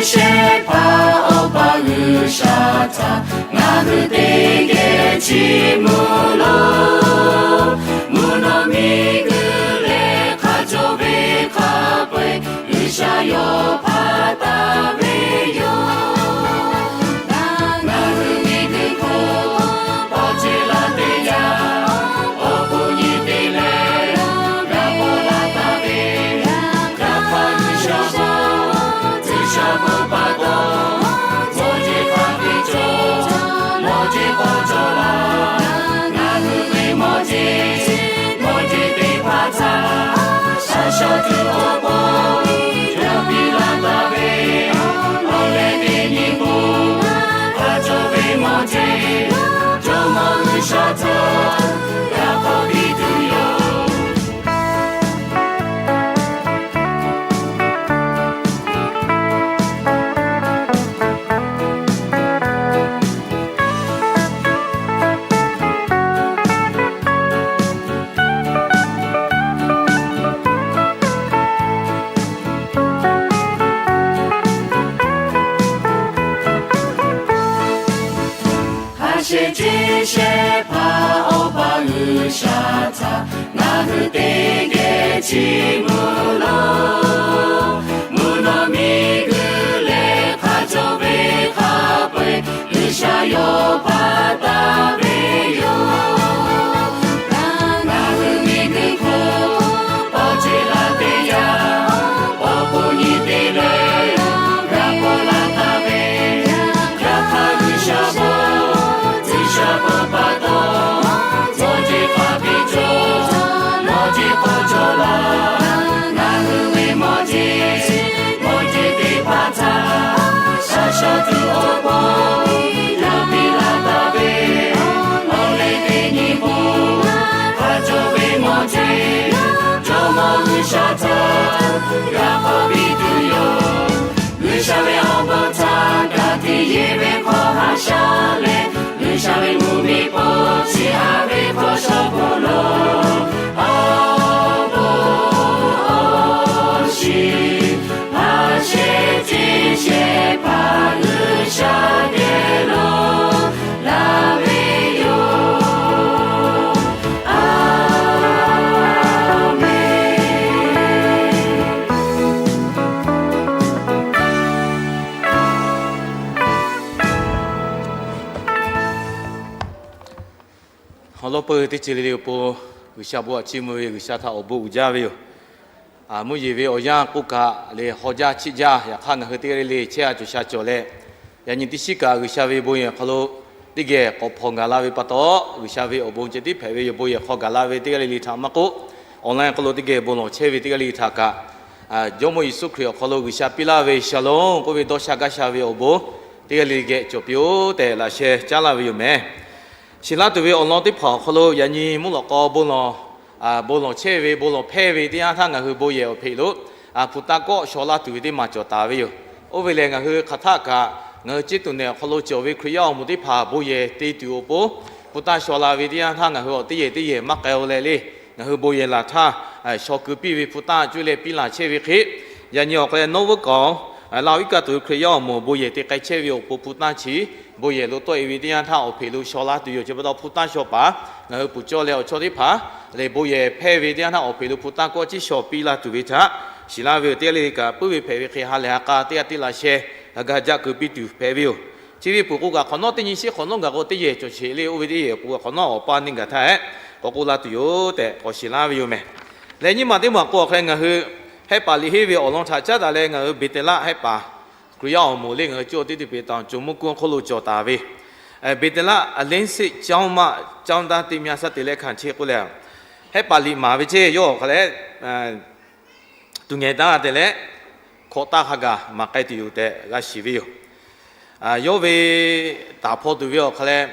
shehˆ hpaˇ Awˬ pa G'uiˬsha htaꞈ ngaˬ hui teˇ geh chiˇ mvuh loˬ. Mvuhˇ naw miˬguiˬ leh hk'a cawˬ ve hk'a peu-eˬ G'uiˬsha yawˇ hpaˇ taˍ ve yoˬ. Ngaˬ hui miˬguiˬ hk'oˆ pawˇ ce la teˇ yanˇ, awˬ hkuˇ nyi te leh g'a pawˆ la taˍ ve, yaꞈ hk'aˇ G'uiˬsha hpaˇ, G'uiˬsha hpaˇ pa taw, mawˇ jeˬ hk'a te cawˬ, mawˇ jeˬ k'awꞈ cawˬ laˇ. Ngaˬ hui ve mawˇ jeˬ, mawˇ jeˬ teˇ hpaˍ htaꞈ shaˍ shaˍ tuˬ awˬ pon yaˇ piˇ laˇ taˍ ve, awˬ leh teˇ nyi k'o, hk'a cawˬ ve mawˇ jeˬ, Jawˇmawˇ G'uiˬsha htaꞈ g'a k'awꞈ piˇ tuˬ yoˬ. Ha shehˍ ce shehˆ hpaˇ Awˬ pa G'uiˬsha htaꞈ ngaˬ hui teˇ geh chiˇ mvuh loˬ. Mvuhˇ naw miˬguiˬ leh hk'a cawˬ ve hk'a peu-eˬ G'uiˬsha yawˇ hpaˇ taˍ ve yoˬ. Ngaˬ hui miˬguiˬ hk'oˆ pawˇ ce la teˇ yanˇ, awˬ hkuˇ nyi te leh g'a pawˆ la taˍ ve, yaꞈ hk'aˇ G'uiˬsha hpaˇ, G'uiˬsha hpaˇ pa taw, mawˇ jeˬ hk'a te cawˬ, mawˇ jeˬ k'awꞈ cawˬ laˇ. Ngaˬ hui ve mawˇ jeˬ, mawˇ jeˬ teˇ hpaˍ htaꞈ shaˍ shaˍ tuˬ awˬ pon yaˇ piˇ laˇ taˍ ve, awˬ leh teˇ nyi k'o, hk'a cawˬ ve mawˇ jeˬ, Jawˇmawˇ G'uiˬsha htaꞈ g'a k'awꞈ piˇ tuˬ yoˬ. G'uiˬsha ve awˬ bon htaꞈ ka tiꞈ yeˬ ve hk'aw haꞈ sha leh, G'uiˬsha ve mvuhˇmiˬ hpawˇ chi haꞈ ve hk'aw shaw hk'oˆ lo, awˬ bon awˬ shiˍ, ha shehˍ ce shehˆ hpaˇ G'uiˬsha geh lo laˇ ve yoˬ. A menˬ. Awˬ lawn peuˬ teˇ ceuˬ le le awˬ pon, G'uiˬsha bon htaꞈ chiˇ mvuh ve G'uiˬsha htaꞈ awˬ bon uiˍ jaˇ ve yoˬ. Mvuhˇ yeˬ ve awˬ yanˇ k'oˆ kaꞈ leh haw jaˇ chiˆ jaˇ, yaꞈ hk'aˇ ngaˬ hui teˇ g'aˇ le le chehˇ a cawˬ sha cawˬ leh, yaꞈ nyi teˇ shiˉ kaꞈ G'uiˬsha ve bon yehˬ hk'aw lo teˇ geh k'awꞈ hpawnˬ gaˬ la ve pa taw, G'uiˬsha ve awˬ bon ceh tiˉ hpehꞈ ve yoˬ. Bon yehˬ hk'aw gaˬ la ve teˇ g'aˇ le le htaꞈ maˇ k'oˆ, online hk'aw lo teˇ geh bon lawˬ chehˇ ve teˇ g'aˇ le le htaꞈ kaꞈ, Jawˇmawˇ Yeˍsuˆ Hkriꞈ awˬ hk'aw lo G'uiˬsha piˇ laˇ ve shalom k'oˆ ve dawˇ sha gaˇ sha ve awˬ bon teˇ g'aˇ le le geh cawˬ piˇ-oˆ tehꞈ laꞈ sheh caˉ laˇ ve yoˬ mehˍ. Shiˍ laˇ tuˬ ve awˬ lawn teˇ hpaˍ awˬ hk'aw lo yaꞈ nyi mvuhˇ lawꞈ k'aw bon lawˬ, bon lawˬ chehˇ ve, bon lawˬ hpehˇ ve teˇ yanˇ htaˇ ngaˬ hui bon yehˬ awˬ hpeꞈ lo, hpu taˇ kawˆ shaw laˇ tuˬ ve teˇ maˬ cawˬ taˍ ve yoˬ. Oˇ ve lehˬ, ngaˬ hui hk'aˬ htaˆ kaꞈ ngaˬ hui ceˇ tuˬ nehˬ awˬ hk'aw lo cawˬ ve Hkriꞈ yaˇ awˬ moˍ teˇ hpaˍ bon yehˬ te tuˬ awˬ pon, hpu taˇ shaw la ve teˇ yanˇ htaˇ ngaˬ hui awˬ teˇ yehˬ teˇ yehˬ maˇ k'ai-o leh le, ngaˬ hui bon yehˬ laˬ htaˇ shaw keu piˇ ve hpu taˇ cuˇ leh piˇ laˬ chehˇ ve hk'e, yaꞈ nyi awˬ hk'aw leh nawˉ vuˉ kaꞈ, Laˇ huˍ iˉ kaˆ tuˬ ve Hkriꞈ yaˇ awˬ moˍ bon yehˬ te k'ai chehˇ ve awˬ pon hpu taˇ chi bon yehˬ lo tawˆ e ve teˇ yanˇ htaˇ awˬ hpeꞈ lo shaw laˇ tuˬ yoˬ. Chi pa taw hpu taˇ shaw paˍ ngaˬ hui puˬ cawˇ leh awˬ chawˇ teˇ hpaˍ lehˬ, bon yehˬ hpehˇ ve teˇ yanˇ htaˇ awˬ hpeꞈ lo hpu taˇ kawˆ ciˉ shaw piˇ laˇ tuˬ ve htaꞈ shiˍ laˇ ve yoˬ. Teˇ g'aˇ le le kaꞈ puiˉ ve hpehꞈ ve hk'e ha lehˬ ha k'a teˇ g'aˇ teˇ laꞈ sheh g'a ga jaˆ keu piˇ tuˬ hpehꞈ ve yoˬ. Chi ve peuˬ k'o kaꞈ hk'awꞈ nawˉ teˇ nyi shiˉ hk'awꞈ nawˉ gaˬ k'o teˇ yehˬ cawˬ sheˍ le. Oˇ ve teˇ yehˬ awˬ pon hk'awꞈ nawˉ awˬ paˇ neˇ gaˬ htaˇ hehꞈ k'awꞈ k'oˆ laˇ tuˬ yoˬ tehꞈ k'awꞈ shiˍ laˇ ve yoˬ mehˍ. Leh nyiˇ maˬ teˇ maˬ k'o awˬ hk'aw leh ngaˬ hui Hehˆ paˍ liꞈ henˇ ve awˬ lawn htaꞈ caˉ daꞈ leh ngaˬ hui Beˍteˍlaˆ Hehˆ paˍ, Hkriꞈ yaˇ awˬ moˍ le ngaˬ hui cawˇ teˇ teˇ peˍ taˍ Jawˇmawˇ Hkunˉ hawˉ hk'oˆ lo cawˬ taˍ ve, Beˍteˍlaˆ အလင်းစစ်ကျောင်းမှ ကျောင်းသား တင်ပြစာ te leh hkanˍ chi k'oˆ leh, Hehˆ paˍ liꞈ maˍ ve ceˇ yawˇ awˬ hk'aw leh tuˬ ngehˬ taˉ te leh hkawꞈ taˇ hk'a gaˬ maˍ k'ai tuˬ yoˬ tehꞈ g'a shiˍ ve yoˬ. Yawˇ ve taˍ hpaw tuˬ ve awˬ hk'aw leh,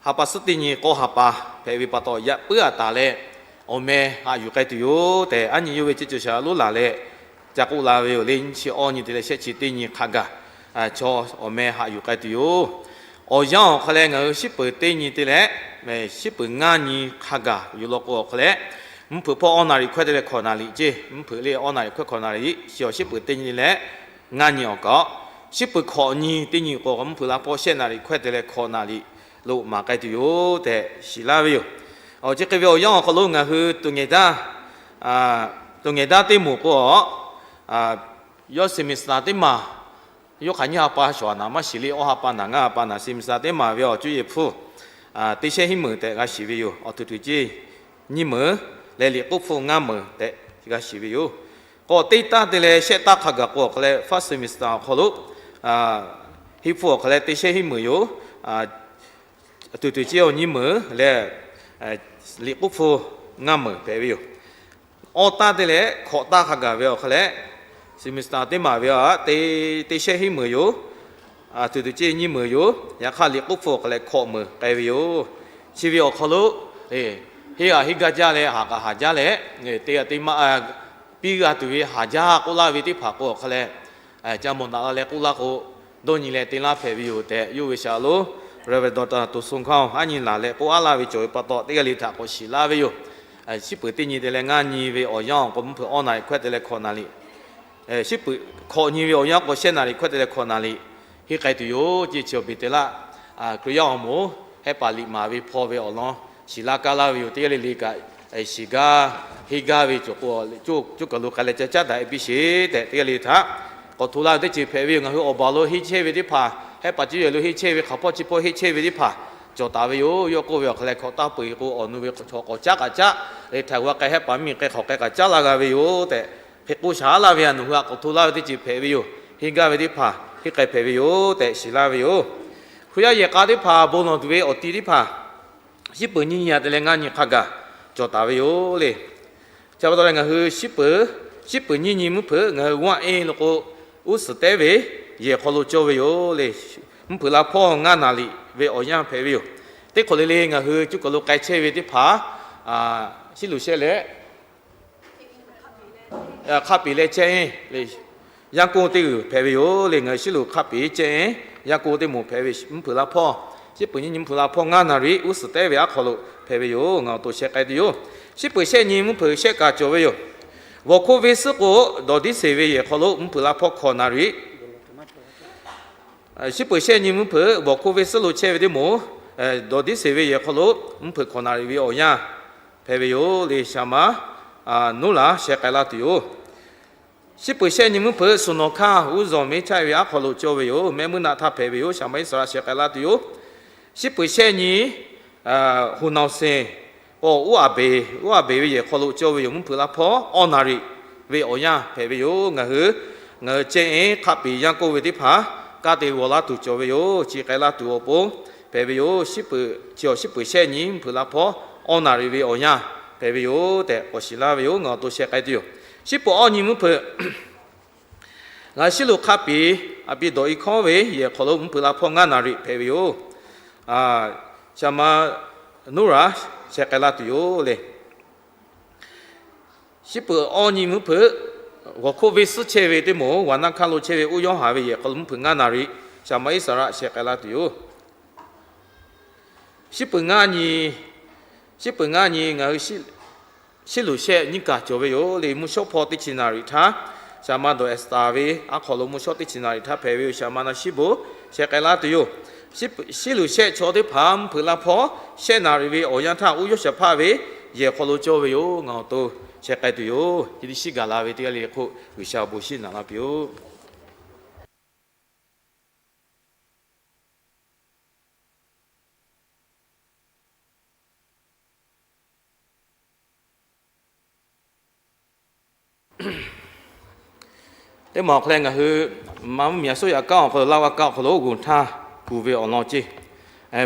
ha pa suhˉ teˇ nyi k'awˇ ha pa hpehꞈ ve pa taw, yaꞈ puiˉ aꞈ taˍ leh awˬ meh haꞈ yuˬ k'ai tuˬ yoˬ tehꞈ, aˉ nyi yawˇ ve ceˇ cawˬ shaˍ lonˉ laˬ leh ca k'oˆ la ve yoˬ le. Nyiˇ chi awˇ nyi te leh shehˆ chi teˇ nyi hk'a gaˬ chaw awˬ meh haꞈ yuˬ k'ai tuˬ yoˬ. Awˬ yanˇ awˬ hk'aw leh ngaˬ hui shiˉ peuˬ teˇ nyi te leh shiˉ peuˬ ngaˇ nyi hk'a gaˬ yoˬ law k'o awˬ hk'aw leh, mvuhˇ hpeuꞈ hpawˇ awˇ naˍ riˍ hkawehˇ te leh hkawꞈ naˍ riˍ ceˇ, mvuhˇ hpeuꞈ le awˇ naˍ riˍ hkawehˇ hkawꞈ naˍ riˍ, shiˍ awˬ shiˉ peuˬ teˇ nyi leh ngaˇ nyi awˬ kaꞈ Shiˉ peuˬ hkawꞈ nyi teˇ nyi k'o, mvuhˇ hpeuꞈ la hpawˇ shehˆ naˍ riˍ hkawehˇ te leh hkawꞈ naˍ riˍ lo maˍ k'ai tuˬ yoˬ tehꞈ shiˍ laˇ ve yoˬ. Awˬ, chi hk'e ve awˬ yanˇ awˬ hk'aw lo ngaˬ hui tuꞈ ngehˬ daˇ, tuꞈ ngehˬ daˇ teˇ moˍ k'o, yawˇ semester teˇ maˬ, yawˇ hk'aˬ nyiˇ ha pa shawˍ naˍ maˇ shiˍ le, awˇ ha pa naˍ, ngaˇ ha pa naˍ semester teˇ maˬ ve awˬ cuˇ yiˍ hpfuhˇ teˇ shehˆ hiˉ meunˍ tehꞈ g'a shiˍ ve yoˬ. Awˬ, tuˬ tuˬ ceˇ nyiˇ meunˍ leh liꞈ k'oˆ hpfuhˇ ngaˇ meunˍ tehꞈ g'a shiˍ ve yoˬ. K'o teˇ taˇ te leh shehˆ taˇ hk'a gaˬ k'o awˬ hk'aw leh, first semester awˬ hk'aw lo hiˉ hpfuhˇ awˬ hk'aw leh teˇ shehˆ hiˉ meunˍ yoˬ. Tuˬ tuˬ ceˇ awˬ nyiˇ meunˍ leh liꞈ k'oˆ hpfuhˇ ngaˇ meunˍ hpehꞈ ve yoˬ. Awˇ taˇ te leh hkawꞈ taˇ hk'a gaˬ ve awˬ hk'aw leh, semester teˇ maˬ ve a, teˇ shehˆ hiˉ meunˍ yoˬ. Tuˬ tuˬ ceˇ nyiˇ meunˍ yoˬ. Yaꞈ hk'aˇ liꞈ k'oˆ hpfuhˇ awˬ hk'aw leh hkawꞈ meunˍ k'ai ve yoˬ. Chi ve awˬ hk'aw lo henˇ g'a henˇ gaˇ jaˇ leh, haˍ kaꞈ haˍ jaˇ leh, teˇ g'aˇ teˇ maˇ piˇ g'a tuˬ ve haˍ jaˇ k'oˆ laˇ ve teˇ hpaˍ k'o awˬ hk'aw leh, ca mawˬ naꞈ la leh k'oˆ laˇ k'o, dawˇ nyi leh te laˇ hpehꞈ ve yoˬ tehꞈ, yawˇ ve shaˍ lo Reverend Doctor To Sung Khaw aˉ nyi laˬ leh k'oˆ aˉ laˇ ve cawˬ ve pa taw, teˇ g'aˇ le htaꞈ k'awꞈ shiˍ laˇ ve yoˬ. Shiˉ peuˬ teˇ nyi te leh ngaˇ nyi ve awˬ yanˇ awˬ k'o, mvuhˇ hpeuꞈ awˇ naˍ riˍ hkawehˇ te leh hkawꞈ naˍ riˍ, shiˉ peuˬ hkawꞈ nyi ve awˬ yanˇ k'o, shehˆ naˍ riˍ hkawehˇ te leh hkawꞈ naˍ riˍ henˇ k'ai tuˬ yoˬ ceˇ. Chi awˬ beˬ te laˇ, Hkriꞈ yaˇ awˬ moˍ hehˆ paˍ liꞈ maˍ ve hpaw ve awˬ lawn shiˍ laˇ kaˇ laˇ ve yoˬ. Teˇ g'aˇ le le kaꞈ shiˍ gaˇ, henˇ gaˇ ve cawˬ k'o, coˇ kaˬ lo k'ai leh ca caˉ daꞈ e piˇ sheˍ tehꞈ, teˇ g'aˇ le le htaꞈ k'awꞈ hto laˇ ve teˇ ceuˬ hpehꞈ ve yoˬ. Ngaˬ hui awˬ baˬ lo henˇ chehˇ ve teˇ hpaˍ, hehˆ paˍ ciˇ yehˬ lo henˇ chehˇ ve, hk'aˬ hpawˇ chi hpawˇ henˇ chehˇ ve teˇ hpaˍ cawˬ taˍ ve yoˬ. Yawˇ k'oˆ ve awˬ hk'aw leh, hkawꞈ taˇ peuˬ k'o, awˬ nu ve chaw k'awꞈ caˉ k'aꞈ caˉ, htaꞈ g'a k'ai hehˆ paˍ miˬ k'ai hk'awꞈ k'ai k'aꞈ caˉ laˇ g'a ve yoˬ tehꞈ, hk'e k'oˆ shaˍ laˇ ve htaꞈ nawˬ hui htaꞈ k'awꞈ hto laˇ ve teˇ ceuˬ hpehꞈ ve yoˬ. Henˇ gaˇ ve teˇ hpaˍ henˇ k'ai hpehꞈ ve yoˬ tehꞈ shiˍ laˇ ve yoˬ. Hkriꞈ yaˇ yehˬ k'a teˇ hpaˍ bon lawˬ tuˬ ve awˬ ti teˇ hpaˍ, shiˉ peuˬ nyiˇ nyi te leh ngaˇ nyi hk'a gaˬ cawˬ taˍ ve yoˬ le. Chi pa taw leh ngaˬ hui shiˉ peuˬ, shiˉ peuˬ nyiˇ nyi mvuhˇ hpeuꞈ ngaˬ hui g'aˇ e lo k'o, uˉ suhˍ tehˉ ve yehˬ hk'aw lo cawˇ ve yoˬ le. Mvuhˇ hpeuꞈ la hpawˇ ngaˇ naˍ riˍ ve awˬ yanˇ hpehꞈ ve yoˬ. Teˇ hk'awꞈ le le ngaˬ hui coˇ kaˬ lo k'ai chehˇ ve teˇ hpaˍ, shiˉ luꞈ shehˆ leh hk'a peꞈ leh chehˇ e le, yaˇ k'oˆ teˇ g'uiˬ hpehꞈ ve yoˬ le. Ngaˬ hui shiˉ luꞈ hk'a peꞈ chehˇ e, yaˇ k'oˆ teˇ moˍ hpehꞈ ve mvuhˇ hpeuꞈ la hpawˇ, shiˉ peuˬ nyiˇ nyi mvuhˇ hpeuꞈ la hpawˇ ngaˇ naˍ riˍ uˉ suhˍ tehˉ ve aˉ hk'aw lo hpehꞈ ve yoˬ. Ngaˬ awˬ to sheh k'ai tuˬ yoˬ. Shiˉ peuˬ shehˆ nyi mvuhˇ hpeuꞈ shehˆ kaꞈ cawˬ ve yoˬ. G'awˬ hkoˇ venˇ suhˉ k'o, dawˬ diˇ seˍ ve yehˬ hk'aw lo mvuhˇ hpeuꞈ la hpawˇ hkawꞈ naˍ riˍ Shiˉ peuˬ shehˆ nyi mvuhˇ hpeuꞈ g'awˬ hkoˇ venˇ suhˉ lo chehˇ ve teˇ moˍ, dawˬ diˇ seˍ ve yehˬ hk'aw lo mvuhˇ hpeuꞈ hkawꞈ naˍ riˍ ve awˬ yanˇ hpehꞈ ve yoˬ le. Shaˍ ma Nuˉraꞈ sheh k'ai laˇ tuˬ yoˬ. Shiˉ peuˬ shehˆ nyi mvuhˇ hpeuꞈ suhˍ nawˬ hkaˇ uˉ zawˬ meˇ chaˆ e ve aˉ hk'aw lo cawˇ ve yoˬ. Mehˆ muiˉ naˆ htaˇ hpehꞈ ve yoˬ. Shaˍ ma Iˉsaˍreˍlaˆ sheh k'ai laˇ tuˬ yoˬ. Shiˉ peuˬ shehˆ nyi Huˍ nawˬ seˍ k'o, uˉ aˍ beˍ, uˉ aˍ beˍ ve yehˬ hk'aw lo cawˇ ve yoˬ. Mvuhˇ hpeuꞈ la hpawˇ awˇ naˍ riˍ ve awˬ yanˇ hpehꞈ ve yoˬ. Ngaˬ hui, ngaˬ hui chehˇ e hk'a peꞈ yaˇ k'oˆ ve teˇ hpaˍ kanˉ te g'aw laˇ tuˬ cawˬ ve yoˬ. Chi k'ai laˇ tuˬ awˬ pon hpehꞈ ve yoˬ. Shiˉ peuˬ, chi awˬ shiˉ peuˬ shehˆ nyi mvuhˇ hpeuꞈ la hpawˇ awˇ naˍ riˍ ve awˬ yanˇ hpehꞈ ve yoˬ tehꞈ k'awꞈ shiˍ laˇ ve yoˬ. Ngaˬ awˬ to sheh k'ai tuˬ yoˬ. Shiˉ peuˬ awˇ nyi mvuhˇ hpeuꞈ ngaˬ hui shiˉ luꞈ hk'a peꞈ a pi dawˬ e hkawˉ ve yehˬ hk'aw lo mvuhˇ hpeuꞈ la hpawˇ ngaˇ naˍ riˍ hpehꞈ ve yoˬ. Shaˍ ma Nuˉraꞈ sheh k'ai laˇ tuˬ yoˬ le. Shiˉ peuˬ awˇ nyi mvuhˇ hpeuꞈ g'awˬ hkoˇ venˇ suhˉ chehˇ ve teˇ moˍ, Waˍnaˇ hkaˇ lo chehˇ ve uˉ yawˇ haˍ ve yehˬ hk'aw lo mvuhˇ hpeuꞈ ngaˇ naˍ riˍ Shaˍ ma Iˉsaˍreˍlaˆ sheh k'ai laˇ tuˬ yoˬ. Shiˉ peuˬ ngaˇ nyi, shiˉ peuˬ ngaˇ nyi ngaˬ hui shiˉ luꞈ shehˆ nyiˇ kaˬ cawˬ ve yoˬ le. Mvuhˇ shawˉ hpawˇ teˇ chi naˍ riˍ htaˇ, shaˍ ma dawˬ Estaˍ ve aˉ hk'aw lo mvuhˇ shawˉ teˇ chi naˍ riˍ htaˇ hpehꞈ ve yoˬ. Shaˍ ma na shiˉ bon sheh k'ai laˇ tuˬ yoˬ. Shiˉ luꞈ shehˆ chaw teˇ hpaˍ mvuhˇ hpeuꞈ la hpawˇ shehˆ naˍ riˍ ve awˬ yanˇ htaˇ uˉ yawˇ shaˍ hpaˇ ve yehˬ hk'aw lo cawˇ ve yoˬ. Ngaˬ awˬ to sheh k'ai tuˬ yoˬ. Chi teˇ shiˉ gaˬ la ve teˇ g'aˇ le le hk'oˆ G'uiˬsha awˬ bon shiˉ naꞈ laˇ piˇ-oˆ. Teˇ maˬ awˬ hk'aw leh ngaˬ hui Manˇ mvuhˇmiˬ yaꞈ suˉ yaꞈ kanˉ awˬ hk'aw lo laˇ g'a kaˇ awˬ hk'aw lo g'oˬ htaˇ kuˬ ve awˬ lawn ceˇ,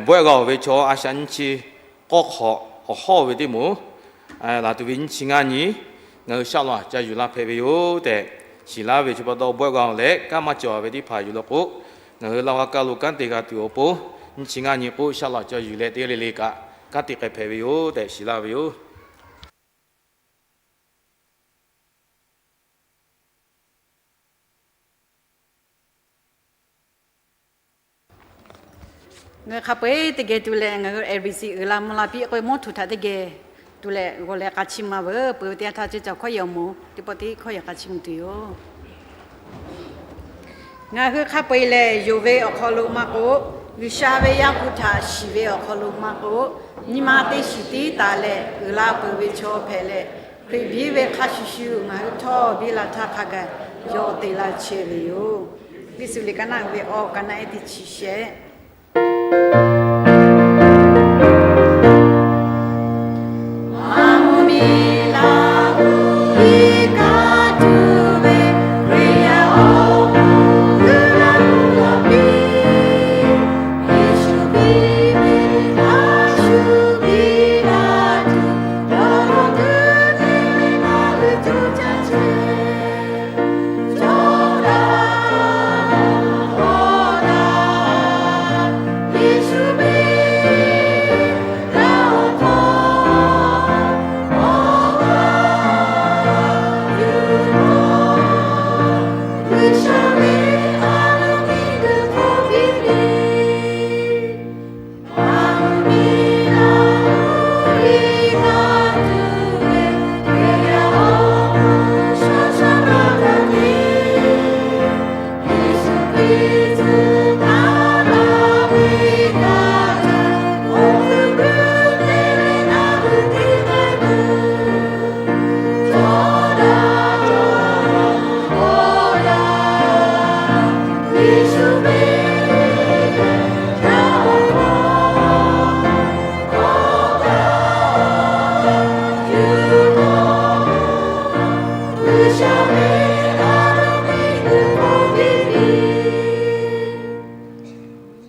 bawehˆ g'a-oˬ ve chaw a shaꞈ nyiˇ chi k'awˇ hk'awꞈ awˬ hawˉ ve teˇ moˍ laˬ tuˬ ve nyiˇ chi ngaˇ nyi ngaˬ hui shaˆ laꞈ ca yuˬ la hpehꞈ ve yoˬ tehꞈ shiˍ laˇ ve chi pa taw, bawehˆ g'a-oˬ leh kanˉ maˇ cawˬ ve teˇ hpaˍ yuˬ la k'o, ngaˬ hui laˇ g'a kaˇ lo kanˉ te g'a tuˬ awˬ pon nyiˇ chi ngaˇ nyi k'o shaˆ laꞈ ca yuˬ leh teˇ g'aˇ le le kaꞈ kanˉ te k'ai hpehꞈ ve yoˬ tehꞈ shiˍ laˇ ve yoˬ. Ngaˬ hui hk'a peu-eˬ teˇ geh tu leh ngaˬ hui L B C uiˍ la mvuh la piˇ k'oˆ ve mawˇ htuꞈ htaꞈ teˇ geh tu leh g'aw leh k'a chiˇ mvuh-a veuˬ. Peuˬ ve teˇ yanˇ htaˇ ceuˬ caˬ hkawˉ yehˬ awˬ moˍ teˇ pawˆ teˇ hkawˇ yehˬ k'a chiˇ mvuh tuˬ yoˬ. Ngaˬ hui hk'a peu-eˬ lehˬ, yonˍ ve awˬ hk'aw lo maˇ k'oˆ, G'uiˬsha ve Yaˇ hpu htaꞈ shiˍ ve awˬ hk'aw lo maˇ k'oˆ, nyi ma teˇ shiˍ tiˉ taˍ leh uiˍ la peuˬ ve chaw hpehꞈ leh, Hkriꞈ biˇ ve hk'a shuˍ shuˍ ngaˬ hui htawˇ biˇ la htaˇ hk'a gaˬ yawˇ te laˇ chehˇ ve yoˬ. Liꞈ suhˍ liꞈ ka naˆ uiˍ ve awˬ ka naˆ ehˉ teˇ chi shehˆ.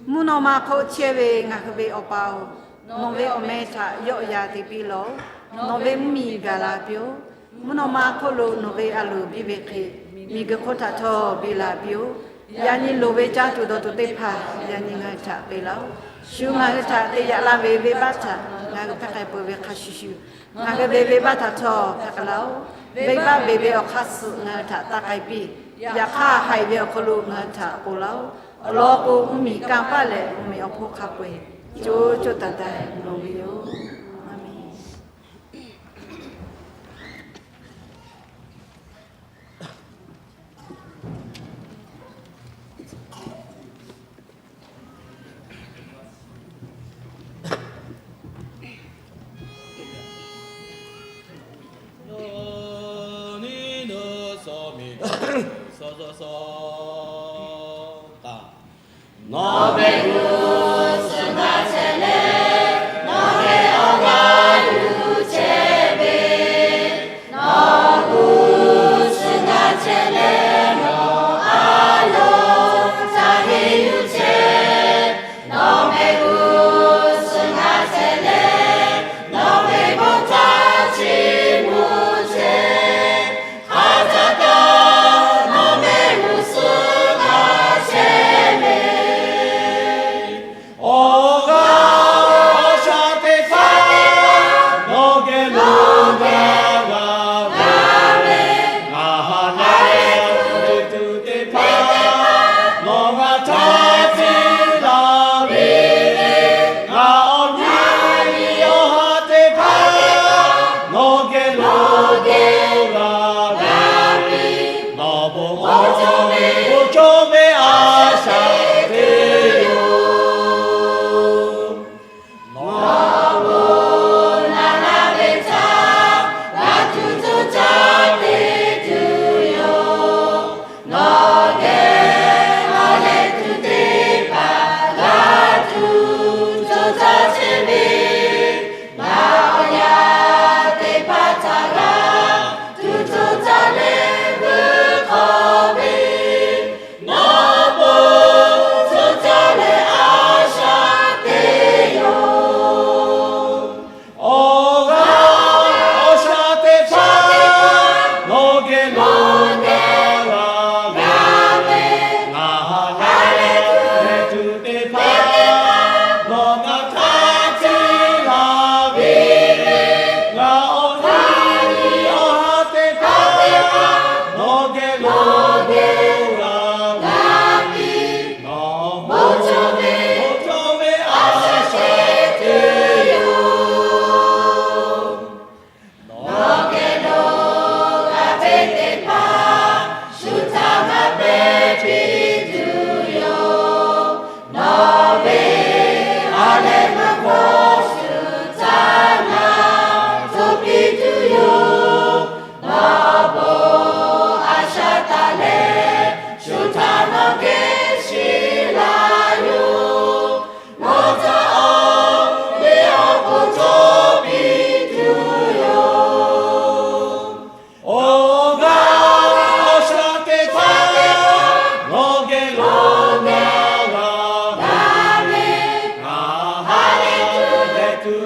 Mvuhˇ naw ma hk'oˆ chehˇ ve ngaˬ hui ve Awˬ pa-oˬ, nawˬ ve awˬ meh htaꞈ yawˆ yan te piˇ lawˬ. Nawˬ ve mvuhˇmiˬ gaˬ la piˇ-oˆ. Mvuhˇ naw ma hk'oˆ lo nawˬ ve a loˍ biˇ ve hk'e, miˬguiˬ hk'oˆ htaꞈ htawˇ biˇ la piˇ-oˆ. Yaꞈ nyi loˍ ve caˇ tuˬ dawˬ tuˬ teˇ hpaˍ yaꞈ nyi ngaˬ hui htaꞈ te laˇ-oˆ. Shu ngaˬ hui htaꞈ te yaꞈ laˇ ve venˇbaˆ htaꞈ ngaˬ hui hpehˇ k'ai peuˬ ve hk'a shuˍ shuˍ, ngaˬ hui ve venˇbaˆ htaꞈ htawˇ hpehˇ k'ai laˇ-oˆ. Venˇbaˆ beˬ ve awˬ hk'aˇ suh ngaˬ hui htaꞈ taˇ k'ai piˇ. Yaꞈ hk'aˇ, haiˬ ve awˬ hk'aw lo ngaˬ hui htaꞈ k'oˆ laˇ-oˆ. Awˬ lawn k'o, mvuhˇmiˬ kanˇ paˆ leh mvuhˇmiˬ awˬ hponˇ hk'a peu-eˬ co co taiˍ taiˍ loˍ ve yoˬ. Aˬ menˍ.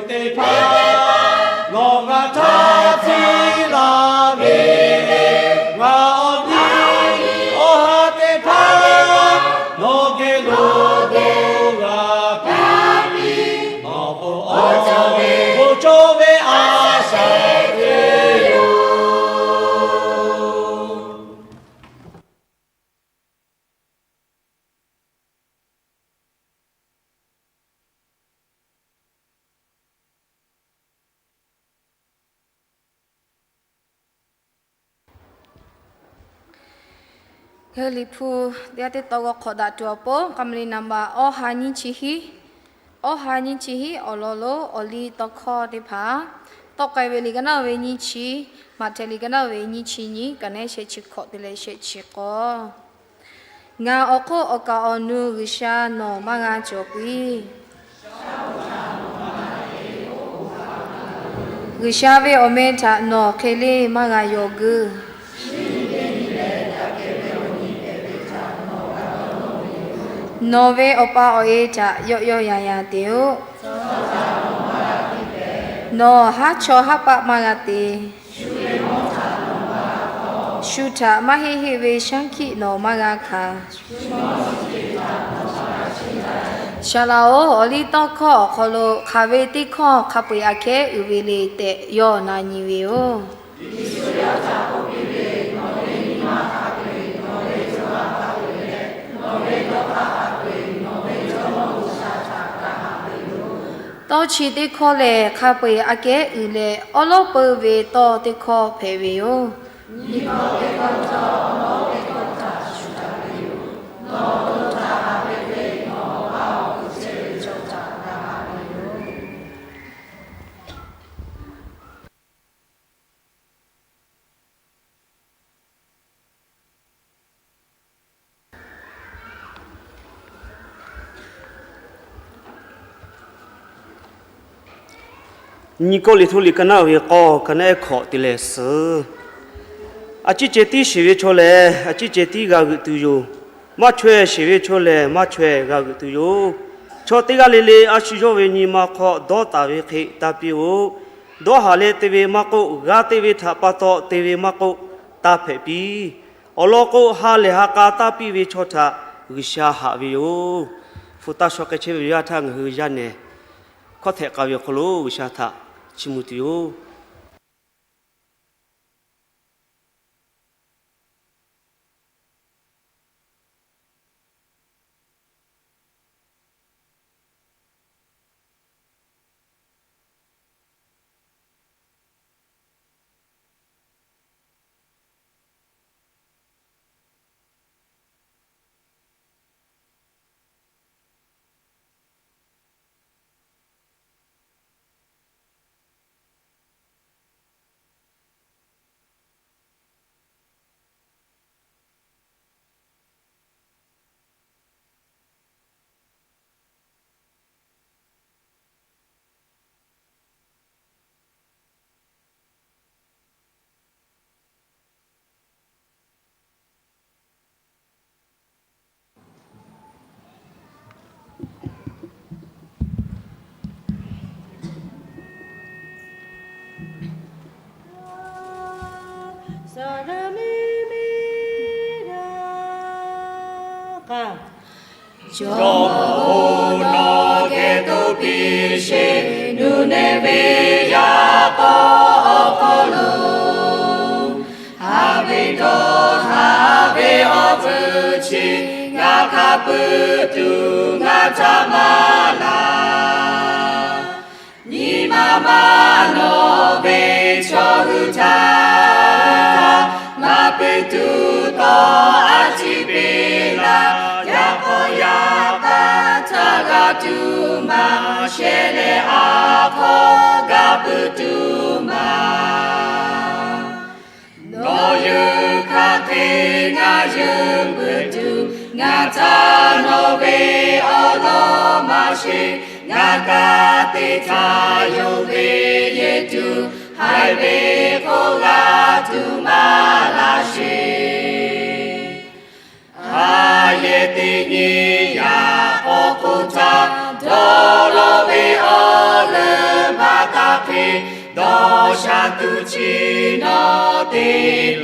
teˇ hpaˍ, nawˬ ngaˬ htaꞈ hpiˇ laˇ ve, ngaˬ awˬ viˉ awˬ ha teˇ hpaˍ, nawˬ geh lo g'a piˇ, nawˬ awˬ bon cawˬ ve a shaꞈ teꞈ yoˬ. Liꞈ hpu teˇ g'aˇ teˇ taw g'aw hk'awꞈ daꞈ tuˬ awˬ pon, ka ma li na ma awˇ ha nyiˇ chi hiˉ, awˇ ha nyiˇ chi hiˉ awˬ lawn lo awˬ liˇ tawˇ hkawˇ teˇ hpaˍ, tawˆ k'ai ve liꞈ ka naˉ ve nyiˇ chi, Maꞈhtehˍ liꞈ ka naˉ ve nyiˇ chi nyiˇ, ka naˉ shehˆ chi hkawꞈ te leh shehˆ chi k'awˇ. Ngaˬ awˬ hk'oˆ awˬ kaˍ awˬ nu G'uiˬsha nawˬ maˇ g'a cawˬ piˇ. G'uiˬsha ve awˬ meh htaꞈ nawˬ hk'e le maˇ g'a yaw guiˇ. Nawˬ ve awˬ pa awˬ e htaꞈ yawˆ yawˆ yan yan te-oˆ. Nawˬ haˉ chawˇ haˉ paˆ maˇ g'a te. Shu htaꞈ maˇ heˆ heˆ ve shaˉ hkiˆ nawˬ maˇ g'a hkanˍ. Saˍ laꞈ-oˬ, awˬ liˇ tawˇ hkawˇ awˬ hk'aw lo hk'aˬ ve teˇ hkawˇ hk'a peu-eˬ aꞈ kehˉ uiˍ ve le tehꞈ yawˇ na nyi ve yoˬ. Tawˇ chi teˇ hkawˇ lehˬ, hk'a peu-eˬ aꞈ kehˉ uiˍ leh awˉ lawˉ peu ve tawˇ teˇ hkawˇ hpehꞈ ve yoˬ. Nyi Kawˇrenˍhtuˆ liꞈ ka naˉ ve k'awˇ, ka naˉ ehˉ hkawꞈ te leh suhˍ. A ciˉ ceh tiˉ sheˍ ve chaw lehˬ, a ciˉ ceh tiˉ g'a g'euꞈ tuˬ yoˬ. Maˇ chaweh sheˍ ve chaw lehˬ, maˇ chaweh g'a g'euꞈ tuˬ yoˬ. Chaw teˇ g'aˇ le le a shu yawˇ ve nyi ma hk'aw dawˇ taˍ ve hk'e tanˇ piˇ-oˆ. Dawˇ haˍ leh te ve maˇ k'oˆ, g'a te ve htaꞈ pa taw te ve maˇ k'oˆ, tanˇ hpehꞈ piˇ. Awˬ lawn k'o, ha lehˬ ha k'a tanˇ piˇ ve chaw htaꞈ G'uiˬsha haꞈ ve yoˬ. Hpu taˇ shaw k'ai chehˇ ve yaˇ htaˇ ngaˬ hui yaˇ nehˬ hkawˇ htehꞈ k'aˍ ve awˬ hk'aw lo G'uiˬsha htaꞈ chiˇ mvuh tuˬ yoˬ. Jawˇmawˇ-oˬ, nawˬ geh toˇ piˇ sheˍ, Nuˇneˍ ve yaˇ k'awˇ awˬ hk'aw lo haˍ ve dawˇ haˍ ve awˬ tcuhˉ chi ngaˬ hk'a pui tuˬ ngaˬ htaꞈ maˇ laˬ. Nyi ma maˇ nawˬ ve chaw hui htaꞈ maˇ pui tuˬ tawˇ a ciˉ piˇ laˇ. Yaꞈ k'aw yaꞈ k'aˇ htaˇ g'a tuˬ maˇ shehˍ leh, a hk'aw g'a pui tuˬ maˇ. Nawˬ yeuˬ hk'aˬ hk'e ngaˬ yeuˬ pui tuˬ, ngaˬ htaꞈ nawˬ ve awˬ lawn maˇ sheˍ. Ngaˬ ka te htaˇ yonˍ ve yehˬ tuˬ, haiˬ ve hk'oˆ g'a tuˬ maˇ laˇ sheˍ. Haˍ yehˬ teˇ nyi yaꞈ k'aw hk'oˆ htaˇ dawˇ law ve awˬ leuˬ Dawˇ sha tuˬ chi nawˬ te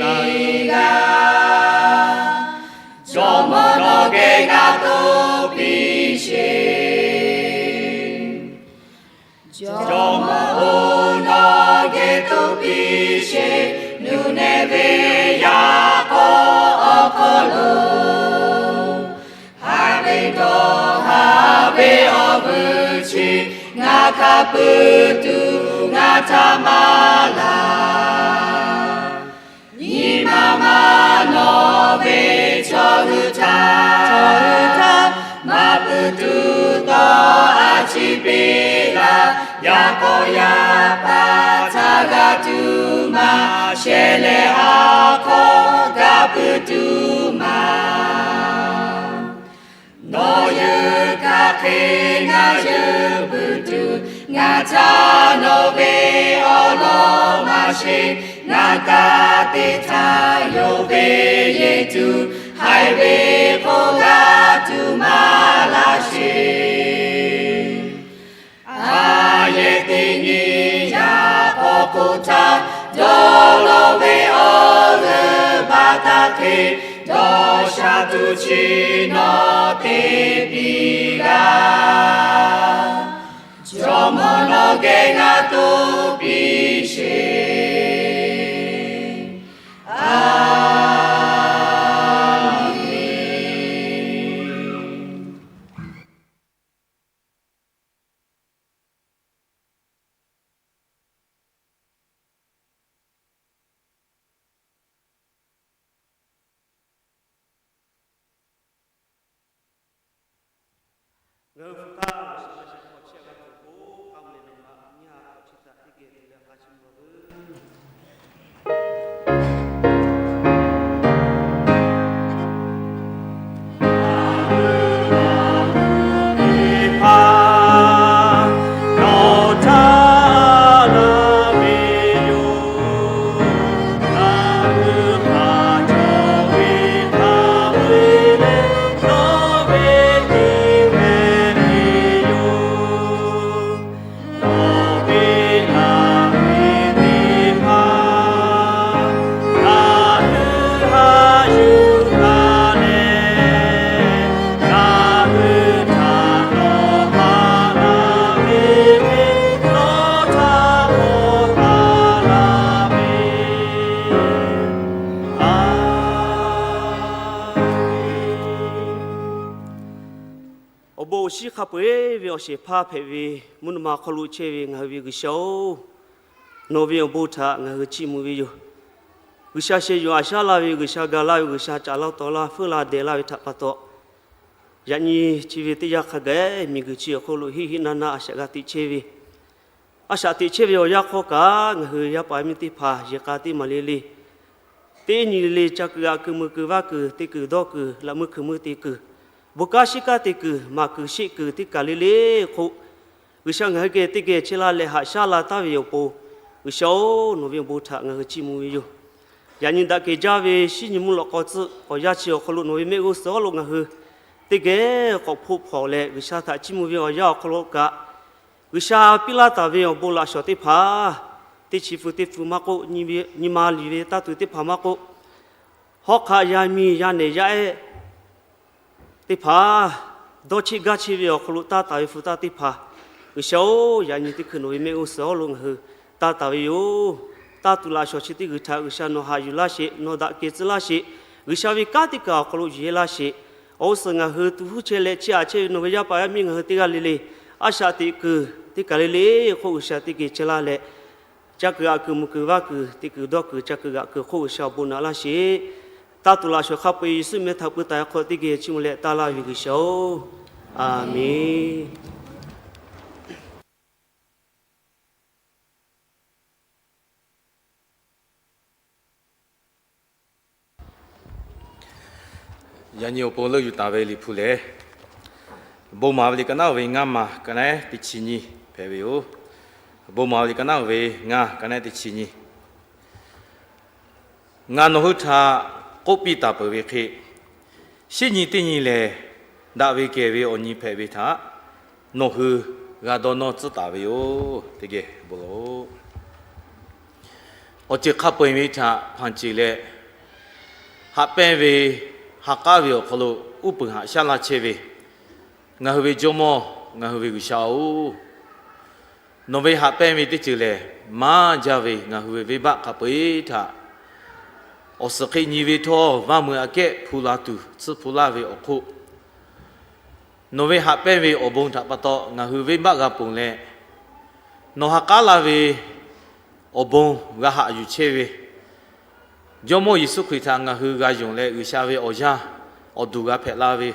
laˇ g'a. Jawˇmawˇ nawˬ geh g'a toˇ piˇ sheˍ. Jawˇmawˇ-oˬ, nawˬ geh toˇ piˇ sheˍ. Nuˇ neˇ ve yaˇ k'aw awˬ hk'aw lo, ha ve dawˇ ha ve awˬ vuiˬ chi ngaˬ hk'a pui tuˬ ngaˬ htaꞈ maˍ laˇ. Nyi ma ma nawˬ ve chaw hui htaꞈ, chaw hui htaꞈ maˇ pui tuˬ tawˇ a ciˉ piˇ laˇ. Yaꞈ k'aw yaˇ paˍ htaꞈ g'a tuˬ maˇ shehˍ leh, a hk'aw g'a pui tuˬ maˇ. Nawˬ yeuˬ hk'aˬ hk'e ngaˬ yeuˬ pui tuˬ, ngaˬ htaꞈ nawˬ ve awˬ lawn maˇ sheˍ. Ngaˬ kaꞈ teˇ htaˇ yonˍ ve yehˬ tuˬ, haiˬ ve hk'oˆ g'a tuˬ maˇ laˇ sheˍ. A yehˬ teˇ nyi yaˇ k'aw hk'oˆ htaˇ, dawˇ law ve awˬ g'euˆ baˆ taˇ hk'e, dawˇ sha tuˬ chi nawˬ te piˇ g'a. Jawˇmawˇ nawˬ geh g'a toˇ piˇ sheˍ. A menˬ. Ngaˬ hui hpu taˇ laꞈ sheh laꞈ sheh hk'aw chehˇ g'a tuˬ k'o, k'a mehˍ naˍ baꞈ nyi ha hk'aw chi htaꞈ teˇ geh tuˬ leh k'a chi mvuh veuˬ. Awˬ bon awˬ shinˉ hk'a peu-eˬ ve awˬ shehˍ hpaˇ hpehꞈ ve mvuhˇ naw ma awˬ hk'aw lo chehˇ ve ngaˬ hui ve G'uiˬsha-oˬ, nawˬ ve awˬ bon htaꞈ ngaˬ hui chiˇ mvuh ve yoˬ. G'uiˬsha sheh yuˬ aꞈ shaˉ laˇ ve, G'uiˬsha gaˬ laˇ ve, G'uiˬsha caꞈ laˇ taw laˇ, feuˉ laˇ dehˬ laˇ ve htaꞈ pa taw, yaꞈ nyi chi ve teˇ yanˇ hk'a gaˬ miˬguiˬ chi awˬ hk'aw lo hiˆ hiˆ naˇ naˇ a shaꞈ g'a teꞈ chehˇ ve, a shaꞈ teꞈ chehˇ ve awˬ yanˇ hk'aw kaꞈ, ngaˬ hui yaˇ paˍ yaˇ miˇ teˇ hpaˍ yehˬ k'a teˇ maˬ le le, teˇ nyi le le ca kuiˬ aꞈ kuiˬ mui kuiˬ vaˇ kuiˬ teˇ kuiˬ dawˇ kuiˬ laꞈ mui hkuiˬ mui te kuiˬ, bon kanˉ shiˉ kanˉ te kuiˬ maˍ kuiˬ sheˆ kuiˬ teˇ kaˬ le le hk'oˆ, G'uiˬsha ngaˬ hui geh teˇ geh chehˇ laˇ leh haꞈ shaˉ la taˍ ve awˬ pon, G'uiˬsha-oˬ, nawˬ ve awˬ bon htaꞈ ngaˬ hui chiˇ mvuh ve yoˬ. Yaꞈ nyi daꞈ kehˬ jaˇ ve shinˉ nyi mvuhˇ lawꞈ k'aw tcuhˆ awˬ yanˇ chi awˬ hk'aw lo nawˬ ve mehˆ g'uˇ suhˍ awˉ lo ngaˬ hui teˇ geh k'awꞈ hpoˆ hpawnˬ leh, G'uiˬsha htaꞈ chiˇ mvuh ve awˬ yanˇ awˬ hk'aw lo kaꞈ, G'uiˬsha piˇ laˇ taˍ ve awˬ bon laꞈ shawˍ teˇ hpaˍ, teˇ chi pfuhˍ teˇ pfuhˍ maˇ k'oˆ, nyi ma liˬ ve taˇ tuˬ teˇ hpaˍ maˇ k'oˆ, hawˉ hk'aˆ yaˇ miˇ yaˇ nehˬ yaˇ ehˉ teˇ hpaˍ, dawˇ cheˆ gaˇ cheˆ ve awˬ hk'aw lo taˇ taˍ ve hpu taˇ teˇ hpaˍ, G'uiˬsha-oˬ, yaꞈ nyi teˇ hkui nawˬ ve mehˆ g'uˇ suhˍ awˉ lo ngaˬ hui taˇ taˍ ve yoˬ. Taˇ tuˬ laꞈ shawˍ chi teˇ g'uiˬ htaꞈ G'uiˬsha nawˬ haꞈ yuˬ laˇ sheˍ, nawˬ daꞈ kehˬ tcuh laˇ sheˍ, G'uiˬsha ve kanˉ teˇ kaˬ awˬ hk'aw lo yuˬ yehˇ laˇ sheˍ. Awˬ g'uˇ suhˍ ngaˬ hui tuˬ huˉ chehˇ leh chiˇ aꞈ chehˇ ve nawˬ ve yaˇ paˍ yaˇ miˇ ngaˬ hui teˇ g'aˇ le le, a shaꞈ teꞈ kuiˬ teˇ kaˬ le le hk'oˆ G'uiˬsha teˇ geh chehˇ laˇ leh, ca kuiˬ g'aꞈ kuiˬ mui kuiˬ vaˇ kuiˬ teˇ kuiˬ dawˇ kuiˬ ca kuiˬ g'aꞈ kuiˬ hk'oˆ G'uiˬsha awˬ bon naꞈ laˇ sheˍ. Taˇ tuˬ laꞈ shawˍ hk'a peu-eˬ Yeˍsuˆ meh htaꞈ peu taˍ ve hk'aw teˇ geh chiˇ mvuh leh taˇ laˇ ve G'uiˬsha-oˬ, Aˍmenˬ. Yaꞈ nyi awˬ pon leuˆ yuˬ taˍ ve Liꞈ hpu lehˬ, Bon maˍ ve liꞈ ka naˉ ve ngaˇ maˬ ka naˉ teˇ chi nyi hpehꞈ ve yoˬ. Bon maˍ ve liꞈ ka naˉ ve ngaˇ ka naˉ teˇ chi nyi. Ngaˬ nawˬ hui htaꞈ k'oˆ piˇ taˍ peuˬ ve hk'e, shinˉ nyi teˇ nyi lehˬ, daꞈ ve kehˬ ve awˬ nyi hpehꞈ ve htaꞈ nawˬ hui g'a dawˇ nawˇ tcuhˉ taˍ ve yoˬ. Teˇ geh bon lawˬ-oꞈ. Awˬ ceuˬ hk'a peu-eˬ ve htaꞈ hpanˍ ceˬ leh, haꞈ pehnˇ ve, ha k'aˉ ve awˬ hk'aw lo uˉ peunˍ haꞈ shaˉ laˇ chehˇ ve ngaˬ hui ve Jawˇmawˇ, ngaˬ hui ve G'uiˬsha-oˬ, nawˬ ve haꞈ pehnˇ ve teˇ ceuˬ lehˬ, maˇ jaˇ ve ngaˬ hui ve venˇbaˆ hk'a peu-eˬ htaꞈ awˬ suhˍ hk'e nyi ve htawˇ, vaˇ meuꞈ aꞈ kehˉ hpu la tuˬ tsuhˇ hpu laˇ ve awˬ hk'oˆ, nawˬ ve haꞈ pehnˇ ve awˬ bon htaꞈ pa taw ngaˬ hui venˇbaˆ g'a ponˬ leh, nawˬ ha k'aˉ laˇ ve awˬ bon g'a haꞈ yuˬ chehˇ ve Jawˇmawˇ Yeˍsuˆ Hkriꞈ htaꞈ ngaˬ hui g'a yonˍ leh, G'uiˬsha ve awˬ yaˇ awˬ duˬ g'a hpehꞈ la ve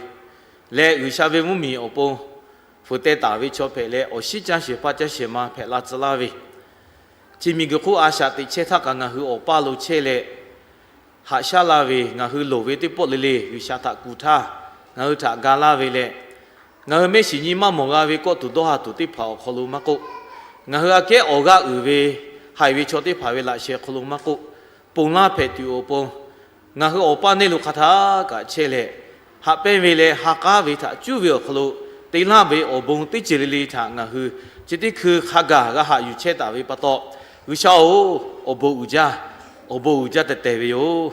leh, G'uiˬsha ve mvuhˇmiˬ awˬ pon fuiˍ teh taˍ ve chaw hpehꞈ leh, awˬ shinˉ caˇ shehˍ hpaˇ caˇ shehˍ ma hpehꞈ la tcuh laˇ ve, chi miˬguiˬ hk'oˆ a shaꞈ teꞈ chehˇ htaˇ kaꞈ ngaˬ hui awˬ paˇ lo chehˇ leh, haꞈ shaˉ laˇ ve ngaˬ hui loˍ ve teˇ pawˆ le le G'uiˬsha htaꞈ kuˬ htaˇ, ngaˬ hui htaꞈ ga laˇ ve leh, ngaˬ hui mehˆ shiˍ nyi maˇ mawˬ g'a ve kawˆ tuˬ dawˇ ha tuˬ teˇ hpaˍ awˬ hk'aw lo maˇ k'oˆ, ngaˬ hui aꞈ kehˉ awˬ g'aˇ uiˍ ve haiˬ ve chaw teˇ hpaˍ ve laꞈ sheh hk'aw lo maˇ k'oˆ, ponˬ laˇ hpehꞈ tuˬ awˬ pon, ngaˬ hui awˬ paˇ neˇ lo hk'a htaˇ kaꞈ chehˇ leh, haꞈ pehnˇ ve leh ha k'aˉ ve htaꞈ cuˇ ve awˬ hk'aw lo te laˇ ve awˬ bon teˇ ceuˬ le le htaꞈ ngaˬ hui chi teˇ hkui hk'a gaˬ g'a haꞈ yuˬ chehˇ taˍ ve pa taw, G'uiˬsha-oˬ, awˬ bon uiˍ jaˇ, awˬ bon uiˍ jaˇ tehˬ tehˬ ve yoˬ.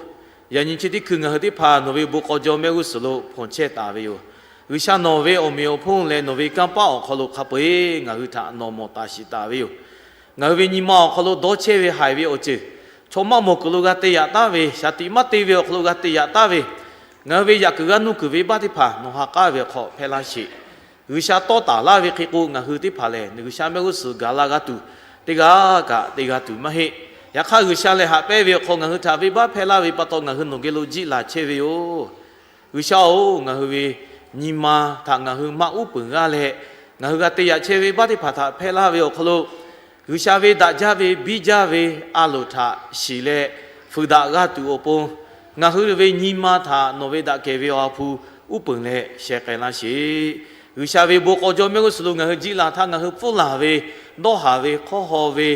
Yaꞈ nyi chi teˇ hkui ngaˬ hui teˇ hpaˍ nawˬ ve bon k'aw jaw mehˆ g'uˇ suhˍ lo hpawnˬ chehˇ taˍ ve yoˬ. G'uiˬsha nawˬ ve awˬ meꞈ awˬ hponˇ leh nawˬ ve kanˇ paˆ awˬ hk'aw lo hk'a peu-eˬ ngaˬ hui htaꞈ nawˬ mawˬ taˍ shiˍ taˍ ve yoˬ. Ngaˬ hui ve nyi ma awˬ hk'aw lo dawˇ chehˇ ve haiˬ ve awˬ ceuˬ, chaw maˇ mawˬ kuiˬ lo g'a te yaꞈ taˉ ve, shaˍ tiꞈ maˇ te ve awˬ hk'aw lo g'a te yaꞈ taˉ ve, ngaˬ hui ve yaꞈ kuiˬ g'a nuˇ kuiˬ venˇbaˆ teˇ hpaˍ nawˬ ha k'aˉ ve awˬ hk'aw hpehˇ laˇ sheˍ. G'uiˬsha tawˇ taˍ laˇ ve hk'e k'o, ngaˬ hui teˇ hpaˍ lehˬ G'uiˬsha mehˆ g'uˇ suhˍ gaˬ la g'a tuˬ, teˇ g'aˇ kaꞈ te g'a tuˬ maˇ heˆ. Yaꞈ hk'aˇ, G'uiˬsha lehˬ haꞈ pehnˇ ve awˬ hk'aw ngaˬ hui htaꞈ venˇbaˆ hpehˇ laˇ ve pa taw, ngaˬ hui nawˬ geh lo jiˆ laˬ chehˇ ve yoˬ. G'uiˬsha-oˬ, ngaˬ hui ve nyi ma htaꞈ ngaˬ hui maˇ uˉ peunˍ g'aˇ leh, ngaˬ hui g'a te yaꞈ chehˇ ve venˇbaˆ teˇ hpaˍ htaꞈ hpehˇ laˇ ve awˬ hk'aw lo, G'uiˬsha ve daꞈ jaˇ ve biˇ jaˇ ve a loˍ htaꞈ shiˍ leh fuiˍ daꞈ g'a tuˬ awˬ pon, ngaˬ hui ve nyi ma htaꞈ nawˬ ve daꞈ kehˬ ve awˬ ha hpu uˉ peunˍ leh sheh k'ai laˇ sheˍ. G'uiˬsha ve bon k'aw jaw mehˆ g'uˇ suhˍ lo ngaˬ hui jiˆ laˬ htaˇ, ngaˬ hui pfuhˇ laˬ ve, dawˇ haˍ ve, hk'awˇ haw ve,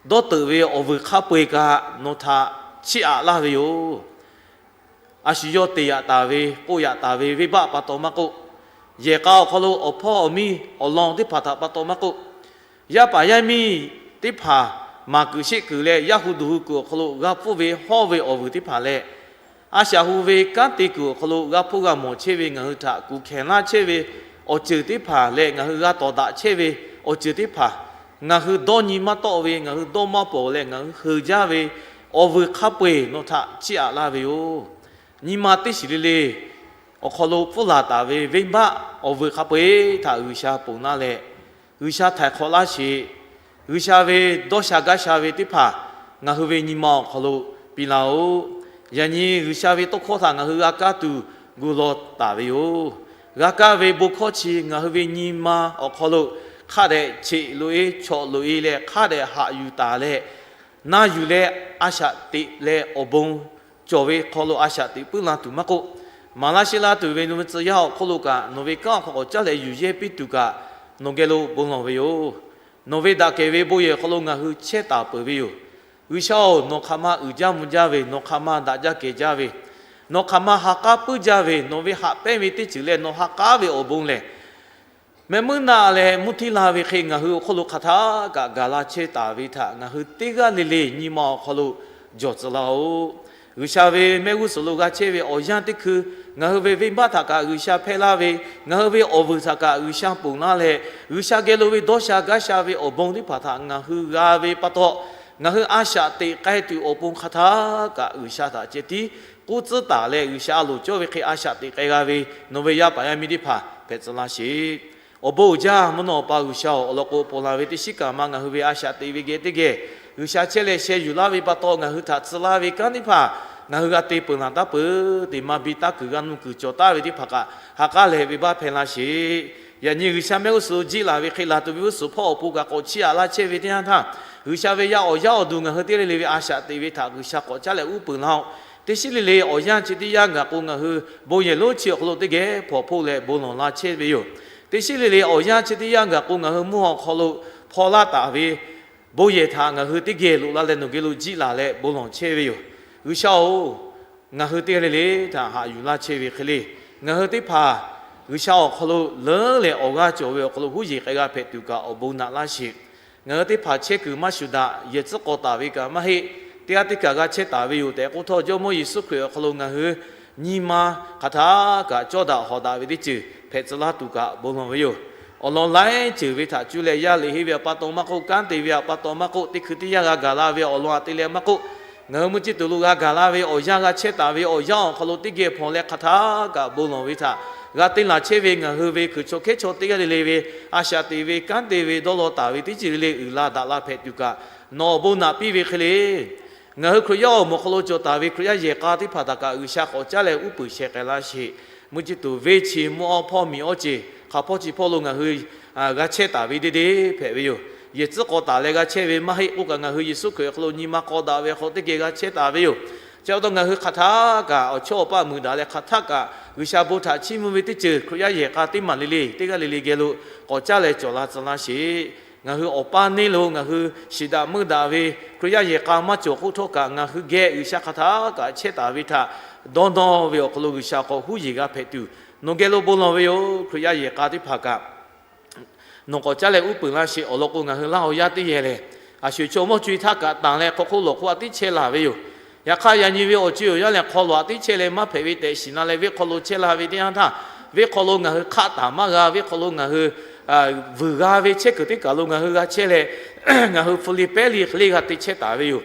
dawˇ teuꞈ ve awˬ vuiˬ hk'a peu-eˬ kaꞈ nawˬ htaꞈ chiˇ aꞈ laˇ ve yoˬ. A shu yawˇ te yaꞈ taˍ ve, k'oˆ yaꞈ taˍ ve venˇbaˆ pa taw maˇ k'oˆ, yehˬ k'a awˬ hk'aw lo awˬ hpawˇ awˬ miˇ awˬ lawn teˇ hpaˍ htaꞈ pa taw maˇ k'oˆ, yaˇ paˍ yaˇ miˇ teˇ hpaˍ maˍ kuiˬ sheˆ kuiˬ leh yaˇ hu duˬ hu kuiˬ awˬ hk'aw lo g'a hpfuhˇ ve hawˇ ve awˬ vuiˬ teˇ hpaˍ leh, a shaꞈ hu ve kanˉ te kuiˬ awˬ hk'aw lo g'a hpfuhˇ g'a mawˬ chehˇ ve ngaˬ hui htaꞈ kuˬ hkehˬ laˇ chehˇ ve awˬ ceuˬ teˇ hpaˍ leh, ngaˬ hui g'a tawˍ daꞈ chehˇ ve awˬ ceuˬ teˇ hpaˍ, ngaˬ hui dawˇ nyi maˇ tawˆ ve, ngaˬ hui dawˇ maˇ pawˍ leh ngaˬ hui heu jaˇ ve awˬ vuiˬ hk'a peu-eˬ nawˬ htaꞈ chiˇ aꞈ laˇ ve yoˬ. Nyi ma teˇ shiˍ le le awˬ hk'aw lo pfuhˇ laˬ taˍ ve venˇbaˆ awˬ vuiˬ hk'a peu-eˬ htaꞈ G'uiˬsha ponˬ laˇ leh, G'uiˬsha htaiˍ hk'awꞈ laˇ sheˍ. G'uiˬsha ve dawˇ sha gaˇ sha ve teˇ hpaˍ ngaˬ hui ve nyi ma awˬ hk'aw lo piˇ laˇ-oˆ. Yaꞈ nyi G'uiˬsha ve tawˇ hkawˇ htaꞈ ngaˬ hui g'a kaˇ tuˬ gu law taˍ ve yoˬ. G'a kaˇ ve bon hkawˇ chi ngaˬ hui ve nyi ma awˬ hk'aw lo hk'a dehꞈ cheꞈ loꞈ-e, chawꞈ loꞈ-e leh hk'a dehꞈ haꞈ yuˬ taˍ leh, na yuˬ leh a shaꞈ teꞈ leh awˬ bon cawˬ ve hk'aw lo a shaꞈ teꞈ puiˉ la tuˬ maˇ k'oˆ, maˍ laˇ sheˆ laˇ tuˬ ve nawˬ ve tcuh yaˇ awˬ hk'oˆ lo kaꞈ, nawˬ ve kanˉ awˬ hk'aw k'awꞈ caˉ leh yuˬ yehˇ piˇ tuˬ kaꞈ nawˬ geh lo bon lawˬ ve yoˬ. Nawˬ ve daꞈ kehˬ ve bon yehˬ hk'aw lo ngaˬ hui chehˇ taˍ peuˬ ve yoˬ. G'uiˬsha-oˬ, nawˬ hk'aˬ ma uiˍ jaˇ mvuh jaˇ ve, nawˬ hk'aˬ ma daꞈ jaˇ kehˬ jaˇ ve, nawˬ hk'aˬ ma ha k'aˉ puiˉ jaˇ ve, nawˬ ve haꞈ pehnˇ ve teˇ ceuˬ leh nawˬ ha k'aˉ ve awˬ bon lehˬ, mehˆ muiˉ naˆ leh mvuhˇ htiˇ la ve hk'e ngaˬ hui awˬ hk'oˆ lo hk'aˬ htaˇ kaꞈ gaˬ la chehˇ taˍ ve htaꞈ ngaˬ hui teˇ g'aˇ le le nyi ma awˬ hk'aw lo jawˬ tcuh laˇ-oˆ. G'uiˬsha ve mehˆ g'uˇ suhˍ lo g'a chehˇ ve awˬ yanˇ teˇ hkui, ngaˬ hui ve venˇbaˆ htaꞈ kaꞈ G'uiˬsha hpehˇ laˇ ve, ngaˬ hui ve awˬ vuiˬ htaꞈ kaꞈ G'uiˬsha ponˬ laˇ leh, G'uiˬsha geh lo ve dawˇ sha gaˇ sha ve awˬ bon teˇ hpaˍ htaꞈ ngaˬ hui g'a ve pa taw, ngaˬ hui a shaꞈ teꞈ k'ai tuˬ awˬ pon hk'aˬ htaˇ kaꞈ G'uiˬsha htaꞈ ceh tiˉ k'oˆ tcuhˉ taˍ leh, G'uiˬsha a loˍ cawˇ ve hk'e a shaꞈ teꞈ k'ai g'a ve nawˬ ve yaˇ paˍ yaˇ miˇ teˇ hpaˍ hpehꞈ tcuh laˇ sheˍ. Awˬ bon uiˍ jaˇ mvuhˇ naw awˬ pa G'uiˬsha-oˬ, awˬ lawn k'o ponˬ laˬ ve teˇ shiˉ kaꞈ ma ngaˬ hui ve a shaꞈ teꞈ ve geh teˇ geh G'uiˬsha chehˇ leh sheh yuˬ laˇ ve pa taw, ngaˬ hui htaꞈ tcuh laˇ ve kanˉ teˇ hpaˍ ngaˬ hui g'a te peuˬ laˬ taˉ peuˬ, teˇ maˇ biˇ taˉ kuiˬ g'a nuˇ kuiˬ cawˬ taˍ ve teˇ hpaˍ kaꞈ ha k'aˉ leh venˇbaˆ hpehˇ laˇ sheˍ. Yaꞈ nyi G'uiˬsha mehˆ g'uˇ suhˍ lo jiˆ laˬ ve hk'e laˬ tuˬ ve g'uˇ suhˍ hpawˇ awˬ pon kaꞈ k'awꞈ chiˇ aꞈ laˇ chehˇ ve teˇ yanˇ htaˇ, G'uiˬsha ve yaˇ awˬ yaˇ awˬ duˬ ngaˬ hui teˇ g'aˇ le le ve a shaꞈ teꞈ ve htaꞈ G'uiˬsha k'awꞈ caˉ leh uˉ peunˍ laˇ-oˆ. Teˇ shiˉ le le awˬ yanˇ chi teˇ yanˇ gaˬ k'o, ngaˬ hui bon yehˬ lonˉ chi awˬ hk'aw lo teˇ geh hpawnˬ hpoˆ leh bon lawˬ la chehˇ ve yoˬ. Teˇ shiˉ le le awˬ yanˇ chi teˇ yanˇ gaˬ k'o, ngaˬ hui mvuhˇ awˬ hk'aw lo hpaw laˇ taˍ ve bon yehˬ htaꞈ ngaˬ hui teˇ geh loꞈ la leh nawˬ geh lo jiˆ laˬ leh bon lawˬ chehˇ ve yoˬ. G'uiˬsha-oˬ, ngaˬ hui teˇ g'aˇ le le htaꞈ haꞈ yuˬ laˇ chehˇ ve hk'e le, ngaˬ hui teˇ hpaˍ G'uiˬsha awˬ hk'aw lo leuˉ leh awˬ g'aˇ cawˬ ve awˬ hk'aw lo huˉ yeˬ k'ai g'a hpehꞈ tuˬ kaꞈ awˬ bon naꞈ laˇ sheˍ. Ngaˬ hui teˇ hpaˍ chehˇ kuiˬ maˇ shuˍ daꞈ, yehˬ tcuhˉ k'aw taˍ ve kaꞈ maˇ heˆ. teˇ g'aˇ teˇ kaꞈ g'a chehˇ taˍ ve yoˬ tehꞈ k'oˆ htawˇ, Jawˇmawˇ Yeˍsuˆ Hkriꞈ awˬ hk'aw lo ngaˬ hui nyi ma hk'aˬ htaˇ kaꞈ cawˇ daꞈ hawˍ daꞈ ve teˇ ceuˬ hpehꞈ tcuh laˇ tuˬ kaꞈ bon lawˬ ve yoˬ. Awˬ lawn laiˉ ceuˬ ve htaꞈ cuˇ leh, yaˇ liꞈ henˇ ve awˬ pa taw maˇ k'oˆ, kanˉ te ve awˬ pa taw maˇ k'oˆ, teˇ hkui teˇ yanˇ g'a gaˬ la ve awˬ lawn aꞈ te leh maˇ k'oˆ, ngaˬ hui mvuhˇ ciˇ tuˬ lo g'a gaˬ la ve awˬ yanˇ g'a chehˇ taˍ ve awˬ yanˇ awˬ hk'aw lo teˇ geh hpawnˬ leh hk'aˬ htaˇ kaꞈ bon lawˬ ve htaꞈ g'a te laˬ chehˇ ve ngaˬ hui ve kuiˬ chaw hkehˉ chaw teˇ g'aˇ le le ve a shaꞈ teꞈ ve kanˉ te ve dawˇ law taˍ ve teˇ ceuˬ le le uiˍ la daꞈ la hpehꞈ tuˬ kaꞈ nawˬ awˬ bon naꞈ piˇ ve hk'e le. Ngaˬ hui Hkriꞈ yaˇ awˬ moˍ hk'aw lo cawˬ taˍ ve Hkriꞈ yaˇ yehˬ k'a teˇ hpaˍ htaꞈ kaꞈ G'uiˬsha k'awꞈ caˉ leh uˉ peunˍ sheh k'ai laˇ sheˍ. Mvuhˇ ciˇ tuˬ venˇ chi mvuhˇ awˇ hpawˇ miˬ awˇ ceˬ hk'aˬ hpawˇ chi hpawˇ lo ngaˬ hui g'a chehˇ taˍ ve deˇ deˇ hpehꞈ ve yoˬ. Yehˬ tcuhˉ k'awꞈ taˍ leh g'a chehˇ ve maˇ heˆ k'oˆ kaꞈ, ngaˬ hui Yeˍsuˆ Hkriꞈ awˬ hk'aw lo nyi ma k'aw daꞈ ve hk'aw teˇ geh g'a chehˇ taˍ ve yoˬ. Chi pa taw ngaˬ hui hk'aˬ htaˇ kaꞈ awˬ chawˇ awˬ paˆ muiˬ daꞈ leh hk'aˬ htaˇ kaꞈ G'uiˬsha bon htaꞈ chiˇ mvuh ve teˇ ceuˬ Hkriꞈ yaˇ yehˬ k'a teˇ maˬ le le teˇ g'aˇ le le geh lo k'awꞈ caˉ leh cawˬ la tcuh laˇ sheˍ. Ngaˬ hui awˬ paˇ neˇ lo ngaˬ hui shiˍ daꞈ meuˇ daꞈ ve Hkriꞈ yaˇ yehˬ k'a maˇ cawˬ k'oˆ htawˇ kaꞈ, ngaˬ hui geh G'uiˬsha hk'aˬ htaˇ kaꞈ chehˇ taˍ ve htaꞈ dawˇ nawˇ ve awˬ hk'aw lo G'uiˬsha k'awꞈ huˉ yeˬ g'a hpehꞈ tuˬ, nawˬ geh lo bon lawˬ ve yoˬ. Hkriꞈ yaˇ yehˬ k'a teˇ hpaˍ kaꞈ nawˬ k'awꞈ caˉ leh uˉ peunˍ laˇ sheˍ. Awˬ lawn k'o, ngaˬ hui Laˇ huˍ yaˇ teˇ yehˬ lehˬ, a sho chaw mawˇ co e htaˇ kaꞈ tanˬ leh hk'aw hk'oˆ lawˬ hk'oˆ a tiˉ chehˇ laˬ ve yoˬ. Yaꞈ hk'aˇ, yaꞈ nyi ve awˬ co e awˬ yanˇ lehˬ, hk'aw lawˬ a tiˉ chehˇ leh maˇ hpehꞈ ve tehꞈ shiˍ na leh, venˇ hk'aw lo chehˇ la ve teˇ yanˇ htaˇ, venˇ hk'aw lo ngaˬ hui hk'aˆ taˍ maˇ g'a, venˇ hk'aw lo ngaˬ hui vuiˬ g'a ve chehˇ kuiˬ teˇ kaˬ lo ngaˬ hui g'a chehˇ leh, ngaˬ hui hpu le pehˉ le hk'e le g'a te chehˇ taˍ ve yoˬ.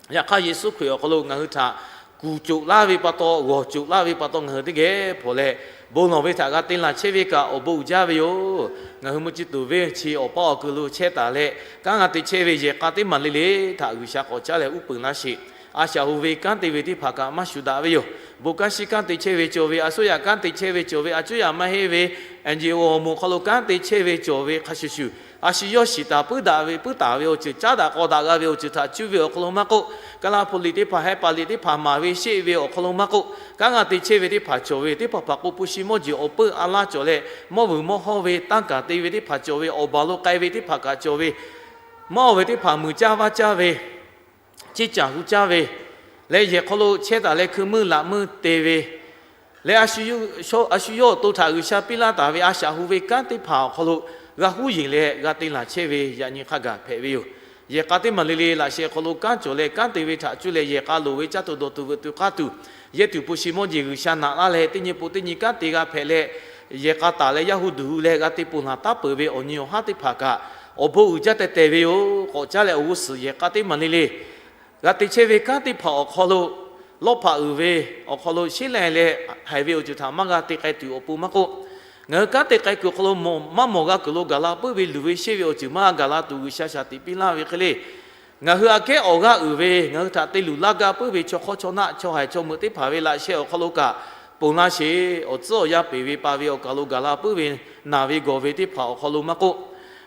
Yaꞈ hk'aˇ, Yeˍsuˆ Hkriꞈ awˬ hk'aw lo ngaˬ hui htaꞈ kuˬ coꞈ laˇ ve pa taw, g'awˬ coꞈ laˇ ve pa taw, ngaˬ hui teˇ geh hpawˬ leh bon lawˬ ve htaꞈ g'a te laˬ chehˇ ve kaꞈ awˬ bon uiˍ jaˇ ve yoˬ. Ngaˬ hui mvuhˇ ciˇ tuˬ venˇ chi awˬ paˇ awˬ kuiˬ lo chehˇ taˍ leh, kanˉ g'a te chehˇ ve yehˬ k'a teˇ maˬ le le htaꞈ G'uiˬsha k'awꞈ caˉ leh uˉ peunˍ laˇ sheˍ. A shaꞈ hu ve kanˉ te ve teˇ hpaˍ kaꞈ maˇ shu daꞈ ve yoˬ. Bon kanˉ shiˍ kanˉ te chehˇ ve cawˬ ve, a shuˉ yaꞈ kanˉ te chehˇ ve cawˬ ve, a shuˉ yaꞈ maˇ heˆ ve NGO awˬ moˍ hk'aw lo kanˉ te chehˇ ve cawˬ ve hk'a shuˍ shuˍ, a shu yawˇ shiˍ taˍ puiˉ daꞈ ve puiˉ taˍ ve awˬ ceuˬ caˉ daꞈ k'aw daꞈ g'a ve awˬ ceuˬ htaꞈ cuˇ ve awˬ hk'aw lo maˇ k'oˆ, Kaˇlaˇ hpu liꞈ teˇ hpaˍ, Hehˉ paˍ liꞈ teˇ hpaˍ maˍ ve sheˆ ve awˬ hk'aw lo maˇ k'oˆ, kanˉ g'a te chehˇ ve teˇ hpaˍ cawˬ ve teˇ hpaˍ hpaˍ k'o, hpu shi mawˇ jeˬ awˬ peuˇ a laˇ cawˬ leh, mawˇ vuiˬ mawˇ hawˇ ve tanˇ kaˍ te ve teˇ hpaˍ cawˬ ve, awˬ baˬ lo k'ai ve teˇ hpaˍ kaꞈ cawˬ ve, mawˇ ve teˇ hpaˍ muiˬ caˇ vaˇ caˇ ve, ceˇ caˬ hu caˇ ve, leh yehˬ hk'aw lo chehˇ taˍ leh hkui meuˇ laꞈ meuˇ te ve, leh a shu yawˇ awˬ to htaꞈ G'uiˬsha piˇ laˇ taˍ ve a shaꞈ hu ve kanˉ teˇ hpaˍ awˬ hk'aw lo g'a huˉ yeˬ leh g'a te laˬ chehˇ ve yaꞈ nyi hk'a gaˬ hpehꞈ ve yoˬ. Yehˬ k'a teˇ maˬ le le laꞈ sheh hk'aw lo kanˉ cawˬ leh kanˉ te ve htaꞈ cuˇ leh yehˬ k'a loˍ ve caˇ tuˬ dawˬ tuˬ veuꞈ tuˬ k'aˇ tuˬ, yehˇ tuˬ hpu shi mawˇ jeˬ G'uiˬsha naꞈ laˇ leh teˇ nyi pun teˇ nyi kanˉ te g'a hpehꞈ leh, yehˬ k'a taˍ leh yaˇ hu duˬ hu leh g'a te ponˬ laˬ taˉ peuˬ ve awˬ nyi awˬ haˉ teˇ hpaˍ kaꞈ awˬ bon uiˍ jaˇ teh teh ve yoˬ. K'awꞈ caˉ leh awˬ g'uˇ suhˍ yehˬ k'a teˇ maˬ le le g'a te chehˇ ve kanˉ teˇ hpaˍ awˬ hk'aw lo, lawˇ hpaꞈ uiˍ ve awˬ hk'aw lo sheˉ leh leh haiˬ ve awˬ ceuˬ htaꞈ maˇ g'a te k'ai tuˬ awˬ pon maˇ k'oˆ, ngaˬ hui kanˉ te k'ai kuiˬ awˬ hk'aw lo maˇ mawˬ g'a kuiˬ lo gaˬ la puiˉ ve luˬ ve sheˆ ve awˬ ceuˬ maˇ g'a gaˬ la tuˬ G'uiˬsha shaˍ tiꞈ piˇ laˇ ve hk'e le, ngaˬ hui aꞈ kehˉ awˬ g'aˇ uiˍ ve ngaˬ hui htaꞈ te luˬ laˇ gaˇ puiˉ ve chaw hk'awˇ chaw naˆ chaw haiˬ chaw meuꞈ teˇ hpaˍ ve laꞈ sheh awˬ hk'aw lo kaꞈ ponˬ laˇ sheˍ. Awˬ tcuhˉ awˬ yanˇ peˬ ve pa ve awˬ kaˬ lo gaˬ la puiˉ ve naˬ ve gawˬ ve teˇ hpaˍ awˬ hk'aw lo maˇ k'oˆ,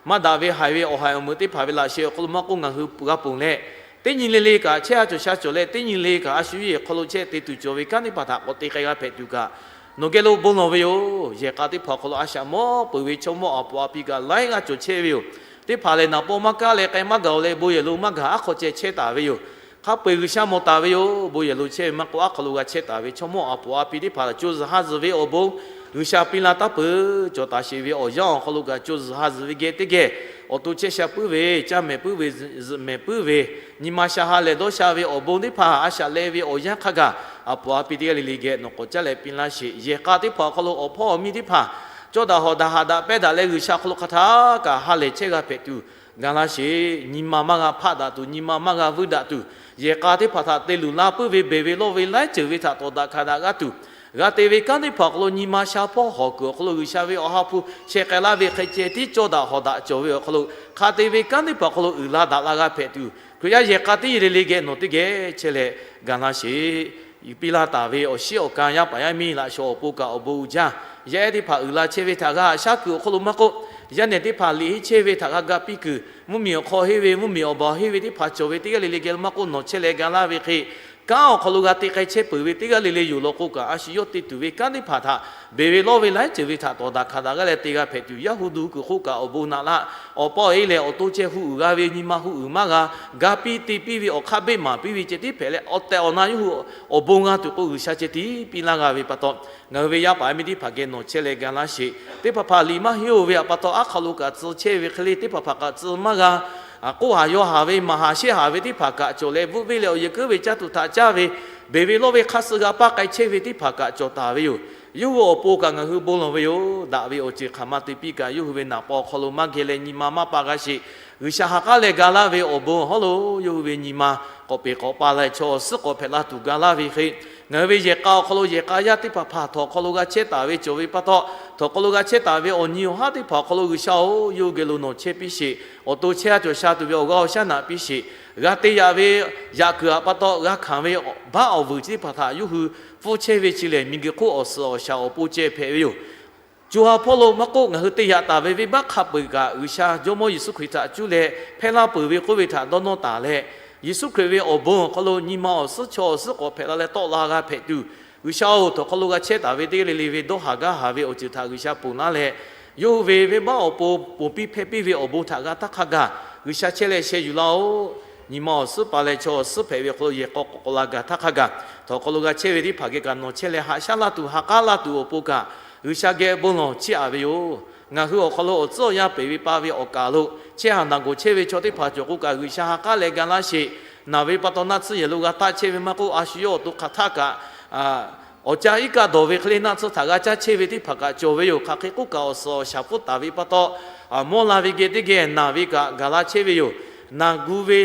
maˇ daꞈ ve haiˬ ve awˬ haiˬ awˬ meuꞈ teˇ hpaˍ ve laꞈ sheh awˬ hk'aw lo maˇ k'oˆ, ngaˬ hui g'a ponˬ leh, teˇ nyi le le kaꞈ chehˇ a cawˬ sha cawˬ leh, teˇ nyi le kaꞈ a shu yehˬ hk'aw lo chehˇ te tuˬ cawˬ ve kanˉ teˇ hpaˍ htaꞈ k'awꞈ te k'ai g'a hpehꞈ tuˬ kaꞈ, nawˬ geh lo bon lawˬ ve yoˬ. Yehˬ k'a teˇ hpaˍ awˬ hk'aw lo a shaꞈ mawˇ peuˬ ve chaw mawˇ aˬ poꞈ a pi kaꞈ laiˉ g'aˇ cawˬ chehˇ ve yoˬ. Teˇ hpaˍ lehˬ, naˍ paw maˇ kaˇ leh k'ai maˇ gaˬ-oˬ leh bon yehˬ lo maˇ gaˬ aˉ hk'aw ceh chehˇ taˍ ve yoˬ. Hk'a peu-eˬ G'uiˬsha mawˬ taˍ ve yoˬ. Bon yehˬ lo chehˇ ve maˇ k'oˆ, aˉ hk'aw lo g'a chehˇ taˍ ve chaw mawˇ aˬ poꞈ a pi teˇ hpaˍ co zuhˬ ha zuhˬ ve awˬ bon G'uiˬsha piˇ laˇ taˉ peuˬ. Cawˬ taˍ sheˍ ve awˬ yanˇ awˬ hk'aw lo kaꞈ co zuhˬ ha zuhˬ ve geh teˇ geh awˬ to chehˇ sha puiˉ ve, caˇ mehˍ puiˉ ve, zuhꞈ mehˍ puiˉ ve, nyi ma sha ha lehˬ dawˇ sha ve awˬ bon teˇ hpaˍ a shaꞈ leh ve awˬ yanˇ hk'a gaˬ, aˬ poꞈ a pi teˇ g'aˇ le le geh nawˬ k'awꞈ caˉ leh piˇ laˇ sheˍ. Yehˬ k'a teˇ hpaˍ awˬ hk'aw lo awˬ hpawˇ awˬ miˇ teˇ hpaˍ cawˇ daꞈ hawˍ daꞈ haꞈ daꞈ pehˇ daꞈ leh G'uiˬsha awˬ hk'aw lo hk'a htaˇ kaꞈ ha lehˬ chehˇ g'a hpehꞈ tuˬ gaˬ laˇ sheˍ. Nyi ma maˇ g'a hpaˆ daꞈ tuˬ, nyi ma maˇ g'a vuiˇ daꞈ tuˬ, yehˬ k'a teˇ hpaˍ htaꞈ te luˬ la puiˉ ve beˬ ve lawˇ ve laiˉ ceuˬ ve htaꞈ tawˍ daꞈ hkanˍ daꞈ g'aˇ tuˬ, g'a te ve kanˉ teˇ hpaˍ awˬ hk'aw lo nyi ma sha hpawˇ hawˍ kuiˬ awˬ hk'aw lo G'uiˬsha ve awˬ ha hpu sheh k'ai laˇ ve hk'e ceh tiˉ cawˇ daꞈ hawˍ daꞈ cawˬ ve awˬ hk'aw lo hk'a te ve kanˉ teˇ hpaˍ awˬ hk'aw lo uiˍ la daꞈ la g'a hpehꞈ tuˬ, Hkriꞈ yaˇ yehˬ k'a teˇ yehˬ le le geh nawˬ teˇ geh chehˇ leh gaˬ laˇ sheˍ. Piˇ laˇ taˍ ve awˬ shiˉ awˬ kan yaˇ paˍ yaˇ miˇ laꞈ shawˍ awˬ pon kaꞈ awˬ bon uiˍ jaˇ. Yaˇ ehˉ teˇ hpaˍ uiˍ la chehˇ ve htaꞈ g'a haꞈ shaˉ kuiˬ awˬ hk'aw lo maˇ k'oˆ, yaˇ nehˬ teˇ hpaˍ liꞈ henˇ chehˇ ve htaꞈ g'a ga piˇ kuiˬ, mvuhˇmiˬ awˬ hk'aw henˇ ve, mvuhˇmiˬ awˬ baˬ henˇ ve teˇ hpaˍ cawˬ ve teˇ g'aˇ le le geh lo maˇ k'oˆ, nawˬ chehˇ leh ga laˇ ve hk'e, kanˉ awˬ hk'aw lo g'a te k'ai chehˇ peuˬ ve teˇ g'aˇ le le yoˬ law k'o kaꞈ, a shu yawˇ te tuˬ ve kanˉ teˇ hpaˍ htaꞈ beˬ ve lawˇ ve laiˉ ceuˬ ve htaꞈ tawˍ daꞈ hkanˍ daꞈ g'aˇ leh te g'a hpehꞈ tuˬ, yaˇ hu duˬ kuiˬ hk'oˆ kaꞈ awˬ bon naꞈ laˇ. Awˬ paw e lehˬ, awˬ to ceh hu uiˍ g'a ve nyi ma hu uiˍ maˇ g'a, ga piˇ te piˇ ve awˬ hk'aˇ beˆ maˍ piˇ ve ceh tiˉ hpehꞈ leh, awˬ tehˬ awˬ na yawˇ hui awˬ bon g'a tuˬ k'o, G'uiˬsha ceh tiˉ piˇ laˇ g'a ve pa taw, ngaˬ hui ve yaˇ paˍ yaˇ miˇ teˇ hpaˍ geh nawˬ chehˇ leh ga laˇ sheˍ. Teˇ hpaˍ hpaˍ liꞈ maˇ henˇ-oˬ ve pa taw, aˉ hk'aw lo kaꞈ tcuh chehˇ ve hk'e le, teˇ hpaˍ hpaˍ kaꞈ tcuh maˇ g'a. k'oˆ haˍ yaw haˍ ve, maˍ haˍ shehˇ haˍ ve teˇ hpaˍ kaꞈ cawˬ leh, bvuhˆ venˇ leh awˬ yehˬ keuˉ ve caˇ tuˬ htaꞈ caˇ ve, beˬ ve lawˇ ve hk'aˇ suh g'a paˇ k'ai chehˇ ve teˇ hpaˍ kaꞈ cawˬ taˍ ve yoˬ. Yawˇ hui awˬ pon kaꞈ ngaˬ hui bon lawˬ ve yoˬ. Daꞈ ve awˬ ceuˬ hk'aˬ ma te piˇ kaꞈ, yawˇ hui ve naˍ paw awˬ hk'aw lo maˇ geh leh nyi ma maˇ pa g'a sheˍ. G'uiˬsha ha k'aˉ leh ga laˇ ve awˬ bon awˬ hawˉ lo yawˇ hui ve nyi ma k'awꞈ peˍ k'awꞈ pa leh chaw awˬ suhˉ k'awꞈ hpehꞈ la tuˬ ga laˇ ve hk'e, ngaˬ hui ve yehˬ k'a awˬ hk'aw lo yehˬ k'a yaˇ teˇ hpaˍ hpaˍ htawnˍ awˬ hk'aw lo g'a chehˇ taˍ ve cawˬ ve pa taw, htawnˍ awˬ hk'aw lo g'a chehˇ taˍ ve awˬ nyi awˬ haˉ teˇ hpaˍ awˬ hk'aw lo G'uiˬsha-oˬ, yawˇ hui geh lo nawˬ chehˇ piˇ sheˍ. Awˬ to chehˇ ha cawˬ sha tuˬ ve awˬ g'aˇ awˬ shaˉ naꞈ piˇ sheˍ. G'a te yaꞈ ve yaꞈ kuiˬ aꞈ pa taw g'a hkanˍ ve baˆ awˬ vuiˬ chi teˇ hpaˍ htaꞈ yawˇ hui pfuhˇ chehˇ ve chi lehˬ, miˬguiˬ hk'oˆ awˬ suhˍ awˬ shaˍ awˬ pon ceh hpehꞈ ve yoˬ. Co ha hpawˇ lo maˇ k'oˆ, ngaˬ hui te yaꞈ taˍ ve venˇbaˆ hk'a peu-eˬ kaꞈ G'uiˬsha Jawˇmawˇ Yeˍsuˆ Hkriꞈ htaꞈ cuˇ leh hpehˇ laˇ peuˬ ve k'oˆ ve htaꞈ dawˇ nawˇ taˍ leh, Yeˍsuˆ Hkriꞈ ve awˬ bon awˬ hk'aw lo nyi ma awˬ suhˉ chaw awˬ suhˉ k'awꞈ hpehꞈ la leh tawˆ la g'a hpehꞈ tuˬ, G'uiˬsha-oˬ, htawnˍ hk'aw lo g'a chehˇ taˍ ve teˇ g'aˇ le le ve dawˇ haˍ gaˇ haˍ ve awˬ ceuˬ htaꞈ G'uiˬsha ponˬ laˇ leh, yawˇ hui ve venˇbaˆ awˬ pon ponˬ piˇ hpehˇ piˇ ve awˬ bon htaꞈ g'a htaˇ hk'a gaˬ, G'uiˬsha chehˇ leh sheh yuˬ laˇ-oˆ. Nyi ma awˬ suhˉ pa leh chaw awˬ suhˉ hpehꞈ ve awˬ hk'aw lo yehˬ k'aw k'awꞈ k'awꞈ la gaˬ htaˇ hk'a gaˬ, htawnˍ hk'aw lo g'a chehˇ ve teˇ hpaˍ geh kaꞈ nawˬ chehˇ leh haꞈ shaˉ laˇ tuˬ, ha k'aˉ laˇ tuˬ awˬ pon kaꞈ, G'uiˬsha geh bon lawˬ chiˇ aꞈ ve yoˬ. Ngaˬ hui awˬ hk'aw lo awˬ tcuhˉ awˬ yanˇ peuˬ ve pa ve awˬ kaˬ lo chehˇ haˍ naˬ gawˬ chehˇ ve chaw teˇ hpaˍ cawˬ k'o kaꞈ, G'uiˬsha ha k'aˉ leh ga laˇ sheˍ. Naˬ ve pa taw naˆ tsuhˇ yehˬ lo g'a taˆ chehˇ ve maˇ k'oˆ, a shu yawˇ awˬ to hk'aˬ htaˆ kaꞈ, awˬ caˇ iˉ kaˆ dawˬ ve hk'e le naˆ tsuhˇ htaꞈ g'a caˇ chehˇ ve teˇ hpaˍ kaꞈ cawˬ ve yoˬ. Hk'aˬ hk'e k'oˆ kaꞈ, awˬ suhˍ awˬ shaˍ pfuhˇ taˍ ve pa taw, mawˇ la ve geh teˇ geh naˬ ve kaꞈ gaˬ la chehˇ ve yoˬ. Naˬ gu ve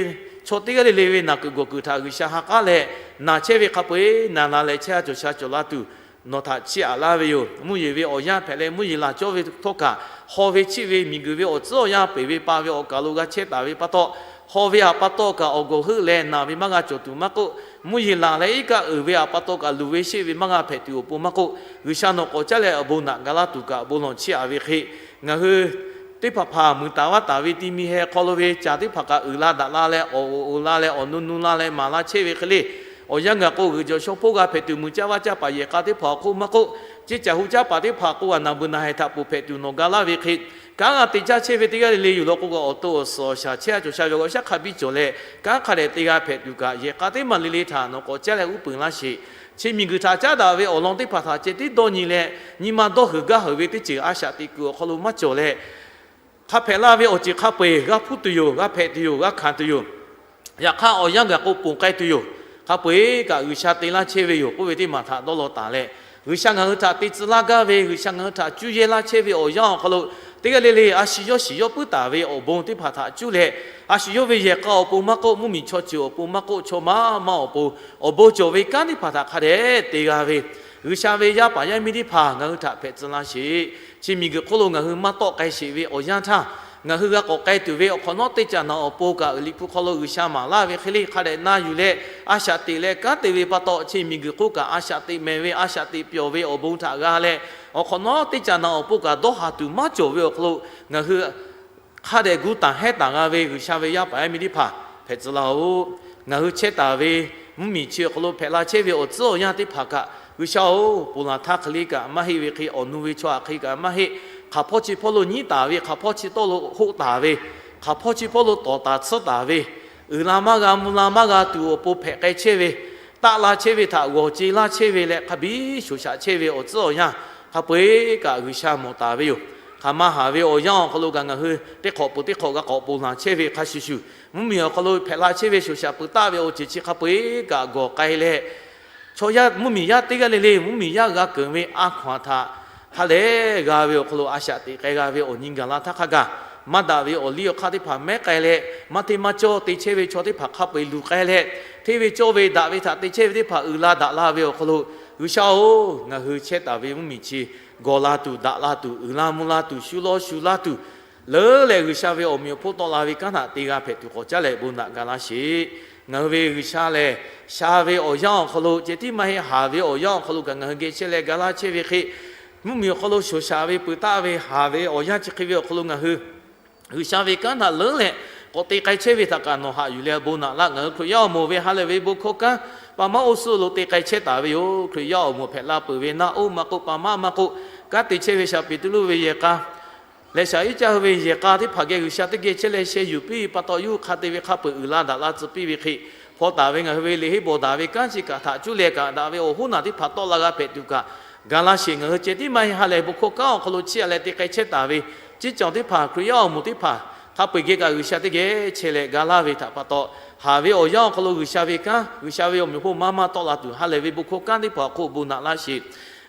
chaw teˇ g'aˇ le le ve naˬ kuiˬ gawˬ kuiˬ htaꞈ G'uiˬsha ha k'aˉ leh, naˬ chehˇ ve hk'a peu-eˬ naˬ la leh chehˇ ha cawˬ sha cawˬ la tuˬ, nawˬ htaꞈ chiˇ aꞈ laˇ ve yoˬ. Mvuhˇ yeˬ ve awˬ yanˇ hpehꞈ leh, mvuhˇ yeˬ laˬ cawˇ ve htawˇ kaꞈ, haw ve chiˆ ve miˬguiˬ ve awˬ tcuhˉ awˬ yanˇ peuˬ ve pa ve awˬ kaˬ lo g'a chehˇ taˍ ve pa taw, haw ve aꞈ pa taw kaꞈ awˬ gawˬ heuˆ leh naˬ ve maˇ g'a cawˬ tuˬ maˇ k'oˆ, mvuhˇ yeˬ laˬ leh iˉ kaˆ uiˍ ve aꞈ pa taw kaꞈ luˬ ve sheˆ ve maˇ g'a hpehꞈ tuˬ awˬ pon maˇ k'oˆ, G'uiˬsha nawˬ k'awꞈ caˉ leh awˬ bon naꞈ ga laˇ tuˬ kaꞈ bon lawˬ chiˇ aꞈ ve hk'e, ngaˬ hui teˇ hpaˍ hpaˍ muiˬ taˍ vaˇ taˍ ve ti mi heh hk'aw lo ve caˬ teˇ hpaˍ kaꞈ uiˍ la daꞈ la leh, awˬ uiˍ la leh, awˬ nu nu la leh maˍ la chehˇ ve hk'e le, awˬ yanˇ gaˬ k'o g'uiˬ jawˬ shaw hpoˇ g'a hpehꞈ tuˬ, muiˬ caˇ vaˇ caˇ paˍ yehˬ k'a teˇ hpaˍ awˬ hk'oˆ maˇ k'oˆ, ceˇ caˬ hu caˇ paˍ teˇ hpaˍ k'o, a naˬ beuˬ naˬ haiˬ htaꞈ ponˬ hpehꞈ tuˬ nawˬ ga laˇ ve hk'e, kanˉ g'a te caˇ chehˇ ve teˇ g'aˇ le le yoˬ law k'o, awˬ to awˬ suhˍ awˬ shaˍ chehˇ ha cawˬ sha ve awˬ g'aˇ shaˉ hk'a biˇ cawˬ leh, kanˉ hk'a dehꞈ te g'a hpehꞈ tuˬ kaꞈ, yehˬ k'a teˇ maˬ le le htaꞈ nawˬ k'awꞈ caˉ leh uˉ peunˍ laˇ sheˍ. Chi miˬguiˬ htaꞈ caˉ daꞈ ve awˬ lawn teˇ hpaˍ htaꞈ ceh tiˉ dawˇ nyi leh, nyi ma dawˇ heuˬ gaˇ heuˬ ve teˇ ceuˬ a shaꞈ teꞈ kuiˬ awˬ hk'aw lo maˇ cawˬ leh, hk'a hpehꞈ la ve awˬ ceuˬ hk'a peu-eˬ g'a hpuˇ tuˬ yoˬ, g'a hpehꞈ tuˬ yoˬ, g'a hkanˍ tuˬ yoˬ. Yaꞈ hk'aˇ, awˬ yanˇ gaˬ k'o ponˬ k'ai tuˬ yoˬ. Hk'a peu-eˬ kaꞈ G'uiˬsha te laˇ chehˇ ve yoˬ k'oˆ ve teˇ maˬ htaꞈ dawˇ law taˍ leh, G'uiˬsha ngaˬ hui htaꞈ te tcuh laˇ gaˇ ve, G'uiˬsha ngaˬ hui htaꞈ cuˇ yehˇ laˇ chehˇ ve awˬ yanˇ awˬ hk'aw lo, teˇ g'aˇ le le a shu yawˇ shiˍ yawˇ puiˉ taˍ ve awˬ bon teˇ hpaˍ htaꞈ cuˇ leh, a shu yawˇ ve yehˬ k'a awˬ pon maˇ k'oˆ, mvuhˇmiˬ chaw ceuˬ awˬ pon maˇ k'oˆ, chaw maˇ maˇ awˬ pon awˬ bon cawˬ ve kanˉ teˇ hpaˍ htaꞈ hk'a dehꞈ te g'a ve, G'uiˬsha ve yaˇ paˍ yaˇ miˇ teˇ hpaˍ ngaˬ hui htaꞈ hpehꞈ tcuh laˇ sheˍ. Chi miˬguiˬ hk'oˆ lo ngaˬ hui maˇ tawˆ k'ai sheˍ ve awˬ yanˇ htaˇ, ngaˬ hui g'a k'awꞈ k'ai tuˬ ve awˬ hk'awꞈ nawˉ teˇ caꞈ naˬ awˬ pon kaꞈ, Liꞈ hpu hk'aw lo G'uiˬsha maˍ laˇ ve hk'e le hk'a dehꞈ na yuˬ leh, a shaꞈ teꞈ leh kanˉ te ve pa taw, chi miˬguiˬ hk'oˆ kaꞈ a shaꞈ teꞈ mehˍ ve, a shaꞈ teꞈ pyawˬ ve awˬ bon htaꞈ g'a leh, awˬ hk'awꞈ nawˉ teˇ caꞈ naˬ awˬ pon kaꞈ dawˇ haˍ tuˬ maˇ cawˬ ve awˬ hk'aw lo, ngaˬ hui hk'a dehꞈ gu taˍ hehnˇ taˍ g'a ve G'uiˬsha ve yaˇ paˍ yaˇ miˇ teˇ hpaˍ hpehꞈ tcuh laˇ-oˬ. Ngaˬ hui chehˇ taˍ ve mvuhˇmiˬ chi awˬ hk'aw lo hpehꞈ la chehˇ ve awˬ tcuhˉ awˬ yanˇ teˇ hpaˍ kaꞈ, G'uiˬsha-oˬ, ponˬ laˬ htaˇ hk'e le kaꞈ maˇ heˆ ve hk'e, awˬ nu ve chaw htaꞈ hk'e kaꞈ maˇ heˆ. Hk'aˬ hpawˇ chi hpawˇ lo nyiˉ taˍ ve, hk'aˬ hpawˇ chi tawˇ lo hoˆ taˍ ve, hk'aˬ hpawˇ chi hpawˇ lo tawˍ taˍ tsuhˇ taˍ ve, uiˍ la maˇ g'a, mvuh la maˇ g'a tuˬ awˬ pon hpehꞈ k'ai chehˇ ve, taˆ la chehˇ ve htaꞈ g'awˬ ce laˇ chehˇ ve leh, hk'a biˇ shoˍ shaꞈ chehˇ ve awˬ tcuhˉ awˬ yanˇ, hk'a peu-eˬ kaꞈ G'uiˬsha mawˬ taˍ ve yoˬ. Hk'aˬ ma haˍ ve awˬ yanˇ awˬ hk'aw lo kaꞈ ngaˬ hui teˇ hk'awꞈ peuˬ teˇ hk'awꞈ g'a k'awꞈ ponˬ laˬ chehˇ ve hk'a shuˍ shuˍ, mvuhˇmiˬ awˬ hk'aw lo hpehꞈ la chehˇ ve shoˍ shaꞈ peuˬ taˆ ve awˬ ceuˬ chi hk'a peu-eˬ kaꞈ g'awˬ k'ai leh, chaw yaˇ mvuhˇmiˬ yaˇ teˇ g'aˇ le le mvuhˇmiˬ yaˇ g'a keunˍ ve a hkaw-anˬ htaꞈ ha lehˬ g'a ve awˬ hk'aw lo a shaꞈ teꞈ k'ai g'a ve awˬ nyi gaˬ la htaˇ hk'a gaˬ, maˇ daꞈ ve awˬ liˇ awˬ hk'aˇ teˇ hpaˍ mehˉ k'ai leh, maˇ hteˇ maˇ cawˇ te chehˇ ve chaw teˇ hpaˍ hk'a peu-eˬ luˬ k'ai leh, hteˇ ve cawˇ ve daꞈ ve htaꞈ te chehˇ ve teˇ hpaˍ uiˍ la daꞈ la ve awˬ hk'aw lo, G'uiˬsha-oˬ, ngaˬ hui chehˇ taˍ ve mvuhˇmiˬ chi gawˬ la tuˬ, daꞈ la tuˬ, uiˍ la mvuh la tuˬ, shu law shu laˇ tuˬ, leuˉ leh G'uiˬsha ve awˬ meꞈ awˬ hponˇ tawˆ la ve kanˉ htaꞈ te g'a hpehꞈ tuˬ k'awꞈ caˉ leh bon daꞈ ga laˇ sheˍ. Ngaˬ hui ve G'uiˬsha lehˬ, sha ve awˬ yanˇ awˬ hk'aw lo ceh tiˉ maˇ heˆ, haˍ ve awˬ yanˇ awˬ hk'aw lo kaꞈ ngaˬ hui geh chehˇ leh ga laˇ chehˇ ve hk'e, mvuhˇmiˬ awˬ hk'aw lo shoˍ shaꞈ ve peuˬ taˆ ve haˍ ve awˬ yanˇ chi hk'e ve awˬ hk'aw lo ngaˬ hui G'uiˬsha ve kanˉ htaꞈ leuˉ leh k'awꞈ te k'ai chehˇ ve htaꞈ kaꞈ nawˬ haꞈ yuˬ leh bon naꞈ laˇ. Ngaˬ hui Hkriꞈ yaˇ awˬ moˍ ve ha lehˬ ve bon hkawˇ kanˉ pa maˇ oˇ suhˉ lo te k'ai chehˇ taˍ ve yoˬ. Hkriꞈ yaˇ awˬ moˍ hpehꞈ la peuˬ ve naˆ oˇ maˇ k'oˆ, pa maˇ maˇ k'oˆ, kanˉ te chehˇ ve shaˍ Peˍtruˆ ve yehˬ k'a leh shaˍ iˉ caˇ hui ve yehˬ k'a teˇ hpaˍ geh G'uiˬsha teˇ geh chehˇ leh sheh yuˬ piˇ ve pa taw, yawˇ hui hk'a te ve hk'a peu-eˬ uiˍ la daꞈ la tcuh piˇ ve hk'e, hpaw taˍ ve ngaˬ hui ve liꞈ henˇ bawˬ daꞈ ve kanˉ chi kaꞈ htaꞈ cuˇ leh kaꞈ daꞈ ve awˬ hoˉ naˬ teˇ hpaˍ tawˆ la g'a hpehꞈ tuˬ kaꞈ, ga laˇ sheˍ. Ngaˬ hui ceh tiˉ maˇ heˆ, ha lehˬ bon hkawˇ kanˉ awˬ hk'aw lo chiˇ aꞈ leh te k'ai chehˇ taˍ ve ciˉ cawˬ teˇ hpaˍ, Hkriꞈ yaˇ awˬ moˍ teˇ hpaˍ Hk'a peu-eˬ geh kaꞈ G'uiˬsha teˇ geh chehˇ leh ga laˇ ve htaꞈ pa taw, haˍ ve awˬ yanˇ awˬ hk'aw lo G'uiˬsha ve kanˉ, G'uiˬsha ve awˬ meꞈ awˬ hponˇ maˇ maˇ tawˆ la tuˬ ha lehˬ ve bon hkawˇ kanˉ teˇ hpaˍ awˬ hk'oˆ bon naꞈ laˇ sheˍ.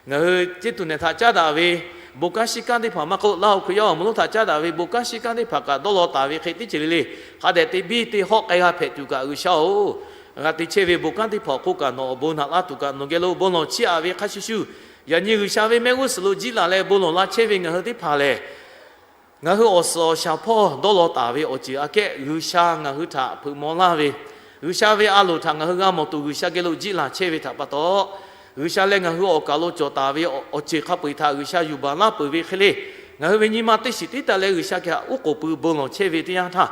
Ngaˬ hui ceˇ tuˬ nehˬ htaꞈ caˉ daꞈ ve bon kanˉ shiˉ kanˉ teˇ hpaˍ maˇ k'oˆ, Laˇ huˍ Hkriꞈ yaˇ awˬ moˍ lonˉ htaꞈ caˉ daꞈ ve bon kanˉ shiˉ kanˉ teˇ hpaˍ kaꞈ dawˇ law taˍ ve hk'e teˇ ceuˬ le le, hk'a dehꞈ teˇ biˇ teˇ hawˆ k'ai g'a hpehꞈ tuˬ kaꞈ G'uiˬsha-oˬ, g'a te chehˇ ve bon kanˉ teˇ hpaˍ awˬ hk'oˆ kaꞈ nawˬ awˬ bon naꞈ laˇ tuˬ kaꞈ nawˬ geh lo bon lawˬ chiˇ aꞈ ve hk'a shuˍ shuˍ, yaꞈ nyi G'uiˬsha ve mehˆ g'uˇ suhˍ lo jiˇ laˬ leh bon lawˬ la chehˇ ve ngaˬ hui teˇ hpaˍ lehˬ, ngaˬ hui awˬ suhˍ awˬ shaˍ hpawˇ dawˇ law taˍ ve awˬ ceuˬ aꞈ kehˉ G'uiˬsha ngaˬ hui htaꞈ hpeuꞈ maw laˇ ve, G'uiˬsha ve a loˍ htaꞈ ngaˬ hui g'a mawˬ tuˬ G'uiˬsha geh lo jiˇ laˬ chehˇ ve htaꞈ pa taw, G'uiˬsha leh ngaˬ hui awˬ kaˬ lo cawˬ taˍ ve awˬ ceuˬ hk'a peu-eˬ htaꞈ G'uiˬsha yuˬ baˬ laˇ peuˬ ve hk'e le, ngaˬ hui ve nyi ma teˇ shiˍ tiˉ taˍ leh G'uiˬsha geh haꞈ uˉ k'oˍ pui bon lawˬ chehˇ ve teˇ yanˇ htaˇ,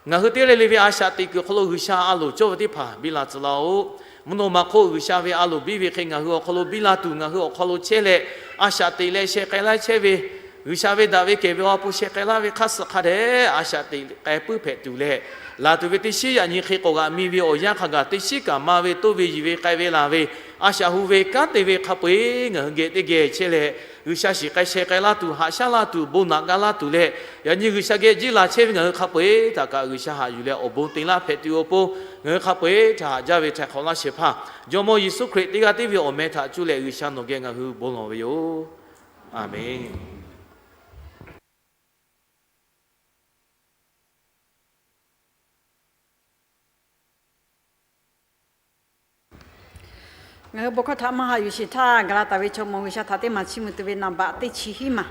ngaˬ hui teˇ g'aˇ le le ve a shaꞈ teꞈ kuiˬ awˬ hk'aw lo G'uiˬsha a loˍ cawˇ ve teˇ hpaˍ biˇ la tcuh laˇ-oˆ. Mvuhˇ naw ma hk'oˆ G'uiˬsha ve a loˍ biˇ ve hk'e ngaˬ hui awˬ hk'aw lo biˇ la tuˬ, ngaˬ hui awˬ hk'aw lo chehˇ leh, a shaꞈ teꞈ leh sheh k'ai laˇ chehˇ ve, G'uiˬsha ve daꞈ ve kehˬ ve awˬ ha hpu sheh k'ai laˇ ve hk'a suh hk'a dehꞈ a shaꞈ teꞈ k'ai puiˉ hpehꞈ tuˬ leh, laˬ tuˬ ve teˇ shiˉ yaꞈ nyi hk'e k'awꞈ g'aꞈ mi ve awˬ yanˇ hk'a gaˬ teˇ shiˉ kaꞈ ma ve toˇ ve yiˬ ve k'ai ve laˬ ve, a shaꞈ hu ve kanˉ te ve hk'a peu-eˬ ngaˬ hui geh teˇ geh chehˇ leh, G'uiˬsha shiˍ k'ai sheh k'ai laˇ tuˬ, haꞈ shaˉ laˇ tuˬ, bon naꞈ ga laˇ tuˬ leh, yaꞈ nyi G'uiˬsha geh jiˇ laˬ chehˇ ve ngaˬ hui hk'a peu-eˬ htaꞈ kaꞈ G'uiˬsha haꞈ yuˬ leh awˬ bon te laˇ hpehꞈ tuˬ awˬ pon, ngaˬ hui hk'a peu-eˬ htaꞈ haꞈ jaˇ ve htaiˍ hk'awꞈ laˇ shehˍ hpaˇ Jawˇmawˇ Yeˍsuˆ Hkriꞈ teˇ g'aˇ tiˉ ve awˬ meh htaꞈ cuˇ leh G'uiˬsha nawˬ geh ngaˬ hui bon lawˬ ve yoˬ. Aˍmenˍ. Ngaˬ hui bon hkawˇ htaꞈ maˇ haꞈ yuˬ sheˍ htaˇ, gaˬ la taˍ ve chaw mawˬ G'uiˬsha htaꞈ teˇ maˬ chiˇ mvuh tuˬ ve naˍ baꞈ teˇ chi hiˉ maˬ,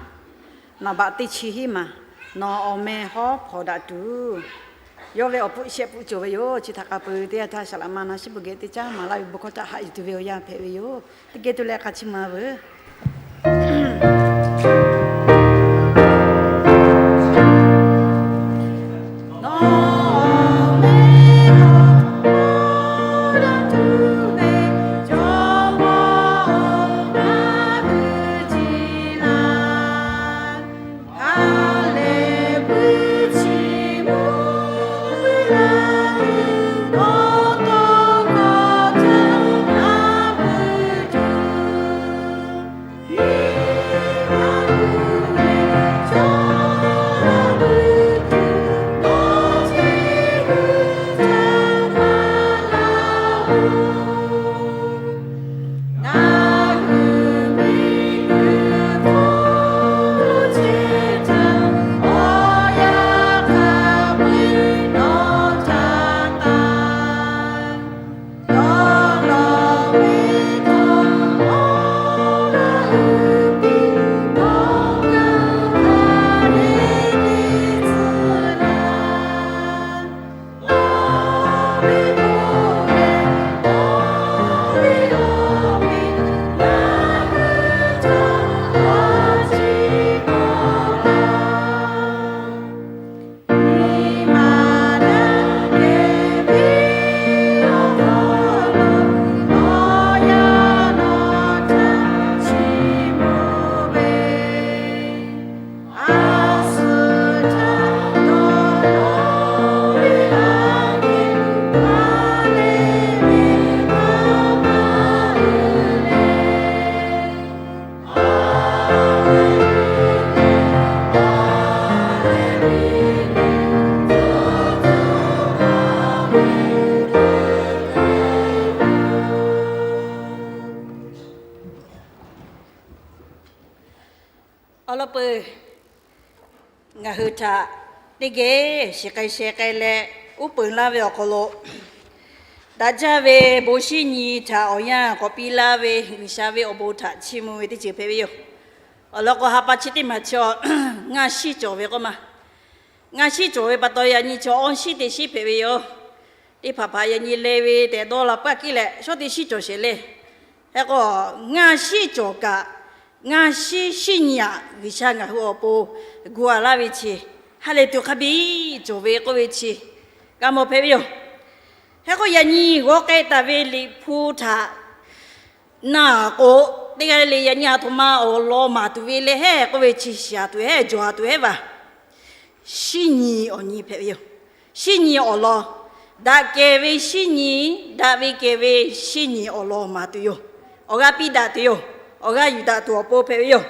naˍ baꞈ teˇ chi hiˉ maˬ, nawˬ awˬ meh hawˉ hpawnˬ daꞈ tuˬ, yawˇ ve awˬ pui shehˆ pui cawˬ ve yoˬ. Chi htaꞈ k'a peu-eˬ teˇ yanˇ htaˇ saˍ laꞈ ma na shiˉ pui geh teˇ caˉ maˍ laˇ ve bon hkawˇ htaꞈ haꞈ yuˬ tuˬ ve awˬ yanˇ hpehꞈ ve yoˬ. Teˇ geh tuˬ leh k'a chiˇ mvuh veuˬ. Awˬ lawn peuˬ, ngaˬ hui htaꞈ teˇ geh shiˍ k'ai sheh k'ai leh uˉ peunˍ laˇ ve awˬ hk'aw lo, daꞈ jaˇ ve bon shinˉ nyi htaꞈ awˬ yanˇ k'awꞈ piˇ laˇ ve G'uiˬsha ve awˬ bon htaꞈ chiˇ mvuh ve teˇ ceuˬ hpehꞈ ve yoˬ. Awˬ lawn k'o, ha pa chi teˇ maˬ chaw ngaˇ shinˉ cawˬ ve k'oˆ ma. Ngaˇ shinˉ cawˬ ve pa taw, yaꞈ nyi chaw awˇ shinˉ teˇ shinˉ hpehꞈ ve yoˬ. Teˇ hpaˍ hpaˍ yaꞈ nyi le ve tehꞈ dawˇ la paˇ kiˉ leh, shawˉ teˇ shinˉ cawˬ sheˍ le. Hk'e k'o, ngaˇ shinˉ cawˬ kaꞈ, ngaˇ shinˉ shinˉ nyi aꞈ G'uiˬsha ngaˬ hui awˬ pon gu a laˇ ve chi, ha lehˬ tuˬ hk'a biˇ cawˬ ve k'oˆ ve chi, g'a mawˬ hpehꞈ ve yoˬ. Hk'e k'o, yaꞈ nyi g'aw k'ai taˍ ve Liꞈ hpu htaꞈ na k'o, teˇ g'aˇ le le yaꞈ nyi aˬ htoꞈ ma awˬ lawn maˍ tuˬ ve le heˆ k'oˆ ve chi, shiˍ a tuˬ heˆ, jawˬ a tuˬ heˆ vaˬ. Shinˉ nyi awˬ nyi hpehꞈ ve yoˬ. Shinˉ nyi awˬ lawn, daꞈ kehˬ ve shinˉ nyi, daꞈ ve kehˬ ve shinˉ nyi awˬ lawn maˍ tuˬ yoˬ. Awˬ g'aˇ piˇ daꞈ tuˬ yoˬ. Awˬ g'aˇ yuˬ daꞈ tuˬ awˬ pon hpehꞈ ve yoˬ.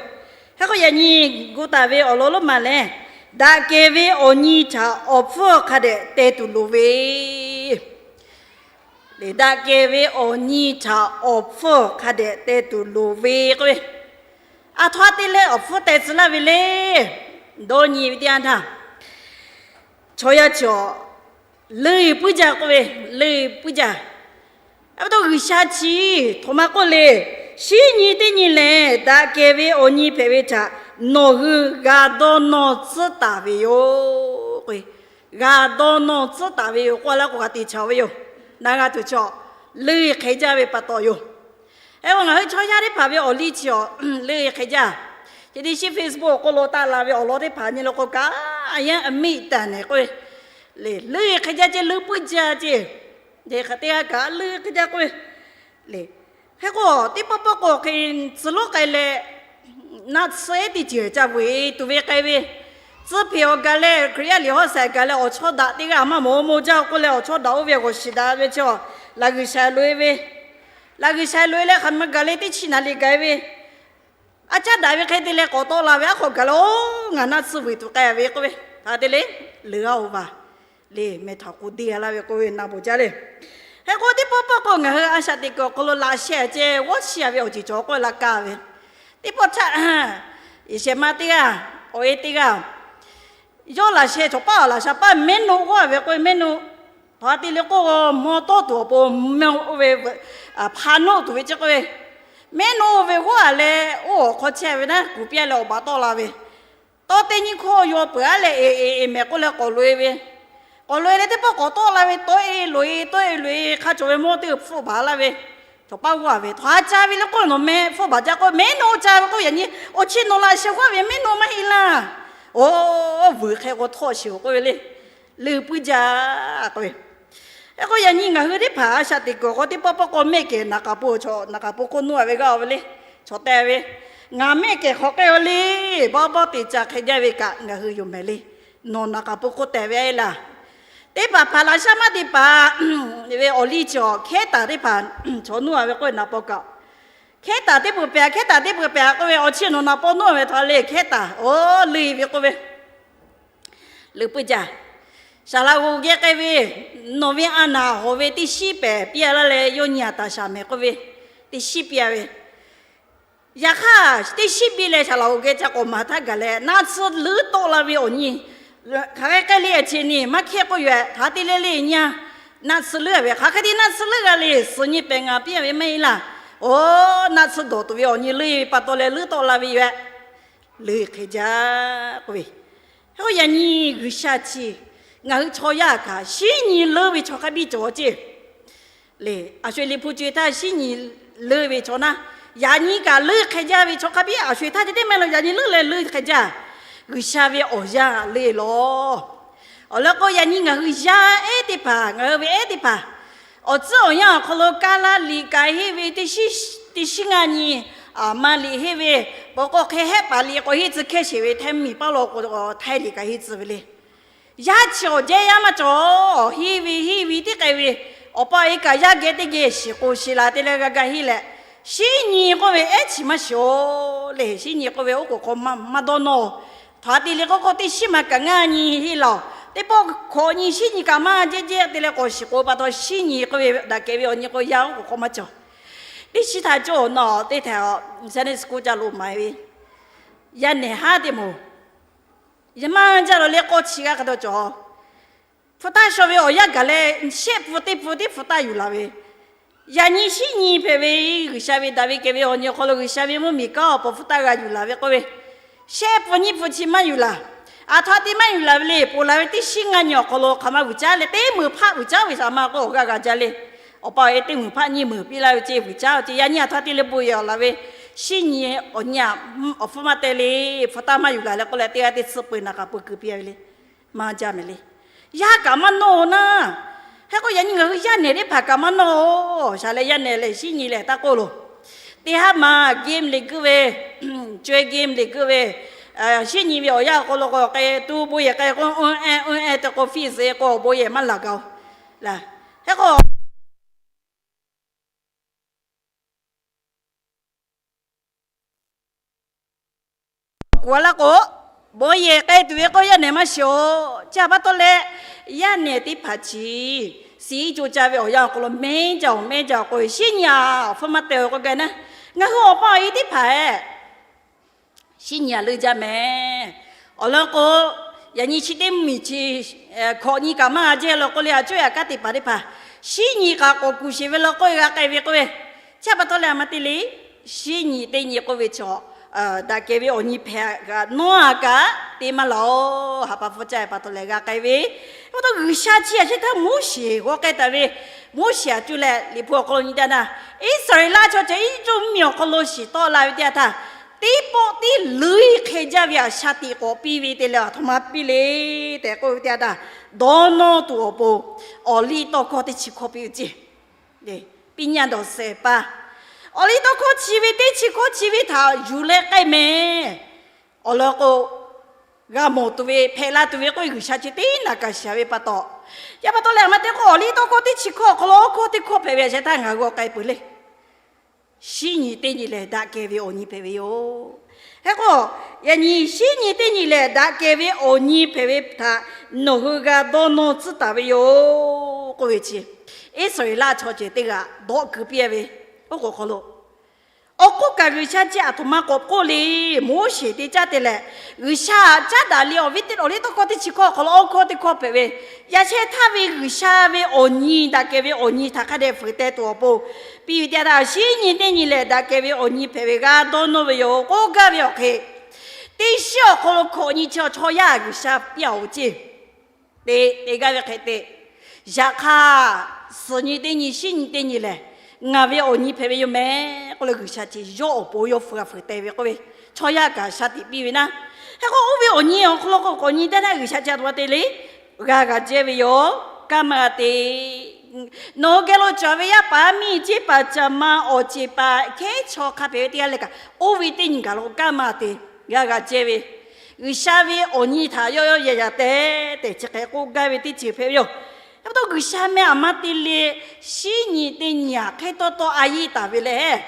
Hk'e k'o, yaꞈ nyi gu taˍ ve awˬ lawn lonˉ ma lehˬ, Daꞈ kehˬ ve awˬ nyi htaꞈ awˬ hpfuhˇ hk'a dehꞈ teh tuˬ loˍ ve. Lehˬ, daꞈ kehˬ ve awˬ nyi htaꞈ awˬ hpfuhˇ hk'a dehꞈ teh tuˬ loˍ ve k'oˆ ve, aˬ htoꞈ ma te leh awˬ hpfuhˇ teh tcuh laˇ ve le. Dawˇ nyi ve teˇ yanˇ htaˇ, chaw yaˇ chi awˬ leuˆ puiˉ jaˇ k'oˆ ve, leuˆ puiˉ jaˇ. A pa taw G'uiˬsha chi htoꞈ ma k'oˆ le, shinˉ nyi teˇ nyi lehˬ daꞈ kehˬ ve awˬ nyi hpehꞈ ve htaꞈ nawˬ hui g'a dawˇ nawˇ tcuhˉ taˍ ve yoˬ k'o, g'a dawˇ nawˇ tcuhˉ taˍ ve yoˬ k'oˆ laˇ k'o, g'a te chaw ve yoˬ. Na g'a tuˬ chaw leuˆ hk'e jaˇ ve pa taw yoˬ. Hk'e k'o, ngaˬ hui chaw yaˇ teˇ hpaˍ ve awˬ liˇ chi awˬ leuˆ hk'e jaˇ. Chi teˇ shinˉ Facebook awˬ hk'oˆ lo taˆ la ve awˬ lawn teˇ hpaˍ nyi lo k'o, kaꞈ a yanˇ a miˆ taˍ nehˬ k'oˆ ve, lehˬ leuˆ hk'e jaˇ ceh, leuˆ puiˉ jaˇ ceh, hk'e teˇ g'aˇ kaꞈ leuˆ hk'e jaˇ k'oˆ ve, lehˬ, hk'e k'o teˇ pawˆ pawˆ k'o hk'e tcuh lonˉ k'ai leh, naˆ tsuhˇ ehˉ teˇ ceuˬ ca vuiˬ tuˬ ve k'ai ve, tcuh hpeꞈ awˬ gaˬ leh Hkriꞈ yaˇ liꞈ hawˉ shehˍ gaˬ leh awˬ chawˇ daꞈ teˇ g'aˇ maˇ mawˬ maw jaˇ k'oˆ leh awˬ chawˇ daꞈ oˇ ve g'awˬ shiˍ daꞈ ve chi, laꞈ G'uiˬsha loꞈ-e ve, laꞈ G'uiˬsha loꞈ-e leh hk'aˬ ma gaˬ leh teˇ chi naˍ liꞈ gaˬ ve, a caˉ daꞈ ve hk'e te leh k'awꞈ tawˆ la ve aˉ hk'aw gaˬ leh, oˇ ngaˬ naˆ tsuhˇ vuiˬ tuˬ k'ai ve k'oˆ ve, hk'aˬ hk'e te le, leuˬ g'a-oˬ vaˬ, lehˬ meh htaꞈ k'oˆ deˇ g'a laˇ ve k'oˆ ve na bawˬ jaˇ le. Hk'e k'o teˇ pawˆ pawˆ k'o ngaˬ hui a shaꞈ teꞈ kuiˬ awˬ hk'aw lo laꞈ sheh ceh g'awˇ chi a ve awˬ ceuˬ cawˬ k'oˆ ve laꞈ kaˇ ve, teˇ pawˆ htaˇ, yehˬ shehˍ ma teˇ g'aˇ, awˬ e teˇ g'aˇ, yawˇ laꞈ sheh cawˬ paˇ awˬ laꞈ sha paˇ mehˉ naw g'awˇ ve k'oˆ ve, mehˉ naw, hk'aˬ hk'e te le k'oˆ, mawˇ tawˇ tuˬ awˬ pon mehˉ oˇ ve, hpa naw tuˬ ve chi k'oˆ ve, mehˉ naw oˇ ve g'awˇ a leh oˇ awˬ hk'aw chehˇ ve naˉ kuˬ piˇ leh awˬ baˬ tawˆ la ve, tawˇ teˇ nyiˇ hkawˇ yaw peuˬ a leh, eˍ eˍ eˍ mehˍ k'oˆ leh k'awꞈ loꞈ-e ve, k'awꞈ loꞈ-e leh teˇ pawˆ k'awꞈ tawˆ la ve, tawˆ-e loꞈ-e, tawˆ-e loꞈ-e hk'a cawˬ ve mawˇ teˇ hpfuhˆ baˬ laˇ ve, cawˬ paˇ g'awˇ ve, hk'aˬ hk'e ca ve le k'oˆ, nawˬ meh hpfuhˆ baˬ jaˇ k'oˆ, mehˉ naw ca ve k'oˆ, yaꞈ nyi awˬ chi nawˬ laꞈ sheh g'awˇ ve mehˉ naw maˇ heˆ laˇ. Oˇ vuiˬ hk'e k'o htawˆ sheˍ-oˬ k'oˆ ve le. Leuˆ puiˉ jaˇ k'oˆ ve. Hk'e k'o yaꞈ nyi ngaˬ hui teˇ hpaˍ a shaꞈ teꞈ kuiˬ awˬ hk'aw teˇ pawˆ pawˆ k'o mehˆ kehˬ naˍ k'aˍ po chaw, naˍ k'aˍ po hk'oˆ nuˇ a ve g'aˇ oˬ ve le. Chaw teh ve, ngaˬ mehˆ kehˬ hk'awꞈ k'ai-o le, bawˇ bawˇ te ca hk'e jaˇ ve kaꞈ ngaˬ hui yoˬ mehˍ le. Nawˬ naˍ k'aˍ po hk'oˆ teh ve a laˇ. Teˇ hpaˍ hpaˍ laꞈ shaˉ maˇ teˇ hpaˍ ve awˬ liˇ chi awˬ hkehˉ taˍ teˇ hpaˍ chaw nuˇ a ve k'oˆ ve naˍ paw kaꞈ, hkehˉ taˍ teˇ peuˬ pehˍ, hkehˉ taˍ teˇ peuˬ pehˍ k'oˆ ve, awˬ chi nawˬ naˍ paw nuˇ ve htaꞈ le hkehˉ taˍ oˇ leuˆ ve k'oˆ ve, leuˆ puiˉ jaˇ. Saˍ laꞈ g'oˍ geh k'ai ve, nawˬ ve a naˍ hawˍ ve teˇ shinˉ pehˍ piˇ a laˇ leh yawˇ nyi a taˍ shaˍ mehˍ k'oˆ ve, teˇ shinˉ piˇ a ve, yaꞈ hk'aˇ teˇ shinˉ piˇ leh saˍ laꞈ g'oˍ geh ca k'awꞈ maˍ htaˇ gaˬ leh naˆ tsuhˇ leuˉ tawˆ la ve awˬ nyi, hk'aˬ hk'e k'ai le a ce ni maˇ hkehˇ k'oˆ yoˬ-eh. Hk'aˬ hk'e te le le nyi a, naˆ tsuhˇ leuˉ a ve, hk'aˬ hk'e te naˆ tsuhˇ leuˉ g'a le, suhˍ nyi pehˍ ngaˬ piˇ a ve maˇ heˆ laˇ. Oˇ naˆ tsuhˇ dawˬ tuˬ ve awˬ nyi leuˉ ve pa taw leh leuˉ tawˆ la ve yoˬ-eh. Leuˆ hk'e jaˇ k'oˆ ve. Hk'e k'o yaꞈ nyi G'uiˬsha chi ngaˬ hui chaw yaˇ kaꞈ shinˉ nyi leuˉ ve chaw hk'a biˇ cawˬ ceˇ. Lehˬ, a sho-eˬ liꞈ hpu co-e htaˇ shinˉ nyi leuˉ ve chaw naˉ, yaꞈ nyi kaꞈ leuˉ hk'e jaˇ ve chaw hk'a biˇ a sho-eˬ htaˇ ceh teˇ maˇ lo yaꞈ nyi leuˉ leh leuˉ hk'e jaˇ. G'uiˬsha ve awˬ yanˇ leuˉ lawˬ. Awˬ lawn k'o yaꞈ nyi ngaˬ hui yaˇ ehˉ teˇ hpaˍ, ngaˬ hui ve ehˉ teˇ hpaˍ, awˬ tcuhˉ awˬ yanˇ awˬ hk'aw lo Kaˇlaˇ liꞈ kaꞈ henˇ ve, teˇ shinˉ ngaˇ nyi Aˍma liꞈ henˇ ve, pawꞈ k'o hk'e hehˆ paˍ liꞈ k'awꞈ henˇ tcuh hkehˇ sheˍ ve, Htaiˇ miˬ paˇ law k'o Htaiˇ liꞈ kaꞈ henˇ tcuh ve le. Yaˇ chi awˬ jehˇ yaˇ maˇ cawˬ. Henˇ ve henˇ ve teˇ k'ai ve, awˬ pa awˬ e kaꞈ yaˇ geh teˇ geh shiˍ k'o shiˍ la te leh g'a ga henˇ leh, shinˉ nyi k'oˆ ve ehˉ chi maˇ shiˍ-oˬ le. Shinˉ nyi k'oˆ ve oˉ k'oˍ hk'aw maˇ dawˇ nawˇ-oˬ. Htaꞈ te le k'oˆ k'o teˇ shinˉ ma kaꞈ ngaˇ nyi henˇ laˬ-oˬ. Teˇ pawˆ hkawꞈ nyi shinˉ nyi kaꞈ maˇ jehˇ jehˇ te leh k'awꞈ shiˍ k'o pa taw shinˉ nyi k'oˆ ve daꞈ kehˬ ve awˬ nyi k'o yaˇ oˉ k'oˍ hk'aw maˇ cawˬ. Teˇ shinˉ htaꞈ cawˬ nawˬ teˇ htaꞈ Sunday school ca lo maˍ ve, yaˇ nehˬ haˉ teˇ moˍ, yaˇ maˇ jaˇ lawˬ leh k'awˇ chi g'aˇ hk'a dawˇ cawˬ. Hpu taˇ shaw ve awˬ yanˇ gaˬ leh shehˆ pfuhˍ teˇ pfuhˍ teˇ hpu taˇ yuˬ laˬ ve, yaꞈ nyi shinˉ nyi hpehꞈ ve, G'uiˬsha ve daꞈ ve kehˬ ve awˬ nyi awˬ hk'aw lo G'uiˬsha ve mvuhˇmiˬ kanˉ awˬ pon hpu taˇ g'a yuˬ laˬ ve k'oˆ ve, shehˆ pfuhˍ nyiˇ pfuhˍ chi maˇ yuˬ laˬ. Aˬ htoꞈ ma te maˇ yuˬ laˬ ve le. Ponˬ laˬ ve teˇ shinˉ ngaˇ nyi awˬ hk'aw lo hk'aˬ ma vuiˬ caˉ leh teˇ meunˍ hpaˆ vuiˬ caˉ ve shaˍ ma k'o awˬ g'aˇ g'a jaˇ le. Awˬ pa awˬ e teˇ meunˍ hpaˆ nyiˇ meunˍ piˇ laˇ ve ce vuiˬ caˉ ve ce. Yaꞈ nyi aˬ htoꞈ ma te leh bon yehˬ awˬ laˬ ve, shinˉ nyi awˬ nyi a, awˬ hpfuhˇ maˇ teh le. Hpu taˇ maˇ yuˬ laˬ leh k'oˆ leh teˇ g'aˇ teˇ tsuhˇ peu naˍ k'aˍ peu kuˬ piˇ ve le. Maˇ jaˇ mehˍ le. Yaˇ kaꞈ maˇ nawˇ-oˬ naˉ. Hk'e k'o yaꞈ nyi ngaˬ hui yaˇ nehˬ teˇ hpaˍ kaꞈ maˇ nawˇ-oˬ. Shaˍ leh yaˇ nehˬ lehˬ shinˉ nyi lehˬ taˇ k'oˆ loˬ. Teˇ haˉ ma game lehˬ guiˇ ve, co-e game lehˬ guiˇ ve, shinˉ nyi ve awˬ yanˇ awˬ hk'aw lo k'o k'ai tuˬ bon yehˬ k'ai k'o, un-e un-e te k'o fizeh k'o bon yehˬ maˇ laˬ gaˬ-oˬ. Hk'e k'o, kuˬ a laˇ k'o, Bon yehˬ k'ai tuˬ ve k'o yaˇ nehˬ maˇ shiˍ-oˬ. Chi pa taw leh, yaˇ nehˬ teˇ hpaˍ chi siˍ iˉ co ca ve awˬ yanˇ awˬ hk'aw lo mehˉ jaˇ-oˬ, mehˉ jaˇ-oˬ k'oˆ ve, shinˉ nyi-a awˬ hpfuhˇ maˇ teh k'oˆ gaˇ naˉ, ngaˬ hui awˬ pa awˬ e teˇ hpaˍ-eˬ shinˉ nyi-a leuˆ jaˇ mehˍ. Awˬ lawn k'o, yaꞈ nyi chi teˇ miˬ chi hkawꞈ nyi kaꞈ maˇ g'a jehˇ law k'oˆ le, a cuˇ yaꞈ kaˉ teˇ hpaˍ teˇ hpaˍ shinˉ nyi kaꞈ k'awꞈ kuˬ sheˍ ve law k'oˆ ve g'a k'ai ve k'oˆ ve, chi pa taw leh a ma te le, shinˉ nyi teˇ nyi k'oˆ ve chaw daꞈ kehˬ ve awˬ nyi hpehꞈ kaꞈ nawˉ a kaꞈ te maˇ laˬ-oˬ. Haꞈ pa hpfuhˇ caˇ ve pa taw leh g'a k'ai ve, pa taw G'uiˬsha chi a shehˍ htaˇ Moˉseˍ g'aw k'ai taˍ ve, Moˉseˍ a cuˇ leh Liꞈ hpu awˬ hk'aw lo nyi taˇ naˇ, Iˉsaˍreˍlaˆ chaw ceuˬ Eˇjiˇtuꞈ mvuhˇmiˬ awˬ hk'aw lo shiˍ tawˆ la ve teˇ yanˇ htaˇ, teˇ pawˆ tiˉ leuˉ hk'e jaˇ ve a shaꞈ tiꞈ k'awꞈ piˇ ve te leh a htoꞈ ma piˇ le tehꞈ k'oˆ ve teˇ yanˇ htaˇ, dawˇ nawˇ tuˬ awˬ pon awˬliˇtawˇhkawˇ teˇ chi hkawˇ piˇ ve ceˇ. Piˇ nyaˇ dawˬ shehˍ hpaˇ, awˬliˇtawˇhkawˇ chi ve teˇ chi hkawˇ chi ve htaꞈ yuˬ leh k'ai mehˍ. Awˬ lawn k'o, g'a mawˬ tuˬ ve hpehꞈ la tuˬ ve k'oˆ ve G'uiˬsha chi teˇ naꞈ kaꞈ shiˍ ve pa taw, yaˇ pa taw leh a ma te k'o, awˬliˇtawˇhkawˇ teˇ chi hkawˇ awˬ hk'aw lo awˬ hkawˇ teˇ hkawˇ hpehꞈ ve a shehˍ htaˇ ngaˬ hui g'aw k'ai peuˬ le. Shinˉ nyi teˇ nyi lehˬ, daꞈ kehˬ ve awˬ nyi hpehꞈ ve yoˬ. Hk'e k'o, yaꞈ nyi shinˉ nyi teˇ nyi lehˬ, daꞈ kehˬ ve awˬ nyi hpehꞈ ve htaꞈ nawˬ hui g'a dawˇ nawˇ tcuhˉ taˍ ve yoˬ k'oˆ ve chi, Iˉsaˍreˍlaˆ chaw ceuˬ teˇ g'aˇ dawˆ keu piˇ ve, oˉ k'oˍ hk'aw lo awˬ k'oˆ kaꞈ G'uiˬsha chi a htoꞈ ma k'awꞈ k'oˆ le. Moˉseˍ te caˇ te leh, G'uiˬsha caˉ daꞈ le awˬ viˉ teˇ awˬliˇtawˇhkawˇ teˇ chi hkawˇ awˬ hk'aw lo awˬ hkawˇ teˇ hkawˇ hpehꞈ ve, yaꞈ shehˍ htaˇ ve G'uiˬsha ve awˬ nyi, daꞈ kehˬ ve awˬ nyi htaꞈ hk'a dehꞈ fuiˍ teh tuˬ awˬ pon piˇ ve teˇ yanˇ htaˇ, shinˉ nyi teˇ nyi lehˬ, daꞈ kehˬ ve awˬ nyi hpehꞈ ve g'a dawˇ nawˇ ve yoˬ k'oˆ gaˇ ve awˬ hk'e, teˇ shiˉ awˬ hk'aw lo hkawꞈ nyi chi chaw yaˇ G'uiˬsha piˇ-a-oˬ ceˇ. Te, te gaˇ ve hk'e te. Yaꞈ hk'aˇ, suhˍ nyi teˇ nyi, shinˉ nyi teˇ nyi lehˬ, ngaˬ ve awˬ nyi hpehꞈ ve yoˬ mehˍ k'oˆ leh, G'uiˬsha chi yawˇ awˬ pon yawˇ fuiˍ g'a fuiˍ teh ve k'oˆ ve, chaw yaˇ kaꞈ shaꞈ tiꞈ piˇ ve naˉ. Hk'e k'o, oˇ ve awˬ nyi awˬ hk'aw lo k'o, k'awꞈ nyi teˇ naˉ G'uiˬsha chi a htoꞈ ma te le, g'a g'a jehˇ ve yoˬ. Kanˉ maˇ g'a te. Nawˬ hui geh lo cawˬ ve yaˇ paˍ miˇ ceˇ paˍ caˬ ma awˬ ceˬ paˍ hkehˉ chaw hk'a hpehꞈ ve teˇ g'aˇ leh kaꞈ, oˇ ve teˇ nyi gaˬ lo kanˉ maˇ te, g'a g'a jehˇ ve, G'uiˬsha ve awˬ nyi htaꞈ yawˇ yawˇ yaꞈ yaꞈ teh tehꞈ chi hk'e k'oˆ gaˇ ve teˇ ceuˬ hpehꞈ ve yoˬ. Yaˇ pa taw G'uiˬsha meh a ma te le, shinˉ nyi teˇ nyi aꞈ hk'e taw taw a yeˇ taˍ ve lehˬ,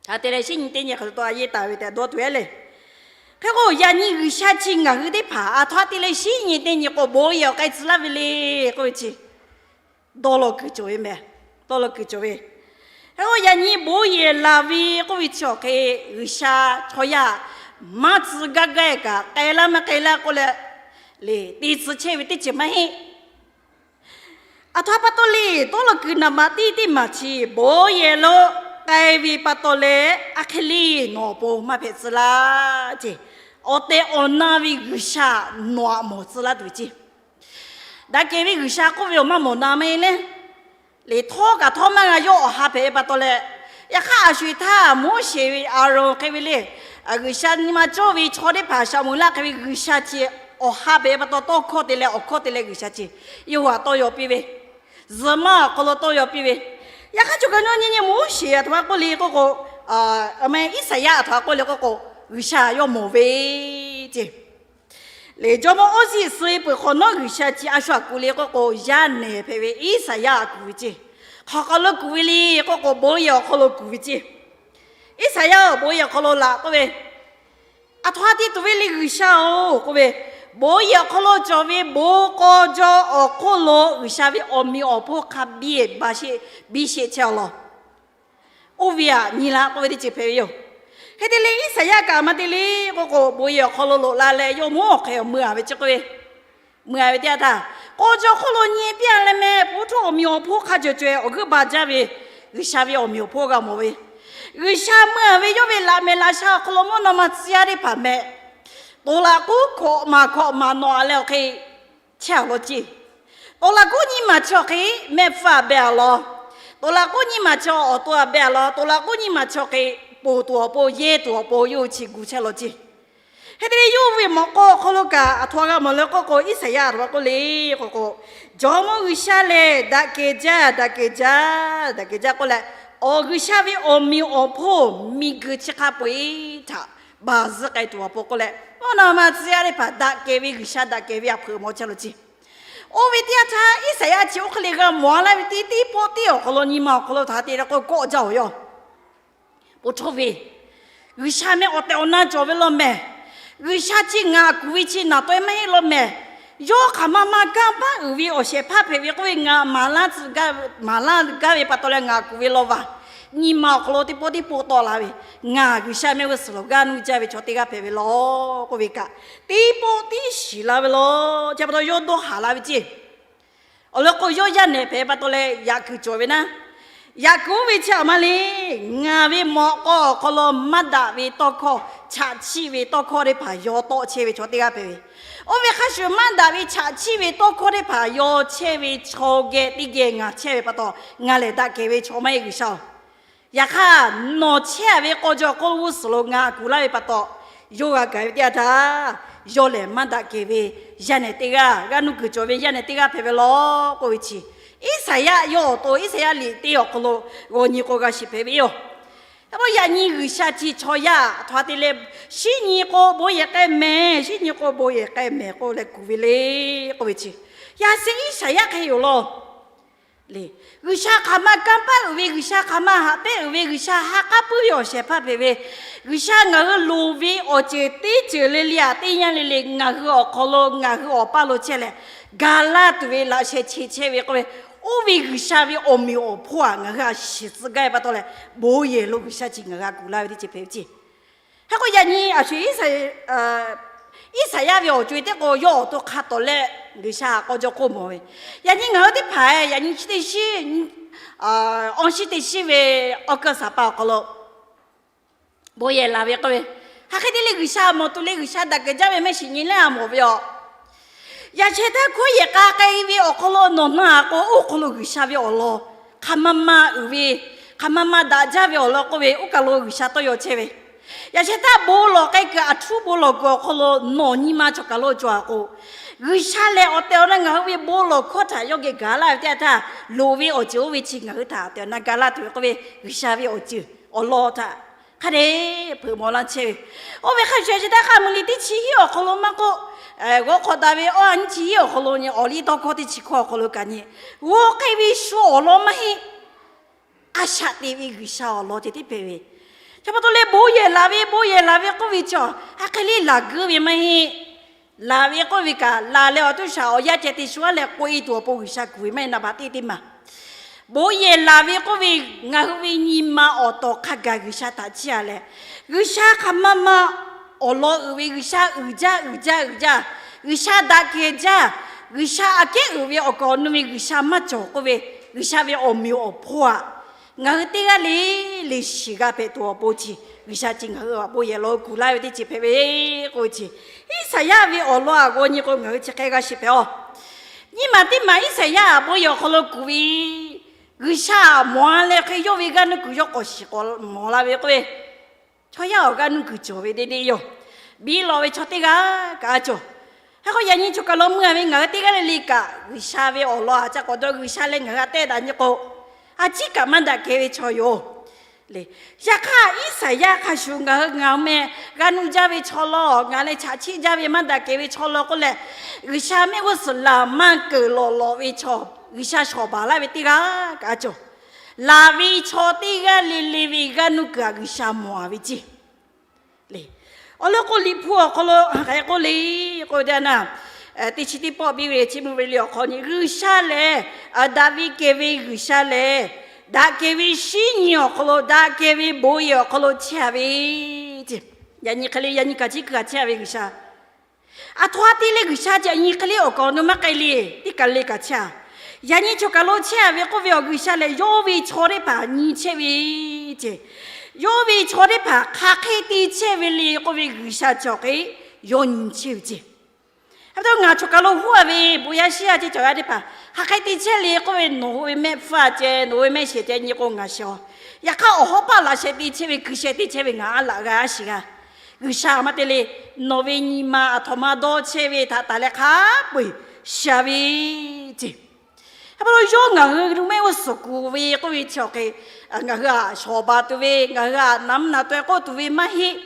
hk'a te leh shinˉ nyi teˇ nyi hk'e taw taw a yeˇ taˍ ve tehꞈ dawˇ tuˬ e le. Hk'e k'o, yaꞈ nyi G'uiˬsha chi ngaˬ hui teˇ hpaˍ a htoꞈ ma te leh shinˉ nyi teˇ nyi k'o bon yehˬ awˬ k'ai tcuh laˇ ve le k'oˆ ve chi dawˇ law kuiˬ cawˬ ve mehˍ. Dawˇ law kuiˬ cawˬ ve. Hk'e k'o, yaꞈ nyi bon yehˬ laˬ ve k'oˆ ve chi awˬ hk'e, G'uiˬsha chaw yaˇ maˇ tcuh gaˇ gaˇ kaꞈ, k'ai laˇ maˇ k'ai laˇ k'oˆ leh, le te tcuh chehˇ ve teˇ ceuˬ maˇ heˆ. A htoꞈ ma pa taw le, dawˇ law kuiˬ naˍ baꞈ tiˉ teˇ maˬ chi bon yehˬ lo k'ai ve pa taw leh, a hk'e le nawˬ awˬ pon maˇ hpehꞈ tcuh laˇ ceˇ. Awˬ tehˬ awˬ na ve G'uiˬsha nawˬ aꞈ mawˬ tcuh laˇ tuˬ ceˇ. Daꞈ kehˬ ve G'uiˬsha k'oˆ ve awˬ maˇ mawˬ na meh le. Liꞈ htawˇ kaꞈ htawˇ maˇ g'a yawˇ awˬ ha hpehꞈ ve pa taw leh, yaꞈ hk'aˇ a sho eˬ htaˇ Moˉseˍ ve Aˍronˍ hk'e ve le, G'uiˬsha nyi ma cawˇ ve chaw teˇ hpaˍ Saˍmo-eˍlaˆ hk'e ve G'uiˬsha chi awˬ ha hpehꞈ ve pa taw, tawˇ hkawˇ te leh awˬ hkawˇ te leh G'uiˬsha chi yawˇ hui htaꞈ tawˇ yaw piˇ ve, zuhꞈ maˇ awˬ hk'aw lo tawˇ yaw piˇ ve. Yaꞈ hk'aˇ chaw kaꞈ nawˇ nyi nyi Moˉseˍ a htoꞈ ma k'oˆ le k'oˆ k'o, a, meh Iˉsaˍyaˆ a htoꞈ ma k'oˆ le k'oˆ k'o, G'uiˬsha yawˇ mawˬ ve ceˇ. Lehˬ, jawˇmawˇ Oˇziˆ suh ve peuˬ hk'awꞈ nawˉ G'uiˬsha chi a shu aꞈ kuˬ le k'oˆ k'o, yaˇ nehˬ hpehꞈ ve Iˉsaˍyaˆ aꞈ kuˬ ve ceˇ. Hk'aˬ hk'aˬ lo kuˬ ve le k'oˆ k'o, bon yehˬ awˬ hk'aw lo kuˬ ve ceˇ. Iˉsaˍyaˆ-oˬ, bon yehˬ awˬ hk'aw lo laꞈ k'oˆ ve, a htoꞈ ma te tuˬ ve le G'uiˬsha-oˬ k'oˆ ve, bon yehˬ awˬ hk'aw lo cawˬ ve bon k'aw jaw awˬ hk'oˆ lo G'uiˬsha ve awˬ meꞈ awˬ hponˇ hk'a biˇ biˇ sheˆ chehˇ-aw law. Oˇ ve aꞈ nyi la k'oˆ ve teˇ ceuˬ hpehꞈ ve yoˬ. Hk'e te leh Iˉsaˍyaˆ kaꞈ a ma te le k'oˆ k'o, bon yehˬ awˬ hk'aw lo loꞈ la leh yawˇ mawˇ awˬ hk'e mui-a ve chi k'oˆ ve, mui-a ve teˇ yanˇ htaˇ, k'aw jaw hk'oˆ lo nyi piˇ-a leh meh, po htoˇ awˬ meꞈ awˬ hponˇ hk'a cawˬ caweh awˬ g'euˆ ba jaˇ ve G'uiˬsha ve awˬ meꞈ awˬ hponˇ g'a mawˬ ve, G'uiˬsha mui-a ve yawˇ ve laꞈ mehˍ laꞈ sha awˬ hk'aw lo mawˇ naw ma tcuh yaˇ teˇ hpaˍ mehˆ, toˍ laꞈ k'uˉ hkawꞈ maˬ hkawꞈ maˬ nawꞈ-a leh awˬ hk'e chehˇ-a law ceˇ. Toˍ laꞈ k'uˉ nyiˇ maˬ chi awˬ hk'e mehˆ hpfuhˇ-a beh-a law. Toˍ laꞈ k'uˉ nyiˇ maˬ chi awˬ to-a beh-a law. Toˍ laꞈ k'uˉ nyiˇ maˬ chi awˬ hk'e ponˬ tuˬ awˬ pon, yehˇ tuˬ awˬ pon yawˇ hui chi gu chehˇ law ceˇ. Hk'e te leh yawˇ ve mawꞈ k'aw awˬ hk'aw lo kaꞈ a htoꞈ ma g'a mawˬ le k'oˆ k'o, Iˉsaˍyaˆ a htoꞈ ma k'oˆ le k'oˆ k'o, Jawˇmawˇ G'uiˬsha lehˬ daꞈ kehˬ jaˇ, daꞈ kehˬ jaˇ, daꞈ kehˬ jaˇ k'oˆ leh, awˬ G'uiˬsha ve awˬ meꞈ awˬ hponˇ miˬguiˬ chi hk'a peu-eˬ htaꞈ baˬ zuhˆ k'ai tuˬ awˬ pon k'oˆ leh, mawˇ naw ma tcuh yaˇ teˇ hpaˍ daꞈ kehˬ ve G'uiˬsha daꞈ kehˬ ve a hpeuꞈ mawˬ chehˇ law ceˇ. Oˇ ve teˇ yanˇ htaˇ Iˉsaˍyaˆ chi oˇ hk'e le g'a mawˬ-a laˇ ve teˇ teˇ pawˆ tiˉ awˬ hk'aw lo nyi ma awˬ hk'aw lo htaꞈ te leh k'o kawˆ jaˇ-oˬ yawˇ. Po htoˇ ve, G'uiˬsha meh awˬ tehˬ awˬ na cawˬ ve law mehˬ. G'uiˬsha chi ngaˬ kuˬ ve chi naˬ taweh maˇ heˆ law mehˍ. Yawˇ hk'aˬ ma ma kanˇ paˆ uiˍ ve awˬ shehˍ hpaˇ hpehꞈ ve k'oˆ ve, ngaˬ maˍ laˇ gaˇ ve pa taw leh ngaˬ kuˬ ve law vaˬ. Nyi ma awˬ hk'aw lo teˇ pawˆ teˇ pawˆ tawˆ la ve, ngaˬ G'uiˬsha mehˆ g'uˇ suhˍ lo g'aˇ nuˇ jaˇ ve chaw teˇ g'aˇ hpehꞈ ve law k'oˆ ve kaꞈ, teˇ pawˆ tiˉ shiˍ la ve law. Chi pa taw yawˇ dawˇ haˍ la ve ceˇ. Awˬ lawn k'o, yawˇ yaˇ nehˬ hpehꞈ pa taw leh yaꞈ kuiˬ cawˬ ve naˉ, yaꞈ kuiˬ oˇ ve chi aˬ ma le. Ngaˬ ve mawꞈ k'aw awˬ hk'aw lo maˇ daꞈ ve tawˇ hkawˇ, chaꞈ chiˆ ve tawˇ hkawˇ teˇ hpaˍ yaw tawˆ chehˇ ve chaw teˇ g'aˇ hpehꞈ ve. Oˇ ve hk'a shuˍ, maˇ daꞈ ve chaꞈ chiˆ ve tawˇ hkawˇ teˇ hpaˍ yaw chehˇ ve chaw geh teˇ geh ngaˬ chehˇ ve pa taw, ngaˬ lehˬ daꞈ kehˬ ve chaw maˇ heˆ G'uiˬsha-oˬ. Yaꞈ hk'aˇ, nawˬ chehˇ ve k'aw jaw k'oˆ g'uˇ suhˍ lo ngaˬ kuˬ laˇ ve pa taw, yawˇ g'a gaˬ ve teˇ yanˇ htaˇ, yawˇ lehˬ maˇ daꞈ kehˬ ve yaˇ nehˬ teˇ g'aˇ, g'aˇ nuˇ kuiˬ cawˬ ve yaˇ nehˬ teˇ g'aˇ hpehꞈ ve law k'oˆ ve chi, Iˉsaˍyaˆ yawˇ awˬ to Iˉsaˍyaˆ liꞈ teˇ awˬ hk'aw lo g'aw nyi k'o g'a shiˍ hpehꞈ ve yoˬ. Yaꞈ hk'aˇ, yaꞈ nyi G'uiˬsha chi chaw yaˇ a htoꞈ ma te leh, shinˉ nyi k'o bon yehˬ k'ai mehˍ, shinˉ nyi k'o bon yehˬ k'ai mehˍ k'oˆ leh kuˬ ve le k'oˆ ve chi, yaꞈ sheh Iˉsaˍyaˆ hk'e yoˬ law. G'uiˬsha hk'aˬ ma kanˇ paˆ uiˍ ve, G'uiˬsha hk'aˬ ma haꞈ pehnˇ uiˍ ve, G'uiˬsha ha k'aˉ puiˉ ve awˬ shehˍ hpaˇ hpehꞈ ve, G'uiˬsha ngaˬ hui loˍ ve awˬ ceuˬ teˇ ceuˬ le le aꞈ teˇ yanˇ le le ngaˬ hui awˬ hk'aw lo ngaˬ hui awˬ paˇ lo chehˇ leh, ga laˇ tuˬ ve laꞈ sheh che chehˇ ve k'oˆ ve, oˇ ve G'uiˬsha ve awˬ meꞈ awˬ hponˇ aꞈ ngaˬ hui a shiˍ tcuh gaˇ ve pa taw leh, bon yehˬ lo G'uiˬsha chi ngaˬ hui a kuˬ laˇ ve teˇ ceuˬ hpehꞈ ve ceˇ. Hk'e k'o, yaꞈ nyi a shu Iˉsaˍyaˆ ve awˬ co-e teˇ k'o yawˇ awˬ to hk'a tawˍ leh G'uiˬsha k'aw jaw k'oˆ mawˬ ve, yaꞈ nyi ngaˬ hui teˇ hpaˍ yaꞈ nyi chi teˇ shiˉ, awˇ shiˉ teˇ shiˉ ve awˬ kaˇ saˍ pa awˬ hk'aw lo bon yehˬ laˬ ve k'oˆ ve, hk'aˬ hk'e te leh G'uiˬsha mawˬ tuˬ le, G'uiˬsha daꞈ kehˬ jaˇ ve maˇ shiˍ nyi leh a mawˬ ve yoˬ. Yaꞈ sheh htaˇ hkawˇ yehˬ k'a k'ai ve awˬ hk'aw lo nawˬ na a k'o, oˇ hk'aw lo G'uiˬsha ve awˬ lawn hk'aˬ ma ma uiˍ ve, hk'aˬ ma ma daꞈ jaˇ ve awˬ lawn k'oˆ ve, oˇ kaˬ lo G'uiˬsha tawˇ yaw chehˇ ve. Yaꞈ sheh htaˇ bon lawˬ k'ai kuiˬ, aˬ htuˉ bon lawˬ kuiˬ awˬ hk'aw lo nawˬ nyi ma chaw kaˬ lo cawˬ a k'o, G'uiˬsha lehˬ awˬ tehˬ awˬ na ngaˬ hui ve bon lawˬ hkawˇ htaꞈ yawˇ geh gaˬ laˇ ve teˇ yanˇ htaˇ, loˍ ve awˬ ceuˬ oˇ ve chi ngaˬ hui htaꞈ tehˬ awˬ na ga laˇ tuˬ ve k'oˆ ve, G'uiˬsha ve awˬ ceuˬ awˬ lawn htaꞈ hk'a dehꞈ hpeuꞈ maw laˇ chehˇ ve. Oˇ ve hk'a shuˍ shuˍ shuˍ htaˇ hk'a meuꞈ liꞈ teˇ chi hiˉ awˬ hk'aw lo maˇ k'oˆ, g'awˇ hk'awꞈ daꞈ ve awˇ ha nyiˇ chi hiˉ awˬ hk'aw lo nyi awˬ liˇ tawˇ hkawˇ teˇ chi hkawˇ awˬ hk'aw lo kaꞈ nyi, g'aw hk'e ve shu awˬ lawn maˇ heˆ. A shaꞈ teꞈ ve G'uiˬsha awˬ lawn ceh tiˉ hpehꞈ ve. Chi pa taw leh bon yehˬ laˬ ve, bon yehˬ laˬ ve k'oˆ ve chi, hk'aˬ hk'e le laˬ geuˇ ve maˇ heˆ. Laˬ ve k'oˆ ve kaꞈ, laˬ leh awˬ tuˉ shaˍ awˬ yanˇ ceh te shu aˉ leh k'oꞈ e tuˬ awˬ pon G'uiˬsha kuˬ ve maˇ heˆ. Naˍ baˬ teˇ teˇ maˬ bon yehˬ laˬ ve k'oˆ ve, ngaˬ hui ve nyi ma awˬ tawˍ hk'a gaˬ G'uiˬsha htaꞈ chiˇ a leh, G'uiˬsha hk'aˬ ma ma awˬ lawn uiˍ ve, G'uiˬsha uiˍ jaˇ uiˍ jaˇ uiˍ jaˇ, G'uiˬsha daꞈ kehˬ jaˇ, G'uiˬsha aꞈ kehˉ uiˍ ve awˬ kaˍ awˬ nu ve G'uiˬsha maˇ cawˬ k'oˆ ve, G'uiˬsha ve awˬ meꞈ awˬ hponˇ aꞈ ngaˬ hui teˇ g'aˇ le le shiˍ g'a hpehꞈ tuˬ awˬ pon chi, G'uiˬsha chi ngaˬ hui a bon yehˬ lo kuˬ laˇ ve teˇ ceuˬ hpehꞈ ve k'oˆ ve chi, Iˉsaˍyaˆ ve awˬ lawn aꞈ g'aw nyi k'o ngaˬ hui chi hk'e g'a shiˍ hpehꞈ a. Nyiˇ maˬ teˇ maˬ Iˉsaˍyaˆ aꞈ bon yehˬ awˬ hk'aw lo kuˬ ve, G'uiˬsha aꞈ mawˬ a leh hk'e yawˇ ve g'aˇ nuˇ kuiˬ yawˇ k'awꞈ shiˍ k'awꞈ mawˬ la ve k'oˆ ve, chaw yaˇ awˬ g'aˇ nuˇ kuiˬ cawˬ ve deˇ deˇ yoˬ. Biˇ lawꞈ ve chaw teˇ g'aˇ kaꞈ a cawˬ. Hk'e k'o yaꞈ nyi choˬ kaˬ lo meuˇ a ve ngaˬ hui teˇ g'aˇ le le kaꞈ G'uiˬsha ve awˬ lawn aꞈ ca k'awꞈ dawˇ, G'uiˬsha leh ngaˬ hui a tehˆ daꞈ nyi k'o, a ciˉ kaꞈ maˇ daꞈ kehˬ ve chaw yoˬ. Yaꞈ hk'aˇ Iˉsaˍyaˆ hk'a shuˍ ngaˬ hui ngaˬ meh g'aˇ nuˇ jaˇ ve chaw law, ngaˬ leh chaꞈ chiˆ jaˇ ve maˇ daꞈ kehˬ ve chaw law k'oˆ leh, G'uiˬsha mehˆ g'uˇ suhˍ laˬ maˇ keunˍ lawˬ lawˬ ve chaw, G'uiˬsha shawˍ baˬ laˇ ve teˇ g'aˇ kaꞈ a cawˬ. Laˬ ve chaw teˇ g'aˇ le le ve g'aˇ nuˇ kuiˬ aꞈ G'uiˬsha mawˬ a ve ceˇ. Awˬ lawn k'o, Liꞈ hpu awˬ hk'aw lo hk'aˬ hk'e k'oˆ le k'oˆ ve teˇ yanˇ, teˇ chi teˇ pawˆ biˇ ve chi mvuhˇ ve le awˬ hk'aw nyi, G'uiˬsha lehˬ, daꞈ ve kehˬ ve G'uiˬsha lehˬ, daꞈ kehˬ ve shinˉ nyi awˬ hk'aw lo, daꞈ kehˬ ve bon yehˬ awˬ hk'aw lo chehˇ a ve ceˇ. Yaꞈ nyi hk'e le, yaꞈ nyi kaꞈ chi kuiˬ kaꞈ chehˇ a ve G'uiˬsha. Aˬ htoꞈ ma te leh G'uiˬsha chi yaꞈ nyi hk'e le awˬ kaˍ awˬ nu maˇ k'ai le, teˇ kaˬ le kaꞈ chehˇ a. Yaꞈ nyi choˬ kaˬ lo chehˇ a ve k'oˆ ve awˬ G'uiˬsha lehˬ, yawˇ ve chaw teˇ hpaˍ nyi chehˇ ve ceˇ. Yawˇ ve chaw teˇ hpaˍ hk'aˬ hk'e te chehˇ ve le k'oˆ ve G'uiˬsha cawˬ hk'e yawˇ nyi chehˇ ve ceˇ. Hk'e te ngaˬ choˬ kaˬ lo huˉ a ve bon yaˇ shiˉ yaˇ ceˇ cawˬ yaˇ teˇ hpaˍ hk'aˬ hk'e te chehˇ le k'oˆ ve, nawˬ hui ve mehˆ hpfuhˇ a ceh, nawˬ hui ve mehˆ shehˍ ceh nyi k'o ngaˬ shiˍ a. Yaꞈ hk'aˇ awˬ hawˉ paˆ laꞈ sheh te chehˇ ve, hkui sheh te chehˇ ve ngaˬ aˉ laꞈ g'a a shiˍ g'a. G'uiˬsha maˇ te le, nawˬ ve nyi ma aˬ htoꞈ ma dawˇ chehˇ ve htaꞈ taˍ leh hk'a peu-eˬ shiˍ a ve ceˇ. Hk'e pa taw yawˇ ngaˬ hui mehˆ g'uˇ suhˍ kuˬ ve k'oˆ ve chi awˬ hk'e, ngaˬ hui aꞈ shawˍ baˬ tuˬ ve, ngaˬ hui aꞈ naˍ mvuhˇ naˍ taweh k'oˆ tuˬ ve maˇ heˆ.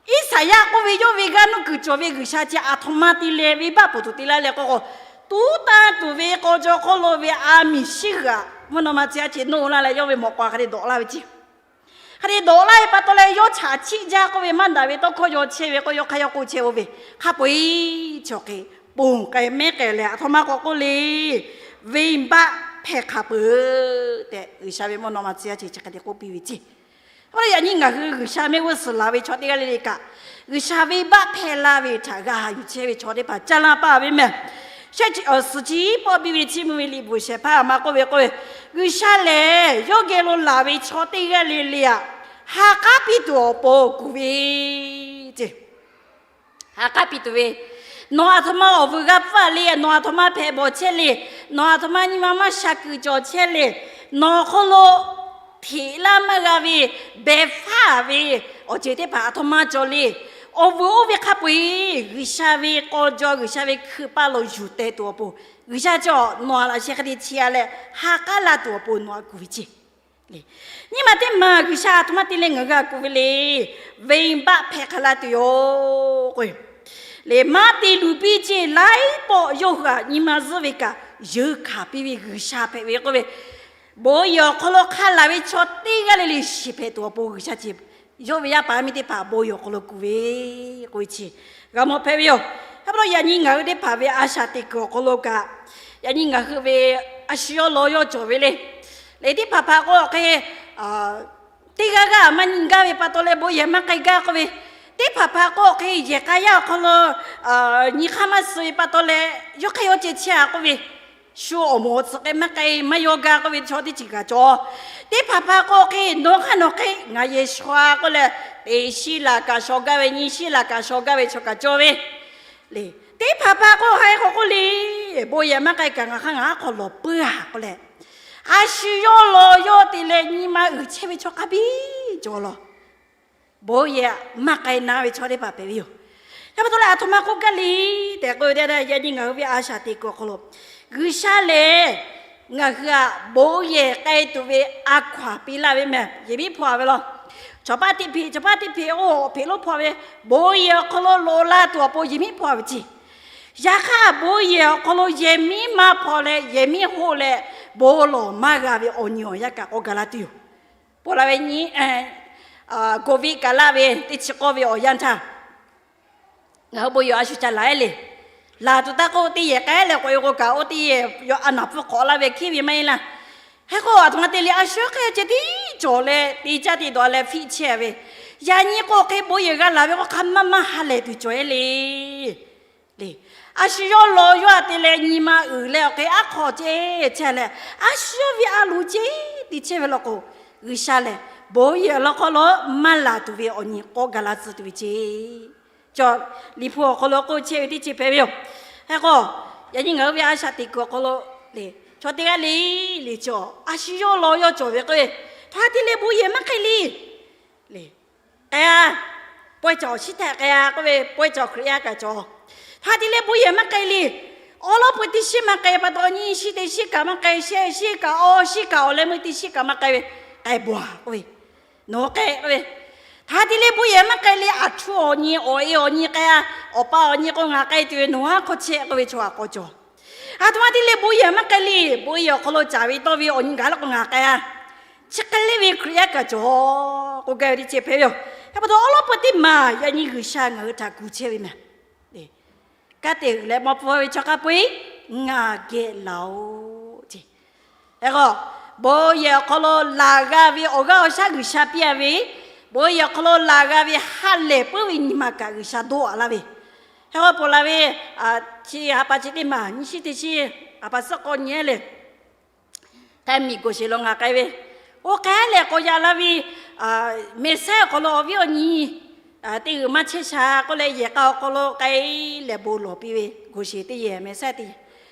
Iˉsaˍyaˆ k'oˆ ve yawˇ ve g'aˇ nuˇ kuiˬ cawˬ ve G'uiˬsha chi aˬ htoꞈ ma te leh venˇbaˆ poˬ tuˬ te laˇ leh k'o k'o, tuˉ tanˇ tuˬ ve k'aw jaw hk'oˆ lo ve a miˬ shiˉ g'aꞈ mvuhˇ naw ma tcuh yaˇ ce noˇ laˇ leh yawˇ ve mawꞈ k'aw hk'a te dawꞈ laˇ ve ceˇ. Hk'aˬ hk'e dawꞈ laˇ ve pa taw leh yawˇ chaꞈ chiˆ jaˇ k'oˆ ve maˇ daꞈ ve tawˇ hkawˇ yaw chehˇ ve k'o, yawˇ hk'aˇ yawˇ k'oˆ chehˇ-oˆ ve, hk'a peu-eˬ chi awˬ hk'e ponˬ k'ai mehˉ k'ai leh, aˬ htoꞈ ma k'awꞈ k'oˆ le, venˇbaˆ hpehˇ hk'a peuˬ tehꞈ, G'uiˬsha ve mvuhˇ naw ma tcuh yaˇ chi chi hk'e te k'oˆ piˇ ve ceˇ. Yaꞈ nyi ngaˬ hui G'uiˬsha mehˆ g'uˇ suhˍ laˬ ve chaw teˇ g'aˇ le le kaꞈ, G'uiˬsha venˇbaˆ hpehˇ laˇ ve htaꞈ g'a yuˬ chehˇ ve chaw teˇ hpaˍ caˇ laˇ paˇ ve mehˬ. Shehˆ chi, suhˍ chi pawˆ biˇ ve Chiˇ mvuh ve liꞈ bvuhꞈ shehˍ hpaˇ aˬ ma k'oˆ ve k'o, G'uiˬsha lehˬ yawˇ geh lo laˬ ve chaw teˇ g'aˇ le le aꞈ, ha k'aˉ piˇ tuˬ awˬ pon kuˬ ve ceˇ. Ha k'aˉ piˇ tuˬ ve, nawˬ aˬ htoꞈ ma awˬ vuiˬ g'a pfuhˇ le, nawˬ aˬ htoꞈ ma hpehꞈ bawˬ chehˇ le, nawˬ aˬ htoꞈ ma nyi ma maˇ sha kuiˬ cawˬ chehˇ le, nawˬ hk'aw lo hteꞈ laˇ maˇ g'a ve, behˬ faˉ ve awˬ ceuˬ teˇ hpaˍ aˬ htoꞈ ma cawˬ le. Awˬ vuiˬ oˇ ve hk'a peu-eˬ G'uiˬsha ve k'aw jaw, G'uiˬsha ve hkui paˇ lo yuˬ teh tuˬ awˬ pon, G'uiˬsha cawˬ nawˬ aˬ laꞈ sheh hk'e te chi a leh ha k'aˉ laˇ tuˬ awˬ pon nawˬ aꞈ kuˬ ve ceˇ. Nyi ma teˇ maˬ G'uiˬsha aˬ htoꞈ ma te leh ngaˬ hui aꞈ kuˬ ve le, venˇbaˆ hpehˇ hk'a laˇ tuˬ yoˬ k'o, le maˇ te luˬ piˇ ceˇ. Laiˉ pawˆ yawˇ hui aꞈ nyi ma zuhˆ ve kaꞈ, yeuˬ hkanˍ piˇ ve G'uiˬsha hpehꞈ ve k'oˆ ve, bon yehˬ awˬ hk'aw lo hk'a laˬ ve chaw teˇ g'aˇ le le shiˍ hpehꞈ tuˬ awˬ pon G'uiˬsha ceˇ, yawˇ ve yaˇ paˍ yaˇ miˇ teˇ hpaˍ bon yehˬ awˬ hk'aw lo kuˬ ve k'oˆ ve chi g'a mawˬ hpehꞈ ve yoˬ. Hk'e pa taw yaꞈ nyi ngaˬ hui teˇ hpaˍ ve a shaꞈ teꞈ kuiˬ awˬ hk'aw lo kaꞈ, yaꞈ nyi ngaˬ hui ve a shu yawˇ law yawˇ cawˬ ve le. Le teˇ hpaˍ hpaˍ k'o hk'e, teˇ g'aˇ g'aˇ maˇ nyi gaˇ ve pa taw leh bon yehˬ maˇ k'ai gaˇ k'oˆ ve, teˇ hpaˍ hpaˍ k'o hk'e yehˬ k'a yaˇ awˬ hk'aw lo nyi hk'aˇ maˇ suh ve pa taw leh yawˇ hk'aˇ yawˇ ceh chehˇ a k'oˆ ve, shu awˬ moˍ awˬ tcuhˍ k'ai maˇ k'ai maˇ yaw gaˇ k'oˆ ve chaw teˇ ceuˬ kaꞈ cawˬ. Teˇ hpaˍ hpaˍ k'o hk'e nawˬ hk'aˇ nawˬ hk'e ngaˬ yehˬ shu a k'oˆ leh, teˇ shiˉ laˬ kaꞈ shaw gaˇ ve, nyiˇ shiˉ laˬ kaꞈ shaw gaˇ ve chaw kaꞈ cawˬ ve le. Teˇ hpaˍ hpaˍ k'o ha k'awꞈ k'oˆ le, bon yehˬ maˇ k'ai kaꞈ ngaˬ hk'aˇ ngaˬ aˉ hk'aw lawˬ puiˉ a k'oˆ leh, a shu yawˇ law yawˇ te leh nyi ma uiˍ chehˇ ve chaw hk'a biˇ cawˬ lawˬ. Bon yehˬ maˇ k'ai na ve chaw teˇ hpaˍ hpehꞈ ve yoˬ. Hk'e pa taw leh aˬ htoꞈ ma k'oˆ gaˇ le tehꞈ k'oˆ ve teˇ yanˇ, yaꞈ nyi ngaˬ hui ve a shaꞈ teꞈ kuiˬ awˬ hk'aw lo, G'uiˬsha lehˬ ngaˬ hui aꞈ bon yehˬ k'ai tuˬ ve a hkaw-anˬ piˇ laˇ ve mehˬ. Yehˬ miˉ hpaw ve law. Chaw paˇ teˇ hpeꞈ, chaw paˇ teˇ hpeꞈ oˇ hpeꞈ lonˉ hpaw ve, bon yehˬ awˬ hk'aw lo loꞈ la tuˬ awˬ pon yehˬ miˉ hpaw ve ceˇ. Yaꞈ hk'aˇ bon yehˬ awˬ hk'aw lo yehˬ miˉ maˇ hpaw leh yehˬ miˉ hoˆ leh bon lawˬ maˇ g'a ve awˬ nyi awˬ yanˇ kaꞈ k'awꞈ gaˬ la tuˬ yoˬ. Pon la ve nyi, Covid kaꞈ laˇ ve teˇ chi k'awˇ ve awˬ yanˇ htaˇ, ngaˬ hui bon yehˬ a shu ca laˬ-e le. Laˬ tuˬ taˇ k'oˆ, teˇ yehˬ k'ai leh k'awꞈ-e k'o kaꞈ, oˇ teˇ yehˬ yawˇ a naˬ hpfuhˇ hk'awꞈ laˇ ve hkiˉ ve maˇ heˆ laˇ. Hk'e k'o aˬ htoꞈ ma te le, a shu hk'e ceh tiˉ cawˬ leh te caˇ te dawˬ leh hpiˆ chehˇ ve, yaꞈ nyi k'o hk'e bon yehˬ g'a laˬ ve k'o hk'a maˇ maˇ ha lehˬ tuˬ cawˬ-e le. Le, a shu yawˇ law yawˇ a te leh nyi ma uiˍ leh awˬ hk'e aˉ hk'aw ceh chehˇ leh, a shu yawˇ ve a loˍ ceh te chehˇ ve law k'o, G'uiˬsha lehˬ bon yehˬ law hk'aw lo maˇ laˬ tuˬ ve awˬ nyi k'awꞈ gaˬ la tcuh tuˬ ve ceˇ. Cawˬ, Liꞈ hpu awˬ hk'aw lo k'oˆ chehˇ ve teˇ ceuˬ hpehꞈ ve yoˬ. Hk'e k'o, yaꞈ nyi ngaˬ hui ve a shaꞈ teꞈ kuiˬ awˬ hk'aw lo le, chaw teˇ g'aˇ le le cawˬ, a shu yawˇ law yawˇ cawˬ ve k'oˆ ve, hk'a te leh bon yehˬ maˇ k'ai le. Le, k'ai-a, pawehˇ cawˬ awˬ shiˉ htaꞈ k'ai-a k'oˆ ve, pawehˇ cawˬ Hkriꞈ yaˇ kaꞈ cawˬ. Hk'a te leh bon yehˬ maˇ k'ai le. Awˉ lawˉ peuˬ teˇ shiˉ maˇ k'ai pa taw, nyiˇ shiˉ teˇ shiˉ kaꞈ maˇ k'ai, shehˆ shiˉ kaꞈ, awˇ shiˉ kaꞈ, awˬ leh meuˇ teˇ shiˉ kaꞈ maˇ k'ai ve, k'ai bawˬ-a k'oˆ ve, nawˬ k'ai k'oˆ ve, hk'a te leh bon yehˬ maˇ k'ai le. Aˬ htu awˬ nyi, awˬ e awˬ nyi k'ai-a, awˬ pa awˬ nyi k'o ngaˬ k'ai tuˬ ve nawˬ haˉ hk'aw chehˇ k'oˆ ve chaw aꞈ k'aw cawˬ. Aˬ htoꞈ ma te leh bon yehˬ maˇ k'ai le. Bon yehˬ awˬ hk'aw lo caˍ ve tawˇ ve awˬ nyi gaˬ la k'o ngaˬ k'ai-a. Chi hk'e le ve Hkriꞈ yaˇ kaꞈ cawˬ k'oˆ gaˇ ve teˇ ceuˬ hpehꞈ ve yoˬ. Hk'e pa taw awˉ lawˉ peuˬ teˇ maˬ yaꞈ nyi G'uiˬsha ngaˬ hui htaꞈ kuˬ chehˇ ve mehˬ. Ka te uiˍ leh maw pfuhˇ ve chaw hk'a peu-eˬ ngaˬ geh laˬ-oꞈ ceˇ. Hk'e k'o, bon yehˬ awˬ hk'aw lo laˬ g'a ve awˬ g'aˇ awˬ shaˉ G'uiˬsha piˇ-a ve, bon yehˬ awˬ hk'aw lo laˬ g'a ve ha lehˬ puiˉ ve nyi ma kaꞈ G'uiˬsha doˆ-a laˇ ve. Hk'e k'o, pon la ve chi ha pa chi teˇ maˬ nyiˇ shiˉ teˇ shiˉ ha pa suhˉ k'awꞈ nyi-e le. Hk'e miˬ goˬ sheˍ lo ngaˬ k'ai ve, oˇ k'ai leh k'awꞈ yaꞈ la ve, mehˬ saiˉ awˬ hk'aw lo awˬ viˉ awˬ nyi teˇ g'uiˬ maˇ chehˇ sha k'oˆ leh, yehˬ k'a awˬ hk'aw lo k'ai leh bon lawˬ piˇ ve, goˬ sheˍ teˇ yehˬ, mehˬ saiˉ teˇ yehˬ,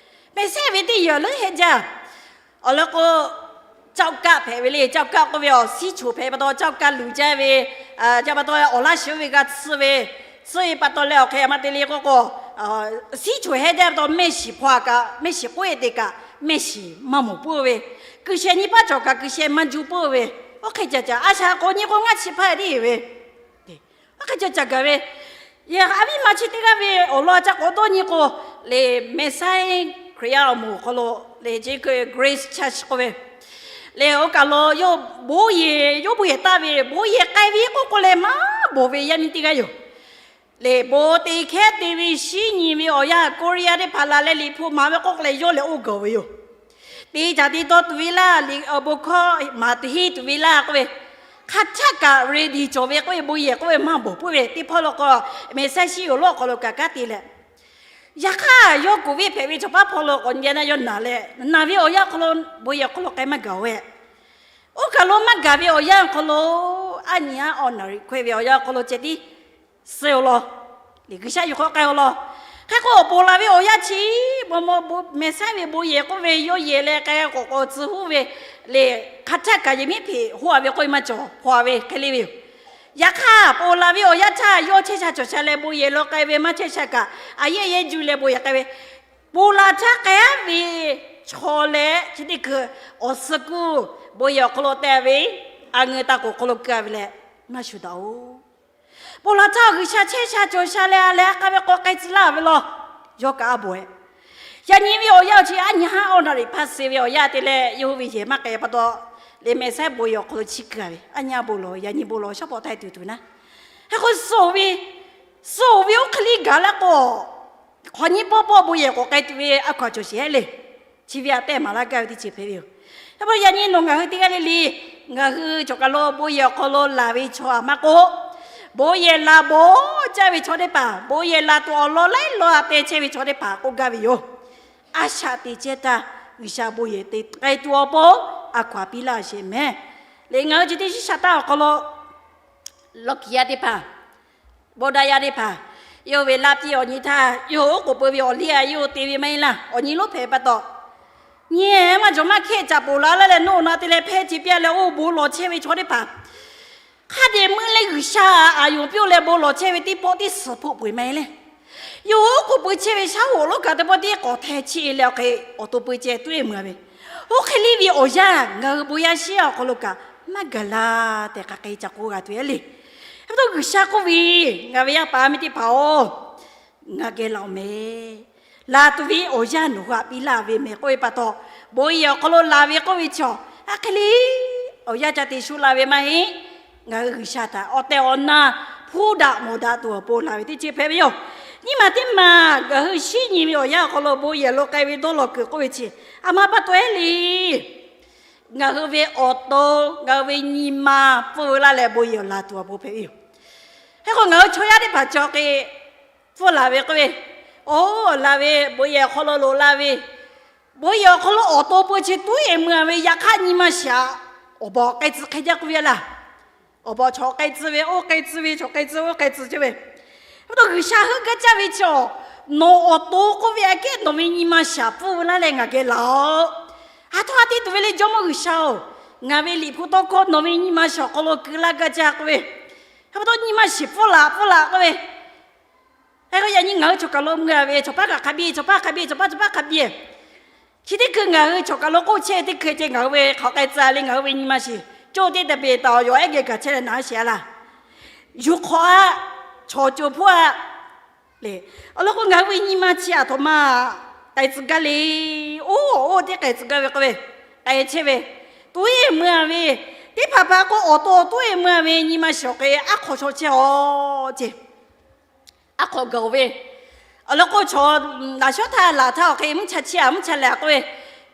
mehˬ saiˉ ve teˇ yehˬ leuˉ heh jaˇ. Awˬ lawn k'o, cawˇ kaˆ hpehꞈ ve le. Cawˇ kaˆ k'oˆ ve awˬ siˉ choˬ hpehꞈ pa taw, cawˇ kaˆ luˬ jaˇ ve, ca pa taw awˬ laˇ shiˍ oˇ ve g'a tsuhˇ ve, tsuhˇ ve pa taw leh awˬ hk'e a ma te le k'oˆ k'o, siˉ choˬ heh jaˇ pa taw mehˆ shiˍ hpaw kaꞈ, mehˆ shiˍ k'oˆ-e te kaꞈ, mehˆ shiˍ maˇ mawˬ puiˉ ve, kuiˬ sheh nyi paˉ cawˬ kaꞈ kuiˬ sheh maˇ juˇ puiˉ ve, oˇ hk'e caˇ caˇ a shaꞈ k'o nyi k'o ngaˇ chi hpaˇ tiˉ ve, oˇ hk'e caˇ caˇ gaˬ ve, yehˬ a viˉ ma chi teˇ g'aˇ ve awˬ lawn ca k'awꞈ dawˇ nyi k'o, le, mehˬ saiˉ Hkriꞈ yaˇ awˬ moˍ awˬ hk'aw lo le, Grace Church k'oˆ ve, Lehˬ, oˇ kaˬ lo yawˇ bon yehˬ, yawˇ bon yehˬ taˇ ve, bon yehˬ k'ai ve k'oˆ k'o leh maˇ bawˬ ve yaˇ miˇ teˇ g'aˇ yoˬ. Lehˬ, bon te hkehˉ te ve shinˉ nyi ve awˬ yanˇ Korea teˇ hpaˍ laˬ leh Liꞈ hpu maˍ ve k'oˆ k'o leh yawˇ lehˬ oˇ gaˬ ve yoˬ. Te caˍ te taw tuˬ ve laˇ, Liꞈ awˬ bon hkawˇ maˍ tuˬ henˇ tuˬ ve laˇ k'oˆ ve, hk'a htaˆ kaꞈ ready cawˬ ve k'oˆ ve, bon yehˬ k'oˆ ve maˇ bawˬ puiˉ ve teˇ hpawˇ lo k'o, mehˬ saiˉ shiˉ yoˬ lawˇ awˬ hk'aw lo kaꞈ kanˉ te leh, yaꞈ hk'aˇ yawˇ kuˬ ve hpehꞈ ve chaw paˉ hpawˇ lo k'awꞈ nyi na yawˇ naˬ leh, naˬ ve awˬ yanˇ hk'aw lo bon yehˬ awˬ hk'aw lo k'ai maˇ gaˬ-oˬ ve. Oˇ kaˬ lo maˇ gaˬ ve awˬ yanˇ hk'aw lo, aˉ nyi aˉ awˬ naˍ riˍ hkawehˇ ve awˬ yanˇ hk'aw lo ceh tiˉ suh-oˬ law. Liꞈ G'uiˬsha yuˬ hk'aw k'ai-oˬ law. Hk'e k'o, awˬ ponˬ laˬ ve awˬ yanˇ chi, mehˬ saiˉ ve bon yehˬ k'oˆ ve yawˇ yehˬ leh k'ai k'awꞈ k'awꞈ tcuh huˉ ve, lehˬ hk'a htaˆ kaꞈ yehˬ miˉ hpeꞈ hawˇ-a ve k'oˆ ve maˇ cawˬ, hawˇ-a ve hk'e le ve yoˬ. Yaꞈ hk'aˇ, ponˬ laˬ ve awˬ yanˇ htaˇ yawˇ chehˇ sha cawˬ sha leh bon yehˬ law k'ai ve maˇ chehˇ sha kaꞈ, a yehˇ yehˇ juˇ leh bon yehˬ k'ai ve, ponˬ laˬ htaˇ k'ai-a ve chaw leh chi teˇ hkui awˬ suh kuˇ bon yehˬ awˬ hk'aw lo te ve, a ngeu taˇ k'oˍ hk'aw lo keu-a ve leh, maˇ shuˍ daꞈ-oˬ. Ponˬ laˬ htaˇ G'uiˬsha chehˇ sha cawˬ sha leh a leh a k'a ve k'awꞈ k'ai tcuh laˇ ve law. Yawˇ kaꞈ a bawˬ-e. Yaꞈ nyi ve awˬ yanˇ chi aˉ nyi haˉ awˬ naˍ riˍ hpaˇ suh ve awˬ yanˇ te leh yawˇ hui ve yehˬ maˇ k'ai pa taw, lehˬ mehˬ saiˉ bon yehˬ awˬ hk'aw lo chi keu-a ve, aˉ nyi a bon lawˬ, yaꞈ nyi bon lawˬ, shaˉ pawˍ htaiˇ tuˬ tuˬ naˉ. Hk'e k'o, suh-oˬ ve, suh-oˬ ve oˇ hk'e liˇ gaˬ laˇ k'o, hk'awꞈ nyiˇ pawˆ pawˆ bon yehˬ k'awꞈ k'ai tuˬ ve a hkaw-anˬ cawˬ sheˍ-e le. Chi ve a tehˇ maˍ laˇ gaˇ ve teˇ ceuˬ hpehꞈ ve yoˬ. Yaꞈ hk'aˇ, yaꞈ nyi nawˬ ngaˬ hui teˇ g'aˇ le le, ngaˬ hui choˬ kaˬ lo bon yehˬ awˬ hk'aw lo laˬ ve chaw-a maˇ k'oˆ, bon yehˬ laˬ bawˬ caˇ ve chaw teˇ hpaˍ, bon yehˬ laˬ tuˬ awˬ lawn laiˉ lawn-a te chehˇ ve chaw teˇ hpaˍ k'oˆ gaˇ ve yoˬ. A shaꞈ te chehˇ htaˇ, G'uiˬsha bon yehˬ te k'ai tuˬ awˬ pon a hkaw-anˬ piˇ laˇ sheˍ mehˍ. Lehˬ, ngaˬ hui chi teˇ shiˉ sha taˇ awˬ hk'aw lo lawˇ kiˍ yaˇ teˇ hpaˍ, bawˇ daꞈ yaˇ teˇ hpaˍ, yawˇ ve laˇ piˇ awˬ nyi htaˇ, yawˇ oˉ k'oˍ pui ve awˬ liˇ-a yawˇ te ve maˇ heˆ laˇ. Awˬ nyi lonˉ hpehꞈ pa taw, nyi maˇ jawˬ maˇ hkehˇ caꞈ ponˬ la laˇ leh, nawˬ naˬ te leh hpehˇ ce piˇ-a leh oˇ bon lawˬ chehˇ ve chaw teˇ hpaˍ hk'a dehꞈ meuˇ leh G'uiˬsha aꞈ yonˍ piˇ-oˆ leh bon lawˬ chehˇ ve teˇ pawˆ teˇ suhˍ hpoˆ peu-eˬ maˇ heˆ le. Yawˇ oˉ k'oˍ pui chehˇ ve shaˉ hoꞈ lonˉ kaꞈ teˇ pawˆ teˇ k'awꞈ hteh chiˇ leh awˬ hk'e awˬ to pui ceh tuˉ-e meuˇ-a ve, oˇ hk'e liˇ ve awˬ yanˇ ngaˬ hui bon yaˇ shiˉ awˬ hk'aw lo kaꞈ maˇ gaˬ la tehꞈ hk'aˬ hk'e ca k'oˆ g'a tuˬ-e le. Hk'e pa taw G'uiˬsha k'oˆ ve, Ngaˬ ve yaˇ paˍ miˇ teˇ hpaˍ-oˬ, ngaˬ geh laˬ-oˬ mehˍ. Laˬ tuˬ ve awˬ yanˇ nawˬ hui htaꞈ piˇ laˇ ve mehˍ k'oˆ ve pa taw, bon yehˬ awˬ hk'aw lo laˬ ve k'oˆ ve chaw, aˉ hk'e le awˬ yanˇ ca te shu la ve maˇ heˆ. Ngaˬ hui G'uiˬsha htaꞈ awˬ tehˬ awˬ na hpuˇ daꞈ mawˬ daꞈ tuˬ awˬ pon laˬ ve teˇ ceuˬ hpehꞈ ve yoˬ. Nyiˇ maˬ teˇ maˬ ngaˬ hui shinˉ nyi ve awˬ yanˇ awˬ hk'aw lo bon yehˬ lo k'ai ve dawˇ law kuiˬ k'oˆ ve chi, a ma pa taw-e le. Ngaˬ hui ve awˬ to, ngaˬ hui ve nyi ma pfuhˇ laˇ leh bon yehˬ laˬ tuˬ awˬ pon hpehꞈ ve yoˬ. Hk'e k'o, ngaˬ hui chaw yaˇ teˇ hpaˍ cawˬ hk'e pfuhˇ laˬ ve k'oˆ ve, oˇ laˬ ve bon yehˬ awˬ hk'aw lo loꞈ la ve, bon yehˬ awˬ hk'aw lo awˬ to pui chi tuˉ-e meuˇ-a ve, yaꞈ hk'aˇ nyi ma shiˍ-aꞈ, awˬ bawˬ k'ai tcuh hk'e jaˇ k'oˆ ve laˇ. Awˬ bawˬ chaw k'ai tcuh ve, oˇ k'ai tcuh ve, chaw k'ai tcuh, oˇ k'ai tcuh ceh ve. Hk'e pa taw G'uiˬsha heuˆ gaˇ caˇ ve chaw, nawˬ awˬ to k'oˆ ve aꞈ kehˉ nawˬ ve nyi ma shiˍ-aꞈ pfuhˇ laˇ leh ngaˬ geh laˬ-oꞈ. Aˬ htoꞈ ma te tuˬ ve le Jawˇmawˇ G'uiˬsha-oˬ, ngaˬ ve Liꞈ hpu tawˇ hkawˇ nawˬ ve nyi ma shiˍ awˬ hk'aw lo keu laˇ gaˇ jaˇ k'oˆ ve. Hk'e pa taw nyi ma shiˍ pfuhˇ laˬ pfuhˇ laˬ k'oˆ ve. Hk'e k'o, yaꞈ nyi ngaˬ hui choˬ kaˬ lo meuˇ-a ve, chaw paˉ kaꞈ hk'a biˇ, chaw paˉ hk'a biˇ, chaw paˉ chaw paˉ hk'a biˇ. Chi teˇ hkui ngaˬ hui choˬ kaˬ lo k'oˆ chehˇ ve teˇ hkui ceh ngaˬ hui ve hk'awꞈ k'ai tcuh-a le, ngaˬ hui ve nyi ma shiˍ coˇ teˇ taꞈ peˍ taˍ awˬ yawˬ ehˉ geh gaˬ chehˇ leh naˍ shiˍ-a laˇ. Yuˬ hk'awꞈ-a, chaw co hpfuhˇ-a le. Awˬ lawn k'o, ngaˬ hui ve nyi ma chi aˬ htoꞈ ma k'ai tcuh gaˇ le. Oˇ, oˇ teˇ k'ai tcuh gaˇ ve k'oˆ ve, k'ai chehˇ ve, tuˉ-e meuˇ-a ve, teˇ hpaˍ hpaˍ k'o awˬ to tuˉ-e meuˇ-a ve nyi ma shiˍ awˬ hk'e aˉ hk'aw shaw chehˇ-aw ceh. Aˉ hk'aw gaˬ-oˬ ve, awˬ lawn k'o, chaw laꞈ shawˉ htaˇ laˬ htaˇ awˬ hk'e mvuhˇ cha chiˇ-a, mvuhˇ cha lehˬ k'oˆ ve,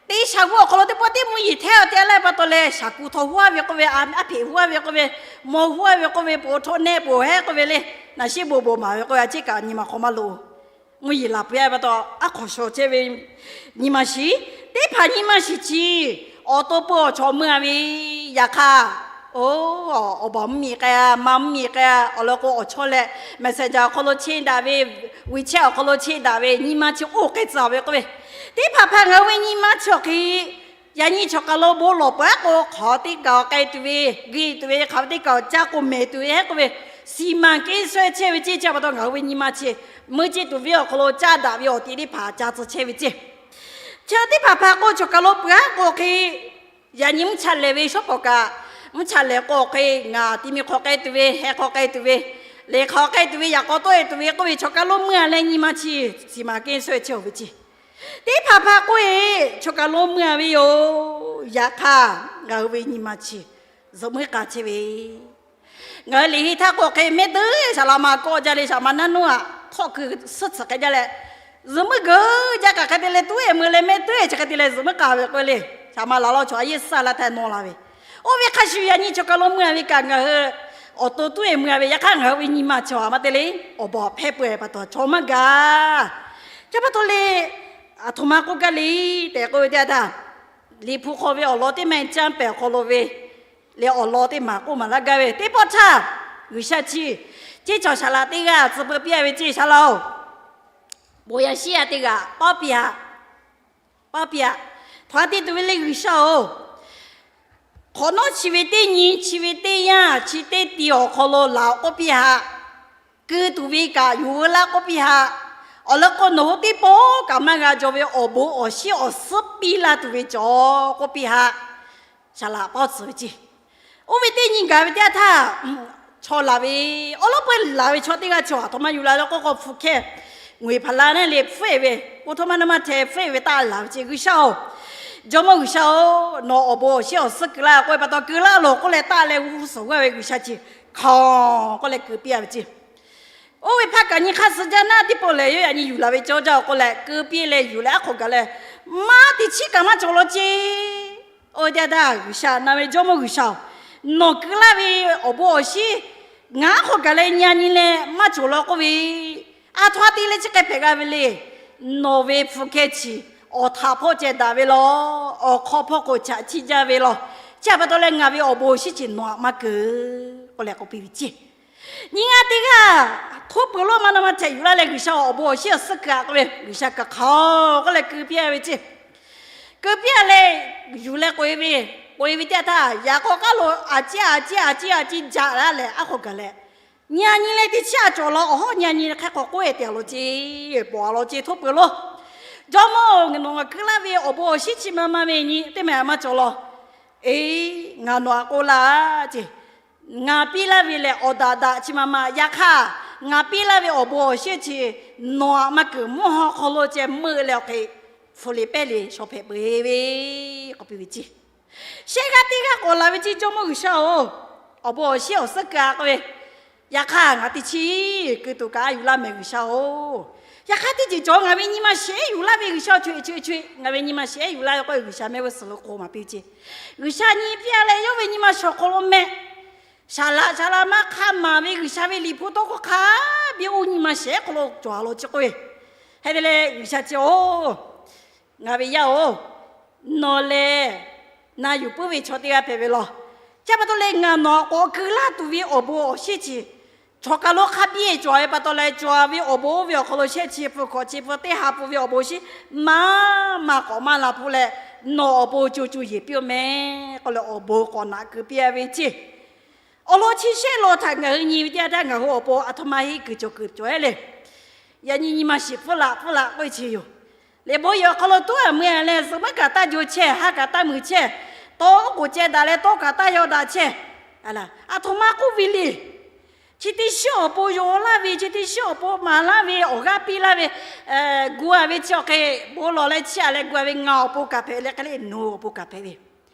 teˇ shaˍ g'uˇ awˬ hk'aw lo teˇ pawˆ teˇ mvuhˇ yeˬ hteˇ-a te-a laˇ pa taw leh, shaˍ kuˬ htaw huˉ-a ve k'oˆ ve, aˉ hpeꞈ huˉ-a ve k'oˆ ve, maw huˉ-a ve k'oˆ ve, poˬ htaw nehˆ poˬ hehˉ k'oˆ ve le, naˍ sheˆ bon bon maˍ ve k'oˆ ve, a ciˉ kaꞈ nyi ma hk'aw maˇ loꞈ-oˬ. Mvuhˇ yeˬ laˬ peuˬ-a pa taw, aˉ hk'aw shaw chehˇ ve nyi ma shiˍ, teˇ hpaˍ nyi ma shiˍ chi, awˬ to pui awˬ chawꞈ meuˇ-a ve, yaꞈ hk'aˇ, oˇ, awˬ baˬ mvuhˇ miˬ k'ai-a, ma mvuhˇ miˬ k'ai-a, awˬ lawn k'o, awˬ chawˇ leh messenger awˬ hk'aw lo cheˇ daꞈ ve, WeChat awˬ hk'aw lo cheˇ daꞈ ve nyi ma chi oˇ k'ai tcuh-a ve k'oˆ ve, teˇ hpaˍ hpaˍ ngaˬ hui ve nyi ma chi awˬ hk'e, yaꞈ nyi choˬ kaˬ lo bon lawˬ peuˬ-a k'o, hk'aˬ teˇ kaˬ k'ai tuˬ ve, g'uiˇ tuˬ ve, hk'aˬ ve teˇ kaˬ caˇ k'o mehˍ tuˬ ve hehˉ k'oˆ ve, siˍ maˍ keˇ shawehˇ chehˇ ve ceˇ chi pa taw ngaˬ hui ve nyi ma chi meuˇ ceˇ tuˬ viˉ awˬ hk'aw lo caˇ daꞈ ve awˬ tiꞈ teˇ hpaˍ ca tcuh chehˇ ve ceˇ. Chi teˇ hpaˍ hpaˍ k'o, choˬ kaˬ lo peuˬ-a k'o hk'e, yaꞈ nyi mvuhˇ cha lehˬ ve shawˉ pawˍ kaꞈ, mvuhˇ cha lehˬ k'o hk'e, ngaˬ ti mi hk'aw k'ai tuˬ ve, heh hk'aw k'ai tuˬ ve, lehˬ hk'aˬ k'ai tuˬ ve, yaꞈ k'aw tawˆ-e tuˬ ve k'oˆ ve, choˬ kaˬ lo meuˇ-a leh nyi ma chi siˍ maˍ keˇ shawehˇ chehˇ-oˬ ve ceˇ. Teˇ hpaˍ hpaˍ k'oˆ-e, choˬ kaˬ lo meuˇ-a ve yoˬ. Yaꞈ hk'aˇ, ngaˬ hui ve nyi ma chi zuhꞈ muiˉ k'a chehˇ ve. Ngaˬ hui liꞈ henˇ htaˇ k'o hk'e mehˆ teuˉ shaˍ laꞈ ma kawˆ jaˇ leh shaˍ ma naˇ nuˇ aꞈ htawˆ kuiˬ suhˉ tsuhꞈ hk'e jaˇ leh, zuhꞈ muiˉ geuˬ jaˇ kaꞈ hk'e te leh tuˉ-e mui leh mehˆ teuˉ-e chi hk'e te leh zuhꞈ muiˉ k'a ve k'oˆ le. Shaˍ ma laˬ law chaw a yeˇ suhˉ la htaˇ nawˇ la ve. Oˇ ve hk'a shuˍ yaꞈ nyi chaw kaˬ lo mui-a ve kaꞈ ngaˬ hui awˬ to tuˉ-e mui-a ve. Yaꞈ hk'aˇ ngaˬ hui ve nyi ma chi a maˇ te le, awˬ bon hpehˇ peuˬ-e pa taw chaw maˇ gaˬ. Chi pa taw le, aˬ htoꞈ ma k'oˆ gaˇ le tehꞈ k'oˆ ve teˇ yanˇ htaˇ, Liꞈ hpu hk'aw ve awˬ lawn teˇ maˇ caˇ pehˍ awˬ hk'aw lo ve leh awˬ lawn teˇ maˬ k'oˆ maˍ laˇ gaˇ ve teˇ pawˆ htaˇ, G'uiˬsha chi ceˇ cawˬ shaˍ laꞈ teˇ g'aˇ tcuh peu piˇ-a ve ceˇ, shaˍ laꞈ-oˬ, bon yaꞈ shiˉ-a teˇ g'aˇ paˇ piˇ-a, paˇ piˇ-a. Htaꞈ te tuˬ ve le, G'uiˬsha-oˬ, hk'awꞈ nawˉ chi ve teˇ nyi, chi ve teˇ yanˇ, chi teˇ ti awˬ hk'aw lo laˬ-oꞈ k'oˆ piˇ haꞈ. Keu tuˬ ve kaꞈ yonˍ veu laˇ k'oˆ piˇ haꞈ. Awˬ leh k'o, nawˬ hui teˇ pawˆ kaꞈ maˇ g'a jaw ve awˬ bon awˬ shiˉ awˬ suhˉ piˇ la tuˬ ve cawˬ k'oˆ piˇ haꞈ. Shaˍ laꞈ paˇ tcuh ve ceˇ. Oˇ ve teˇ nyi gaˬ ve teˇ yanˇ htaˇ, chaw laˬ ve, awˉ lawˉ peuˇ laˬ ve chaw teˇ g'aˇ chi aˬ htoꞈ ma yuˬ la le k'oˆ k'o, hpu hkehˇ ngeuˍ hpaˍ la naˇ le hpfuhˆ-e ve, k'o htoˇ maˇ naˇ maˇ hteh hpfuhˆ-e ve taˇ laˬ ve ceˇ. G'uiˬsha-oˬ, Jawˇmawˇ G'uiˬsha-oˬ, nawˬ awˬ bon awˬ shiˉ awˬ suhˉ keu laˇ k'oˆ ve pa taw, keu laˇ loˬ k'oˆ leh taˇ leh g'uˇ suhˍ g'aˇ ve G'uiˬsha chi hkanˍ k'oˆ leh keu piˇ-a ve ceˇ. Oˇ ve hpaˇ kaꞈ nyi hk'aˇ suh jaˇ naˇ teˇ pawˆ lehˬ, yawˇ yaꞈ nyi yuˬ laˬ ve cawˇ jaˇ-oˬ k'oˆ leh keu piˇ leh yuˬ leh aˉ hk'awꞈ gaˬ leh, maˇ teˇ chiˉ kaꞈ maˇ cawˬ law ceˇ. Oˇ ve teˇ yanˇ htaˇ G'uiˬsha na ve, Jawˇmawˇ G'uiˬsha-oˬ, nawˬ keu laˇ ve awˬ bon awˬ shiˉ ngaˬ aˉ hk'awꞈ gaˬ leh nyi nyi leh maˇ cawˬ law k'oˆ ve, aˬ htoꞈ ma te leh chi hk'e hpehꞈ g'a ve le. Nawˬ ve hpu hkehˇ chi awˬ htaꞈ hpawˇ ceh daꞈ ve law, awˬ hk'aw hpawˇ k'o chaꞈ chiˇ jaˇ ve law. Chi pa taw leh ngaˬ ve awˬ bon awˬ shiˉ chi nawˬ aꞈ maˇ keu k'oˆ leh k'oˆ piˇ ve ceˇ. Nyi ngaˇ teˇ g'aˇ htoˇ peuˬ lonˉ maˇ naˇ maˇ hteh yuˬ laˇ leh G'uiˬsha awˬ bon awˬ shiˉ awˬ suhˉ keu-a k'oˆ ve, G'uiˬsha kaꞈ hkanˍ k'oˆ leh keu piˇ-a ve ceˇ. Keu piˇ-a leh yuˬ leh k'oꞈ-e ve, k'oꞈ-e ve teˇ yanˇ htaˇ, yaꞈ k'aw k'aˉ lo aꞈ ciˉ aꞈ ciˉ aꞈ ciˉ aꞈ ciˉ jaꞈ laˇ leh aˉ hk'awꞈ gaˬ leh, nyi nyi leh teˇ chiˉ aꞈ cawˬ law, awˬ hawˉ nyi nyi leh hk'e k'awꞈ k'oˆ-e te-a law ceˇ, pawꞈ-a law ceˇ, htoˇ peuˬ lonˉ. Jawˇmawˇ-oˬ, nawˬ ngaˬ keu laˇ ve awˬ bon awˬ shiˉ chi ma ma ve nyi teˇ mehˍ aꞈ maˇ cawˬ law. Eˬ, ngaˬ nawˬ aꞈ k'oˆ laˇ ceˇ. Ngaˬ piˇ laˇ ve lehˬ, awˬ daꞈ daꞈ chi ma ma. Yaꞈ hk'aˇ, ngaˬ piˇ laˇ ve awˬ bon awˬ shiˉ chi nawˬ aꞈ maˇ keunˍ, mvuhˇ haw hk'aw lo ceh meuˆ leh awˬ hk'e hpu liꞈ pehˇ liꞈ shaw hpehꞈ peuˬ ve k'oˆ piˇ ve ceˇ. Shehˆ g'aˇ teˇ g'aˇ k'awꞈ laˬ ve ceˇ, Jawˇmawˇ G'uiˬsha-oˬ, awˬ bon awˬ shiˉ awˬ suhˉ keu-a k'oˆ ve, yaꞈ hk'aˇ ngaˬ teˇ chiˉ keu tuˬ kaꞈ a yuˬ laˇ mehˍ G'uiˬsha-oˬ. Yaꞈ hk'aˇ teˇ ceuˬ cawˬ ngaˬ ve nyi ma shehˍ yuˬ laˇ ve G'uiˬsha-oˬ, co-e co-e co-e ngaˬ ve nyi ma shehˍ yuˬ laˇ ve k'oˆ ve G'uiˬsha mehˆ g'uˇ suhˍ lo k'oˆ maˍ piˇ ve ceˇ. G'uiˬsha nyi piˇ-a leh yawˇ ve nyi ma shawˍ hk'aw lo meh, saˍ laꞈ saˍ laꞈ maˇ hk'a maˍ ve G'uiˬsha ve Liꞈ hpu tawˇ hkawˇ hk'a biˇ oˇ nyi ma shehˍ hk'aw lo cawˬ-a law ceˇ k'oˆ ve, hk'e te leh G'uiˬsha ceˇ-oˬ, ngaˬ ve yaˇ-oˬ, nawˬ lehˬ na yuˬ puiˉ ve chaw teˇ g'aˇ hpehꞈ ve law. Chi pa taw leh ngaˬ nawˬ k'awꞈ keu laˇ tuˬ ve awˬ bon awˬ shiˉ chi chaw kaˬ lo hk'a biˇ-e cawˬ ve pa taw leh, cawˬ ve awˬ bon oˇ ve awˬ hk'aw lo shehˆ chi hpu hkawꞈ chi hpu teˇ ha hpu ve awˬ bon shiˉ maˇ maˇ k'awꞈ maˇ la hpu leh, nawˬ awˬ bon co co yeˬ piˇ-oˬ mehˍ k'oˆ leh awˬ bon k'awꞈ naꞈ keu piˇ-a ve ceˇ. Awˬ lawn chi shehˆ law htaꞈ ngaˬ hui nyi ve teˇ yanˇ htaˇ ngaˬ hui awˬ pon aˬ htoꞈ ma heˆ kuiˬ cawˬ kuiˬ cawˬ-e le. Yaꞈ nyi nyi ma shiˍ pfuhˇ laꞈ pfuhˇ laꞈ k'oˆ ve chi yoˬ. Liꞈ bon yehˬ awˬ hk'aw lo tuˉ-a mui-a leh zuhꞈ muiˉ kaꞈ taˇ jo chehˇ, ha kaꞈ taˇ muiˬ chehˇ, tawˇ k'oˍ ceh daꞈ leh tawˇ kaꞈ taˇ yaw daꞈ chehˇ. Aˬ htoꞈ ma k'oˆ ve le. Chi teˇ shiˉ awˬ pon yaw laˇ ve, chi teˇ shiˉ awˬ pon maˍ laˇ ve, awˬ g'aˇ piˇ laˇ ve, gu-a ve chi awˬ hk'e bon lawˬ leh chiˇ-a leh gu-a ve ngaˬ awˬ pon kaꞈ hpehꞈ leh hk'e le nawˬ awˬ pon kaꞈ hpehꞈ ve.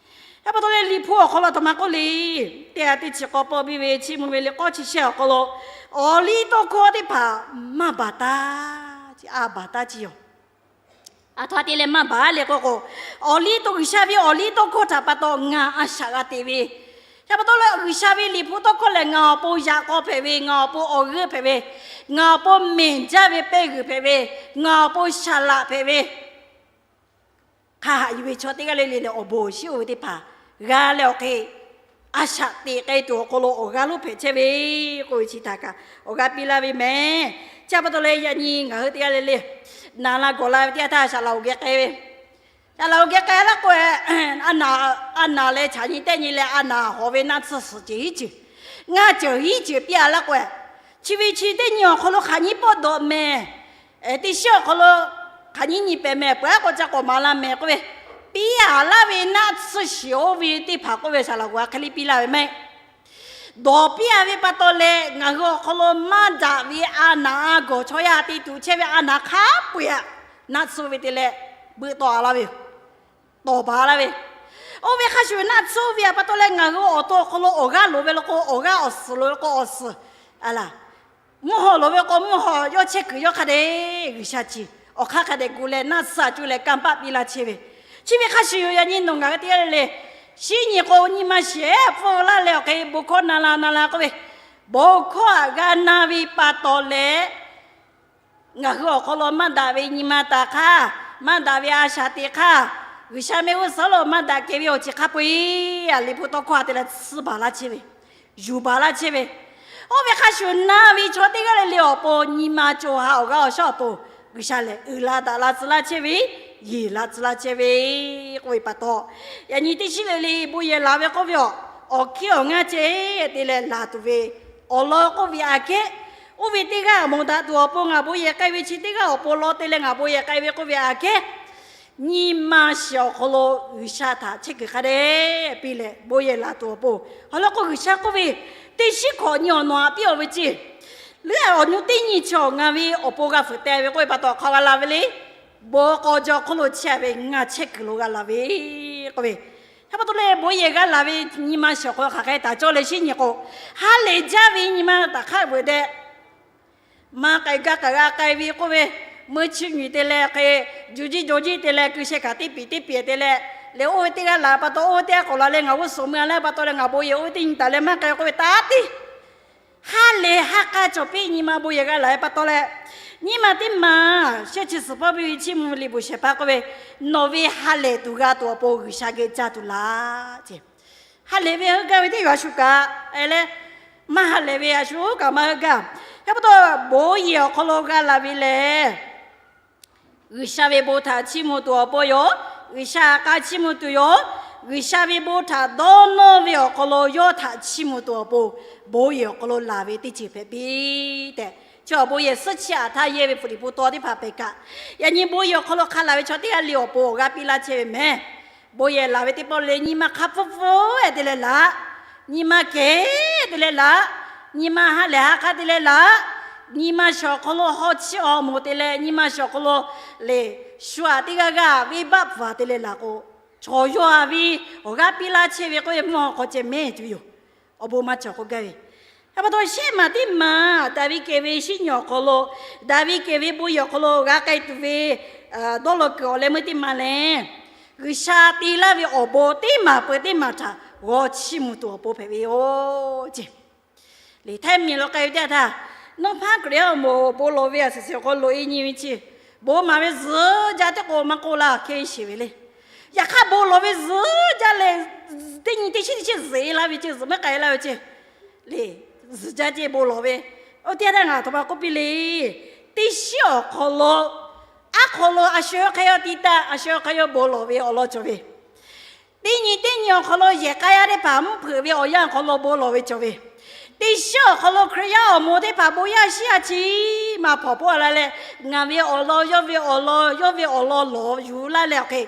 Chi pa taw leh Liꞈ hpu awˬ hk'aw lo aˬ htoꞈ ma k'oˆ le. Teˇ ha teˇ chi k'awꞈ pawˆ biˇ ve Chiˇ mvuh ve liꞈ k'awˇ chi shehˆ awˬ hk'aw lo, awˬliˇtawˇhkawˇ teˇ hpaˍ maˇ baˬ taˇ, a baˬ taˇ ceˇ yoˬ. Aˬ htoꞈ ma te leh maˇ baˬ le k'oˆ k'o, awˬliˇtawˇ, G'uiˬsha ve awˬliˇtawˇhkawˇ htaꞈ pa taw ngaˬ a shaꞈ g'a te ve. Chi pa taw leh G'uiˬsha ve Liꞈ hpu tawˇ hkawˇ lehˬ ngaˬ awˬ pon yaꞈ k'aw hpehꞈ ve, ngaˬ awˬ pon awˬ g'euˆ hpehꞈ ve, ngaˬ awˬ pon mehˬ jaˇ ve pehˇ g'uiˬ hpehꞈ ve, ngaˬ awˬ pon saˍ laꞈ hpehꞈ ve, hk'a haꞈ yuˬ ve chaw teˇ g'aˇ le le leh awˬ bon awˬ shiˉ oˇ ve teˇ hpaˍ g'a leh awˬ hk'e a shaꞈ teꞈ k'ai tuˬ awˬ hk'aw lo awˬ g'aˇ lonˉ hpehꞈ chehˇ ve k'oˆ ve chi htaꞈ kaꞈ awˬ g'aˇ piˇ laˇ ve mehˍ. Chi pa taw leh yaꞈ nyi ngaˬ hui teˇ g'aˇ le le naˍ la gawˬ la ve teˇ yanˇ htaˇ saˍ laꞈ awˬ geh k'ai ve, saˍ laꞈ awˬ geh k'ai laˇ k'o, a naˍ, a naˍ leh chaꞈ nyi tehˆ nyi leh a naˍ hawˍ ve naˆ tsuhˇ suhˍ ceuˬ hiˉ ceuˬ, ngaˇ ceuˬ hiˉ ceuˬ piˇ-a laˇ k'o, chi ve chi teˇ nyi awˬ hk'aw lo hk'aˬ nyi pawˆ dawꞈ mehˍ. Teˇ shiˉ awˬ hk'aw lo hk'aˬ nyi nyi pehˍ mehˍ, peuˬ aˉ k'o ca k'awꞈ maˍ la mehˍ k'oˆ ve, piˇ-a laˇ ve naˆ tsuhˇ shiˍ oˇ ve teˇ hpaˍ k'oˆ ve saˍ laꞈ g'awˬ a hk'e le piˇ laˇ ve mehˍ. Dawˬ piˇ-a ve pa taw leh ngaˬ hui awˬ hk'aw lo maˇ daꞈ ve a naˍ a gawˬ chaw yaˇ te tuˬ chehˇ ve a naˍ hk'a peu-eˬ aꞈ naˆ tsuhˇ ve te leh beuꞈ tawˆ-a laˇ ve yoˬ. Tawˍ baˬ laˇ ve. Oˇ ve hk'a shuˍ naˆ tsuhˇ ve pa taw leh ngaˬ hui awˬ to awˬ hk'aw lo awˬ g'aˇ loˍ ve law k'o awˬ g'aˇ, awˬ suhˍ loˍ ve law k'o awˬ suhˍ, a laˬ, mvuhˇ haw loˍ ve k'o mvuhˇ haw, yawˇ chehˇ kuiˬ yawˇ hk'a dehꞈ G'uiˬsha chi awˬ hk'aˇ hk'a dehꞈ gu leh naˆ tsuhˇ a cuˇ leh kanˇ paˆ piˇ laˇ chehˇ ve. Chi ve hk'a shuˍ yoˬ, yaꞈ nyi nawˬ ngaˬ hui teˇ g'aˇ le le, shinˉ nyi k'o nyi ma shehˍ pfuhˇ laˇ leh awˬ hk'e bon hkawˇ na la na la k'oˆ ve, bon hkawˇ aꞈ g'a na ve pa taw leh ngaˬ hui awˬ hk'aw lo maˇ daꞈ ve nyi ma taˍ hk'aˇ, maˇ daꞈ ve a shaꞈ teꞈ hk'aˇ, G'uiˬsha mehˆ g'uˇ suhˍ lo maˇ daꞈ kehˬ ve awˬ ceuˬ hk'a peu-eˬ a liꞈ hpu tawˇ hkawˇ a te leh tsuhˇ baˬ laˇ chehˇ ve, yuˬ baˬ laˇ chehˇ ve. Oˇ ve hk'a shuˍ na ve chaw teˇ g'aˇ le le awˬ pon nyi ma cawˬ ha awˬ g'aˇ awˬ shaˉ awˬ pon G'uiˬsha lehˬ uiˍ la daꞈ la tcuh laˇ chehˇ ve, yeˬ la tcuh laˇ chehˇ ve k'oˆ ve pa taw, yaꞈ nyi teˇ shiˉ le le bon yehˬ laˬ ve k'oˆ ve a, awˬ hkiˉ awˬ ngaˇ ceh te leh laˬ tuˬ ve awˬ lawn k'oˆ ve aꞈ kehˉ, oˇ ve teˇ g'aˇ mawˬ daꞈ tuˬ awˬ pon ngaˬ bon yehˬ k'ai ve chi teˇ g'aˇ awˬ pon law te leh ngaˬ bon yehˬ k'ai ve k'oˆ ve aꞈ kehˉ, nyi ma shehˍ awˬ hk'aw lo G'uiˬsha htaꞈ chehˇ kuiˬ hk'a dehꞈ piˇ leh bon yehˬ laˬ tuˬ awˬ pon, awˬ lawn k'o G'uiˬsha k'oˆ ve, teˇ shiˉ hkawꞈ nyi awˬ nawˬ aꞈ piˇ-oˬ ve ceˇ, leuˉ awˬ nu teˇ nyi chi awˬ ngaˬ ve awˬ pon g'a fuiˍ teh ve k'oˆ ve pa taw hk'aw g'a la ve le. Bon k'aw jaw hk'oˆ lo chehˇ ve ngaˬ chehˇ kuiˬ lo g'a la ve k'oˆ ve, hk'e pa taw leh bon yehˬ g'a laˬ ve nyi ma shehˍ awˬ hk'aw lo hk'aˬ hk'e taˍ cawˇ leh shinˉ nyi k'o, ha lehˬ jaˇ ve nyi ma taꞈ hk'aˇ veuꞈ deh maˇ k'ai gaˇ k'aꞈ g'a k'ai ve k'oˆ ve, meuˇ chiˇ nyi te leh hk'e, juˬ jiˇ jaw jiˇ te leh keu sheh kaꞈ teˇ piˍ teˇ piˍ te leh, lehˬ oˇ ve teˇ g'aˇ laˬ pa taw oˇ ve teˇ g'aˇ k'awꞈ laˬ leh ngaˬ g'uˇ suhˍ mui a leh pa taw leh ngaˬ bon yehˬ oˇ ve teˇ nyi taˍ leh maˇ k'ai k'oˆ ve taˇ tiˉ, ha lehˬ ha k'a cawˬ piˇ nyi ma bon yehˬ g'a laˬ ve pa taw leh, nyi ma teˇ maˬ shehˆ chi suhˍ pawˇ piˇ ve chiˇ mvuh ve liꞈ bvuhꞈ shehˍ hpaˇ k'oˆ ve, nawˬ ve ha lehˬ tuˬ g'a tuˬ awˬ pon G'uiˬsha geh caˇ tuˬ laˇ ce. Ha lehˬ ve heuˆ gaˇ ve teˇ g'aˇ shuˍ kaꞈ e leh, maˇ ha lehˬ ve a shuˍ kaꞈ maˇ heuˆ gaˇ. Hk'e pa taw, bon yehˬ awˬ hk'aw lo g'a laˬ ve lehˬ, G'uiˬsha ve bon htaꞈ chiˇ mvuh tuˬ awˬ pon yoˬ. G'uiˬsha htaꞈ k'a chiˇ mvuh tuˬ yoˬ. G'uiˬsha ve bon htaꞈ dawˇ nawˇ ve awˬ hk'aw lo yawˇ htaꞈ chiˇ mvuh tuˬ awˬ pon, bon yehˬ awˬ hk'aw lo laˬ ve teˇ ceuˬ hpehꞈ piˇ tehꞈ, chi awˬ bon yehˬ suhˉ chi aꞈ htaˇ yehˇ ve hpu liꞈ hpu taw teˇ hpaˍ pehˬ kaꞈ, yaꞈ nyi bon yehˬ awˬ hk'aw lo hk'a laˬ ve chaw teˇ g'aˇ le awˬ pon awˬ g'aˇ piˇ laˇ chehˇ ve mehˍ. Bon yehˬ laˬ ve teˇ pawˆ le nyi ma hk'a pfuhˇ pfuhˇ e te leh laˬ, nyi ma kehˬ te leh laˬ, nyi ma ha lehˬ ha k'a te leh laˬ, nyi ma shehˍ awˬ hk'aw lo haw chiˇ awˬ moˍ te leh nyi ma shehˍ awˬ hk'aw lo le, shu aꞈ teˇ g'aˇ g'aˇ venˇbaˆ pfuhˍ te leh laˬ k'o, chaw yaw a ve awˬ g'aˇ piˇ laˇ chehˇ ve k'oˆ ve mvuhˇ haw hk'aw ceh mehˍ tuˬ yoˬ. Awˬ bon maˇ cawˬ k'oˆ gaˇ ve. Hk'e pa taw shehˆ maˬ teˇ maˬ daꞈ ve kehˬ ve shinˉ nyi awˬ hk'aw lo, daꞈ ve kehˬ ve bon yehˬ awˬ hk'aw lo g'a k'ai tuˬ ve dawˇ law kuiˬ awˬ leh meuˇ teˇ maˬ lehˬ, G'uiˬsha te laˇ ve awˬ bon teˇ maˬ peuˬ teˇ maˬ htaꞈ g'aw chiˇ mvuh tuˬ awˬ pon hpehꞈ ve yoˬ ce. Liꞈ htaiˇ miˬ lo k'ai ve teˇ htaˇ, Nawˇ hpaˇ Hkriꞈ yaˇ awˬ moˍ bon lawˬ ve a suhˍ suhˍ awˬ hk'aw loꞈ e nyi ve ce. Bon maˍ ve zuhꞈ jaˇ teˇ k'o maˇ k'oˆ laˇ hk'e sheˍ ve le. Yaꞈ hk'aˇ bon lawˬ ve zuhꞈ jaˇ leh, teˇ nyi teˇ shinˉ teˇ shinˉ zuhꞈ e laˇ ve ce, zuhꞈ maˇ k'ai laˇ ve ce. Le, zuhꞈ jaˇ ce bon lawˬ ve. Oˇ teˇ yanˇ htaˇ ngaˬ aˬ htoꞈ ma k'oˆ piˇ le. Teˇ shinˉ awˬ hk'aw lo, aˉ hk'aw lo a shu hk'e yaˇ tiˇ taˆ, a shu hk'e yaˇ bon lawˬ ve awˬ lawn cawˬ ve. Teˇ nyi teˇ nyi awˬ hk'aw lo yehˬ k'a yaˇ teˇ hpaˍ mvuhˇ hpeuꞈ ve awˬ yanˇ awˬ hk'aw lo bon lawˬ ve cawˬ ve. Teˇ shinˉ awˬ hk'aw lo Hkriꞈ yaˇ awˬ moˍ teˇ hpaˍ bon yaˇ shinˉ yaˇ chi maˇ hpawnˬ pawˆ a la leh, ngaˬ ve awˬ lawn yawˇ ve awˬ lawn yawˇ ve awˬ lawn lawˬ yuˬ laˇ leh awˬ hk'e,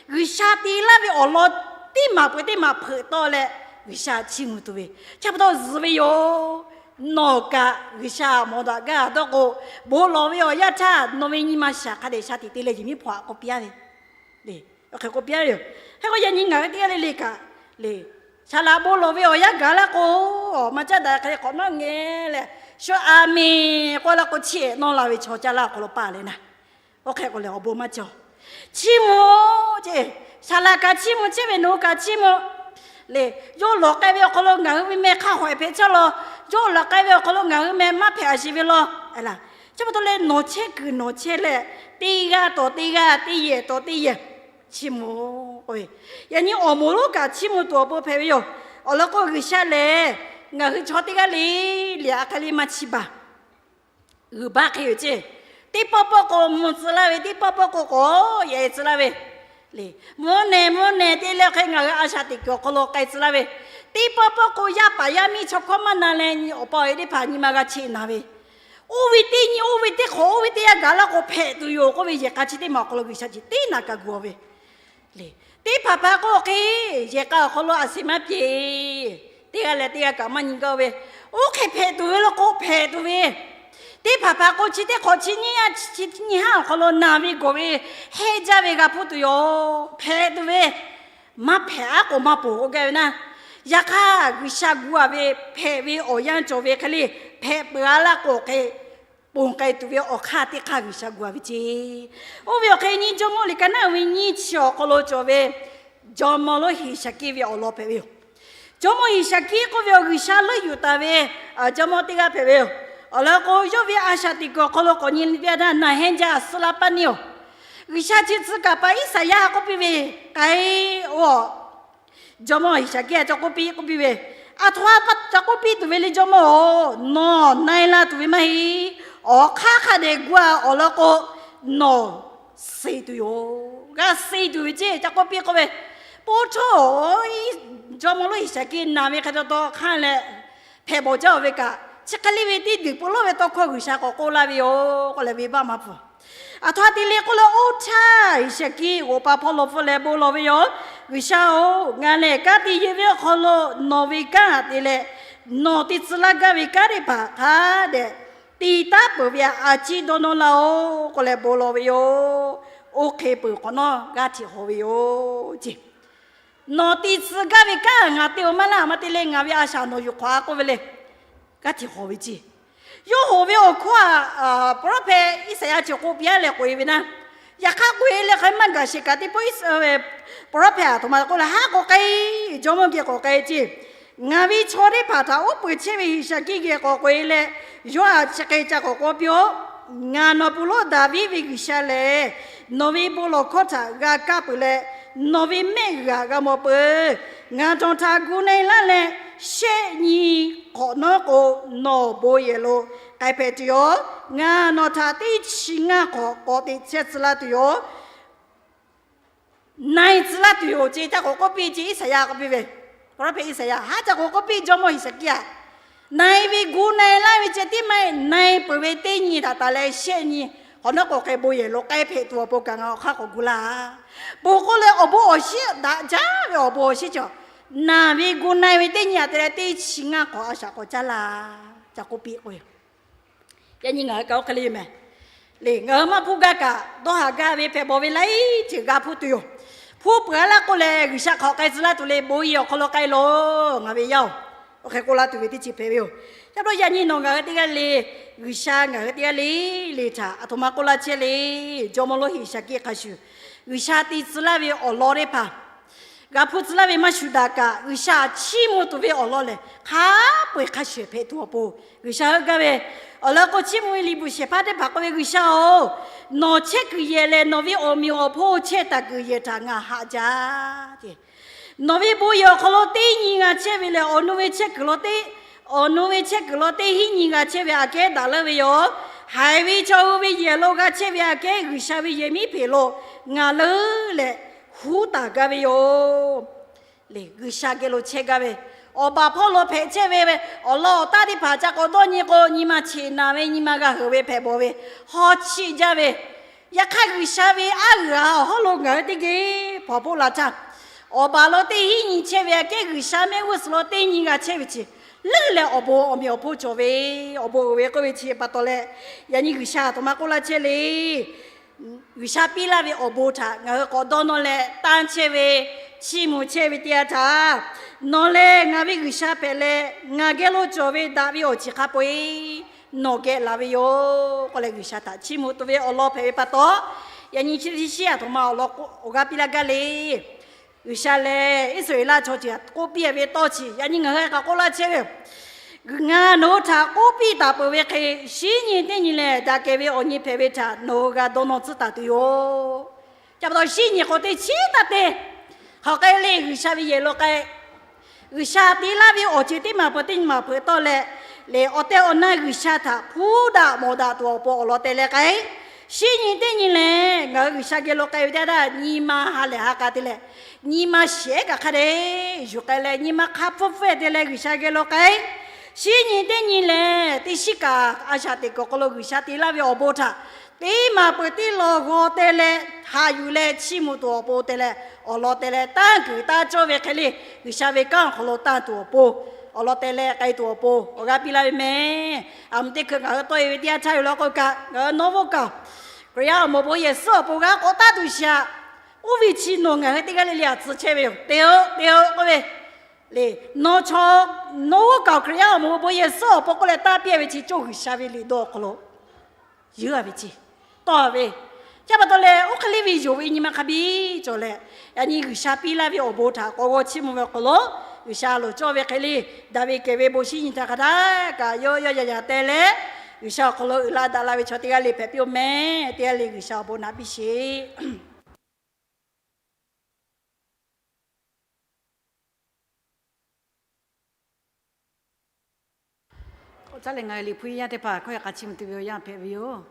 G'uiˬsha te laˇ ve awˬ lawn teˇ maˬ peuˬ teˇ maˬ hpeuꞈ tawˆ leh G'uiˬsha chiˇ mvuh tuˬ ve. Chi pa taw zuhꞈ ve yoˬ. Nawˬ kaꞈ G'uiˬsha mawˬ daꞈ gaˇ dawˇ k'o, bon lawˬ ve awˬ yanˇ htaˇ nawˬ ve nyi ma shaˍ hk'a dehꞈ sha tiꞈ te leh yehˬ miˉ hpawnˬ aꞈ k'oˆ piˇ a ve. Hk'e k'oˆ piˇ a ve yoˬ. Hk'e k'o yaꞈ nyi ngaˬ hui teˇ g'aˇ le le kaꞈ le, saˍ laꞈ bon lawˬ ve awˬ yanˇ gaˬ laˇ k'o, maˇ caˉ daꞈ hk'e le k'awꞈ nawˉ ngeh leh, shu aˬ miˍ k'oˆ laˇ k'o, chiˇ ehˍ nawˇ la ve chaw caˇ laˇ awˬ hk'aw lo paˇ leh na. Oˇ hk'e k'o lehˬ awˬ bon maˇ cawˬ. Chiˇ mvuh ce, saˍ laꞈ kaꞈ chiˇ mvuh chehˇ ve, nawˬ hui kaꞈ chiˇ mvuh le. Yawˇ lawˬ k'ai ve awˬ hk'aw lo ngaˬ hui ve meh hk'a hawehꞈ hpehꞈ chehˇ law. Yawˇ lawˬ k'ai ve awˬ hk'aw lo ngaˬ hui meh maˇ hpehꞈ a shiˍ ve law. Chi pa taw leh nawˬ chehˇ kuiˬ nawˬ chehˇ leh, teˇ g'aˇ tawˍ teˇ g'aˇ, teˇ yehˬ tawˍ teˇ yehˬ chiˇ mvuh k'oˆ ve, yaꞈ nyi awˬ moˍ lonˉ kaꞈ chiˇ mvuh tuˬ awˬ pon hpehꞈ ve yoˬ. Awˬ lawn k'o G'uiˬsha lehˬ, ngaˬ hui chaw teˇ g'aˇ le le a hk'e le maˇ chiˇ baˬ. G'uiˬ baˆ hk'e yoˬ ce. Teˇ pawˆ pawˆ k'o mvuh tcuh laˇ ve, teˇ pawˆ pawˆ k'o k'awꞈ yehˬ tcuh laˇ ve le. Mvuhˇ nehˬ mvuhˇ nehˬ te leh hk'e ngaˬ hui a shaꞈ teꞈ kuiˬ awˬ hk'aw lo k'ai tcuh laˇ ve, teˇ pawˆ pawˆ k'o yaˇ paˍ yaˇ miˇ chaw hkawˇ maˇ na leh nyi awˬ pa awˬ e teˇ hpaˍ nyi ma g'a cheˆ naˍ ve, oˇ ve teˇ nyi oˇ ve teˇ hk'awꞈ oˇ ve teˇ yanˇ gaˬ laˇ k'o hpehꞈ tuˬ yoˬ k'oˆ ve yehˬ k'a chi teˇ maˬ awˬ hk'aw lo G'uiˬsha chi teˇ naꞈ kaꞈ gu ve le. Teˇ hpaˍ hpaˍ k'o hk'e yehˬ k'a awˬ hk'aw lo a shiˍ maˇ pyeˍ. Teˇ g'aˇ leh teˇ g'aˇ kaꞈ maˇ nyi gaˇ ve, oˇ hk'e hpehꞈ tuˬ ve law k'o hpehꞈ tuˬ ve, teˇ hpaˍ hpaˍ k'o chi teˇ hk'awꞈ chi nyiˇ ha awˬ hk'aw lo naˬ ve gawˬ ve, heˆ jaˇ ve g'a hpuˇ tuˬ yoˬ. Hpehꞈ tuˬ ve, maˇ hpehꞈ aˉ k'o maˇ ponˬ k'oˆ gaˇ ve naˇ. Yaꞈ hk'aˇ, G'uiˬsha gu-a ve hpehꞈ ve awˬ yanˇ cawˬ ve hk'e le, hpehꞈ peuˬ-a laˇ k'o hk'e, ponˬ k'ai tuˬ ve awˬ hk'aˇ teˇ hk'aˇ G'uiˬsha gu-a ve ceˇ. Oˇ ve awˬ hk'e nyi Jawˇmawˇ liꞈ ka naˉ ve nyiˇ chi awˬ hk'aw lo cawˬ ve jawˇmawˇ lonˉ Heˍsaˍkiˆ ve awˬ lawn hpehꞈ ve yoˬ. Jawˇmawˇ Heˍsaˍkiˆ k'oˆ ve awˬ G'uiˬsha leuˆ yuˬ taˍ ve jawˇmawˇ teˇ g'aˇ hpehꞈ ve yoˬ. Awˬ lawn k'o, yawˇ ve a shaꞈ teꞈ kuiˬ awˬ hk'aw lo k'awꞈ nyi ve a htaˇ, naˬ hehnˇ jaˇ suh la paˇ neˇ-oˬ. G'uiˬsha chi tcuh kaˍ paˍ Iˉsaˍyaˆ k'oˆ piˇ ve, k'ai oˬ, jawˇmawˇ Heˍsaˍkiˆ a ca k'oˆ piˇ k'oˆ piˇ ve, Aˬ htoꞈ ma pa ca k'oˆ piˇ tuˬ ve le jawˇmawˇ-oˬ, nawˬ na-e la tuˬ ve maˇ heˆ. Awˬ hk'aˇ hk'a dehꞈ gu-a awˬ lawn k'o, nawˬ suh tuˬ yoˬ, g'a suh tuˬ ve ceˇ ca k'oˆ piˇ k'oˆ ve, po htawˇ jawˇmawˇ lonˉ Heˍsaˍkiˆ naˬ ve hk'a taw taw hk'anˇ leh hpehꞈ bawˬ jaˇ-oˬ ve kaꞈ, chi hk'e le ve teˇ duˬ pu lawˇ ve tawˇ hkawˇ G'uiˬsha k'awꞈ k'oˆ laˇ ve yoˬ k'oˆ leh venˇbaˆ maˇ pfuhˍ. Aˬ htoꞈ ma te le k'oˆ leh, oˇ htaˇ Heˍsaˍkiˆ g'oꞈ pa hpawˇ law hpfuhˇ leh bon lawˬ ve yoˬ. G'uiˬsha-oˬ, ngaˬ lehˬ kanˉ te yehˇ ve awˬ hk'aw lo nawˬ ve kanˉ te leh, nawˬ te tcuh laˇ gaˇ ve kanˉ teˇ hpaˍ hk'a dehꞈ te taˉ peuˬ ve a ciˉ dawˇ nawˇ laˇ-oˬ k'oˆ leh bon lawˬ ve yoˬ. Oˇ hk'e peuˬ hk'awꞈ nawˉ g'aˇ hteꞈ hawˍ ve yoˬ ceˇ. Nawˬ te tcuh gaˇ ve kanˉ ngaˬ te-oˬ maˇ laˇ, maˇ te le ngaˬ ve a shaꞈ nawˬ yuˬ hk'awꞈ-a k'oˆ ve le. G'aˇ hteꞈ hawˍ ve ceˇ. Yawˇ hawˍ ve awˬ hkawˇ-a, prophet Iˉsaˍyaˆ chi k'oˆ piˇ-a leh k'oꞈ-e ve naˇ. Yaꞈ hk'aˇ k'oꞈ-e leh hk'aˬ maˇ gaˬ sheˍ kaꞈ teˇ pawˆ Iˉsaˍyaˆ ve prophet aˬ htoꞈ ma k'oˆ leh, haˉ k'awꞈ k'ai, jawˇmawˇ geh k'awꞈ k'ai ceˇ. Ngaˬ ve chaw teˇ hpaˍ htaꞈ uˉ peunˍ chehˇ ve Heˍsaˍkiˆ geh k'awꞈ k'oꞈ-e leh, yawˇ htaꞈ chi hk'e ca k'awꞈ k'oˆ piˇ-oˆ. Ngaˬ nawˬ pu lonˉ Daˍviˆ ve G'uiˬsha lehˬ, nawˬ ve bon lawˬ hkawˇ htaꞈ g'a kaˇ peuˬ leh, nawˬ ve mehˆ g'uiˬ htaꞈ g'a mawˬ peuˬ. Ngaˬ nawˬ htaꞈ gu na-e laˇ leh, shehˆ nyi hk'awꞈ nawˉ k'o, nawˬ bon yehˬ lo k'ai hpehꞈ tuˬ yoˬ. Ngaˬ nawˬ htaꞈ teˇ chi ngaˇ hk'awꞈ k'awꞈ teꞈ chehˇ tcuh laˇ tuˬ yoˬ. Na-e tcuh laˇ tuˬ yoˬ ceˇ ca k'awꞈ k'oˆ piˇ ceˇ. Iˉsaˍyaˆ k'oˆ piˇ ve, prophet Iˉsaˍyaˆ haˉ ca k'awꞈ k'oˆ piˇ jawˇmawˇ Heˍsaˍkiˆ-a, na-e ve gu na-e laˇ ve ceh tiˉ maˇ heˆ, na-e peuˬ ve teˇ nyi htaꞈ taˍ leh shehˆ nyi hk'awꞈ nawˉ k'awꞈ k'ai bon yehˬ lo k'ai hpehꞈ tuˬ awˬ pon kaꞈ ngaˬ awˬ hk'aˇ k'awꞈ gu laˇ. Peuˬ k'oˆ leh awˬ bon awˬ shinˉ daꞈ jaˇ ve awˬ bon awˬ shinˉ cawˬ, naˬ ve gu na-e ve teˇ nyi htaꞈ te leh teˇ chi ngaˇ hk'awꞈ a shaꞈ k'awꞈ caˉ laˇ ca k'oˆ piˇ k'o yoˬ. Yaꞈ nyi ngaˬ hui kaꞈ oˇ hk'e le yoˬ mehˍ. Lehˬ, ngaˬ hui maˇ hpuˇ gaˇ kaꞈ, dawˇ haˍ gaˇ ve hpehꞈ bawˬ ve laiˉ ceuˬ g'a hpuˇ tuˬ yoˬ. Hpuˇ peuˬ-a laˇ k'oˆ leh, G'uiˬsha hk'aˬ k'ai tcuh laˇ tuˬ le, bon yehˬ awˬ hk'aw lo k'ai loˬ, ngaˬ ve yaˇ-oˬ, oˇ hk'e k'oˆ laˇ tuˬ ve teˇ ceuˬ hpehꞈ ve yoˬ. Ca dawˇ yaꞈ nyi nawˬ ngaˬ hui teˇ g'aˇ le, G'uiˬsha ngaˬ hui teˇ g'aˇ le le htaꞈ aˬ htoꞈ ma k'oˆ laˇ chehˇ le. Jawˇmawˇ lonˉ Heˍsaˍkiˆ hk'a shuˍ, G'uiˬsha te tcuh laˇ ve awˬ lawn teˇ hpaˍ g'a hpuˇ tcuh laˇ ve maˇ shuˍ daꞈ kaꞈ, G'uiˬsha chiˇ mvuh tuˬ ve awˬ lawn lehˬ, hk'a peu-eˬ hk'a shuˍ hpehꞈ tuˬ awˬ pon G'uiˬsha heuˆ gaˇ ve. Awˬ lawn k'o, chiˇ mvuh ve liꞈ bvuhꞈ shehˍ hpaˇ teˇ hpaˍ k'oˆ ve, G'uiˬsha-oˬ, nawˬ chehˇ kuiˬ yehˬ leh nawˬ ve awˬ meꞈ awˬ hponˇ chehˇ taˍ kuiˬ yehˬ htaꞈ ngaˬ haꞈ jaˇ. Nawˬ ve bon yehˬ awˬ hk'aw lo teˇ nyi g'a chehˇ ve lehˬ, awˬ nu ve chehˇ kuiˬ lo teˇ, awˬ nu ve chehˇ kuiˬ lo teˇ hinˉ nyi g'a chehˇ ve aꞈ kehˉ daꞈ leuˉ ve yoˬ. Haiˬ ve chaw hui ve yehˬ lo g'a chehˇ ve aꞈ kehˉ G'uiˬsha ve yehˬ miˉ hpeꞈ lo ngaˬ leuˉ leh huˉ taˍ gaˇ ve yoˬ. Lehˬ, G'uiˬsha geh lo chehˇ gaˇ ve, awˬ baˬ hpawˇ lo hpehꞈ chehˇ ve, awˬ lawn awˬ taˇ teˇ hpaˍ ca k'awꞈ dawˇ nyi k'o, nyi ma cheꞈ naˍ ve, nyi ma g'a heuˬ ve hpehꞈ bawˬ ve, haw chiˆ jaˇ ve, yaꞈ hk'aˇ G'uiˬsha ve aˉ g'uiˬ awˬ hawˉ lo ngaˬ hui teˇ geh hpawnˬ hpoˆ la htaˇ, awˬ baˬ lo teˇ hinˉ nyi chehˇ ve aꞈ kehˉ G'uiˬsha mehˆ g'uˇ suhˍ lo teˇ nyi g'a chehˇ ve chi, leuˉ leh awˬ bon awˬ meꞈ awˬ hponˇ cawˬ ve, awˬ bon uiˍ ve k'oˆ ve chi pa taw leh, yaꞈ nyi G'uiˬsha aˬ htoꞈ ma k'oˆ laˇ chehˇ le. G'uiˬsha piˇ laˇ ve awˬ bon htaꞈ ngaˬ hui k'awꞈ dawˇ nawˇ leh tanˇ chehˇ ve, chiˇ mvuh chehˇ ve teˇ yanˇ htaˇ, nawˬ lehˬ ngaˬ ve G'uiˬsha hpehꞈ leh, ngaˬ geh lo cawˬ ve daꞈ ve awˬ ceuˬ hk'a peu-eˬ nawˬ geh laˬ ve yoˬ k'oˆ leh, G'uiˬsha htaꞈ chiˇ mvuh tuˬ ve awˬ lawn hpehꞈ ve pa taw, yaꞈ nyi chi teˇ shinˉ aˬ htoꞈ ma awˬ lawn awˬ g'aˇ piˇ laˇ gaˇ le. G'uiˬsha lehˬ, Iˉsaˍreˍlaˆ chaw ceuˬ htaꞈ k'oˆ piˇ ve tawˇ chi yaꞈ nyi ngaˬ hui k'awꞈ k'oˆ laˇ chehˇ ve, ngaˬ nawˬ hui htaꞈ k'oˆ piˇ taˍ peuˬ ve hk'e, shinˉ nyi teˇ nyi lehˬ daꞈ kehˬ ve awˬ nyi hpehꞈ ve htaꞈ nawˬ hui g'a dawˇ nawˇ tcuhˉ taˍ tuˬ yoˬ. Ca pa taw shinˉ nyi k'o teˇ chiˉ taˇ te, hk'aˬ k'ai le G'uiˬsha ve yehˬ lo k'ai G'uiˬsha te laˇ ve awˬ ceuˬ teˇ maˬ peuˬ teˇ maˬ hpeuꞈ tawˆ leh, lehˬ awˬ tehˬ awˬ na G'uiˬsha htaꞈ hpuˉ daꞈ mawˬ daꞈ tuˬ awˬ pon awˬ lawn te leh k'ai. Shinˉ nyi teˇ nyi lehˬ, ngaˬ hui G'uiˬsha geh lo k'ai ve teˇ htaˇ, nyi ma ha lehˬ ha k'a te leh, nyi ma shehˍ ehˉ kaꞈ hk'a dehꞈ yuˬ k'ai leh, nyi ma hk'a hpfuhˇ hpfuhˇ te leh G'uiˬsha geh lo k'ai. Shinˉ nyi teˇ nyi lehˬ, teˇ shinˉ kaꞈ a shaꞈ teꞈ kuiˬ awˬ hk'aw lo G'uiˬsha te laˇ ve awˬ bon htaꞈ teˇ maˬ peuˬ teˇ lawˬ g'aw te leh haꞈ yuˬ leh chiˇ mvuh tuˬ awˬ pon te leh, awˬ lawn te leh tanˇ kuiˬ tanˇ cawˇ ve hk'e le, G'uiˬsha ve kanˉ awˬ hk'aw lo tanˇ tuˬ awˬ pon, awˬ lawn te leh k'ai tuˬ awˬ pon awˬ g'aˇ piˇ laˇ ve mehˬ. Aˬ mvuh teˇ hkui ngaˬ hui tawˆ-e ve teˇ yanˇ htaˇ yoˬ law k'o kaꞈ, ngaˬ hui nawˇ g'oˇ kaꞈ Hkriꞈ yaˇ awˬ moˍ bon yehˬ suhˉ awˬ pon g'a k'awꞈ tanˇ tuˬ shiˍ-aꞈ. Oˇ ve chi nawˬ ngaˬ hui teˇ g'aˇ le le aꞈ tcuh chehˇ ve yoˬ. Te-o, te-o k'oˆ ve le. Nawˬ chaw, nawˬ oˇ kaoˬ Hkriꞈ yaˇ awˬ moˍ awˬ bon yehˬ suhˉ awˬ pon k'oˆ leh taˇ piˇ ve chi cawˇ G'uiˬsha ve liꞈ dawˇ awˬ hk'aw lo yeuˉ-a ve chi tawˇ-a ve. Chi pa taw leh, oˇ hk'e le ve yonˍ ve nyi ma hk'a biˇ cawˬ leh, yaꞈ nyi G'uiˬsha piˇ laˇ ve awˬ bon htaꞈ k'awꞈ g'aw chiˇ mvuh ve awˬ hk'aw lo, G'uiˬsha loˍ cawˇ ve hk'e le, daꞈ ve kehˬ ve bon shinˉ nyi htaꞈ hk'a htaˇ kaꞈ yawˇ yawˇ yaꞈ yaꞈ te leh, G'uiˬsha awˬ hk'aw lo uiˍ la daꞈ la ve chaw teˇ g'aˇ le hpehꞈ piˇ-oˬ mehˍ. Teˇ g'aˇ le G'uiˬsha awˬ bon naꞈ piˇ sheˍ. K'o caˉ leh ngaˬ hui Liꞈ hpu yaˇ teˇ hpaˍ hkawˇ yaꞈ k'a chiˇ mvuh tuˬ ve awˬ yanˇ hpehꞈ ve yoˬ.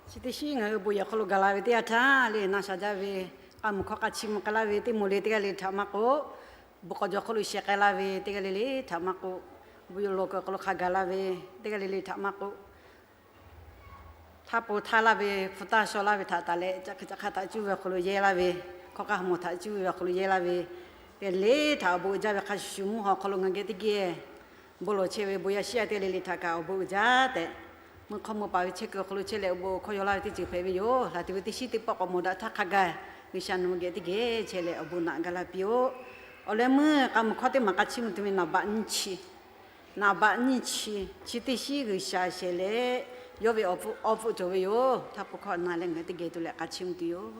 Chi teˇ shiˉ ngaˬ hui bon yehˬ hk'aw lo gaˬ la ve teˇ yanˇ htaˇ le, na shaˍ jaˇ ve k'a muiˬ hkawˇ k'a chiˇ mvuh k'ai laˇ ve teˇ moˍ le teˇ g'aˇ le htaꞈ maˇ k'oˆ, bon k'awꞈ jawˬ hk'aw lo shehˍ k'ai la ve teˇ g'aˇ le le htaꞈ maˇ k'oˆ, bon yehˬ lawˬ kuiˬ awˬ hk'aw lo hk'a gaˬ la ve teˇ g'aˇ le le htaꞈ maˇ k'oˆ, htaˇ po htaˇ laˇ ve hpu taˇ shaw laˇ ve htaꞈ taˍ leh, caꞈ hk'e caꞈ hk'a htaꞈ cuˇ ve awˬ hk'aw lo yehˇ laˇ ve, hkawˇ k'aˇ hmawˬ htaꞈ cuˇ ve awˬ hk'aw lo yehˇ laˇ ve, teˇ g'aˇ le le htaꞈ awˬ bon uiˍ jaˇ ve hk'a shuˍ shuˍ mvuhˇ haw awˬ hk'aw lo ngaˬ geh teˇ geh Bon lawˬ chehˇ ve bon yaˇ shiˉ yaˇ teˇ g'aˇ le le htaꞈ kaꞈ awˬ bon uiˍ jaˇ tehꞈ, mvuhˇ hk'awˇ mvuhˇ paˍ ve chehˇ kuiˬ awˬ hk'aw lo chehˇ leh awˬ bon awˬ hkawˇ yaw laˇ ve teˇ ceuˬ hpehꞈ ve yoˬ. Laˬ tuˬ ve teˇ shiˉ teˇ pawˆ k'awꞈ mawˬ daꞈ htaˇ hk'a gaˬ, G'uiˬsha nawˬ hui geh teˇ geh chehˇ leh awˬ bon naꞈ ga laˇ piˇ-oˆ. Awˬ leh meuˇ k'a muiˬ hkawˇ teˇ maˬ k'a chiˇ mvuh tuˬ ve naˍ baꞈ nyiˇ chi, naˍ baꞈ nyiˇ chi, chi teˇ shiˉ G'uiˬsha shehˍ leh yawˇ ve awˬ pfuhˆ, awˬ pfuhˆ cawˬ ve yoˬ. Htaˇ pawˆ hkawˇ na leh ngaˬ hui teˇ geh tuˬ leh k'a chiˇ mvuh tuˬ yoˬ.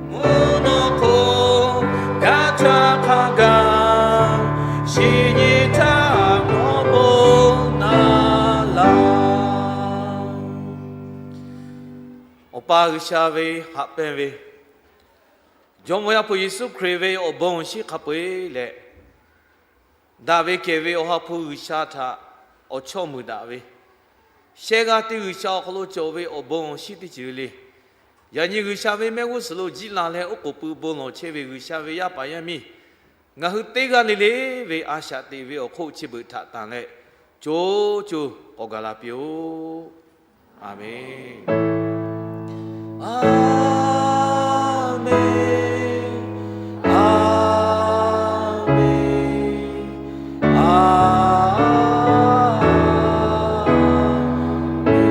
Mvuhˇ naw hk'oˆ gaˇ htaˇ hk'a gaˬ, shiˍ nyi htaˇ awˬ bon naꞈ laˇ. Awˬ pa G'uiˬsha ve haꞈ pehnˇ ve, Jawˇmawˇ Yaˇ hpu Yeˍsuˆ Hkriꞈ ve awˬ bon awˬ shinˉ hk'a peu-eˬ leh, daꞈ ve kehˬ ve Awˬ ha hpu G'uiˬsha htaꞈ awˬ chawˇ meuˍ daꞈ ve, shehˆ g'aˇ teˇ G'uiˬsha awˬ hk'aw lo cawˬ ve awˬ bon awˬ shinˉ teˇ ceuˬ le. Yaꞈ nyi G'uiˬsha ve mehˆ g'uˇ suhˍ lo jiˆ la leh oˉ k'oˍ pui bon lawˬ chehˇ ve G'uiˬsha ve yaˇ paˍ yaˇ miˇ ngaˬ hui teˇ g'aˇ le le ve a shaꞈ teꞈ ve awˬ hk'oˆ chi beuꞈ htaꞈ tanˬ leh, co co k'awꞈ gaˬ la piˇ-oˆ. A menˬ. A menˬ. A menˬ. A menˬ.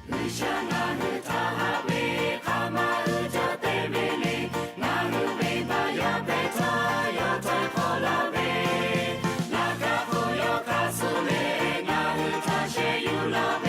G'uiˬsha ngaˬ hui htaꞈ haꞈ ve hk'a ma uiˍ jaˇ te ve le. Ngaˬ hui venˇbaˆ yaˇ hpehꞈ htawˇ yawˇ htaiˍ hk'awꞈ laˇ ve, laꞈ ka hk'oˆ yawˇ hk'aˇ suh leh ngaˬ hui htaꞈ sheh yuˬ laˇ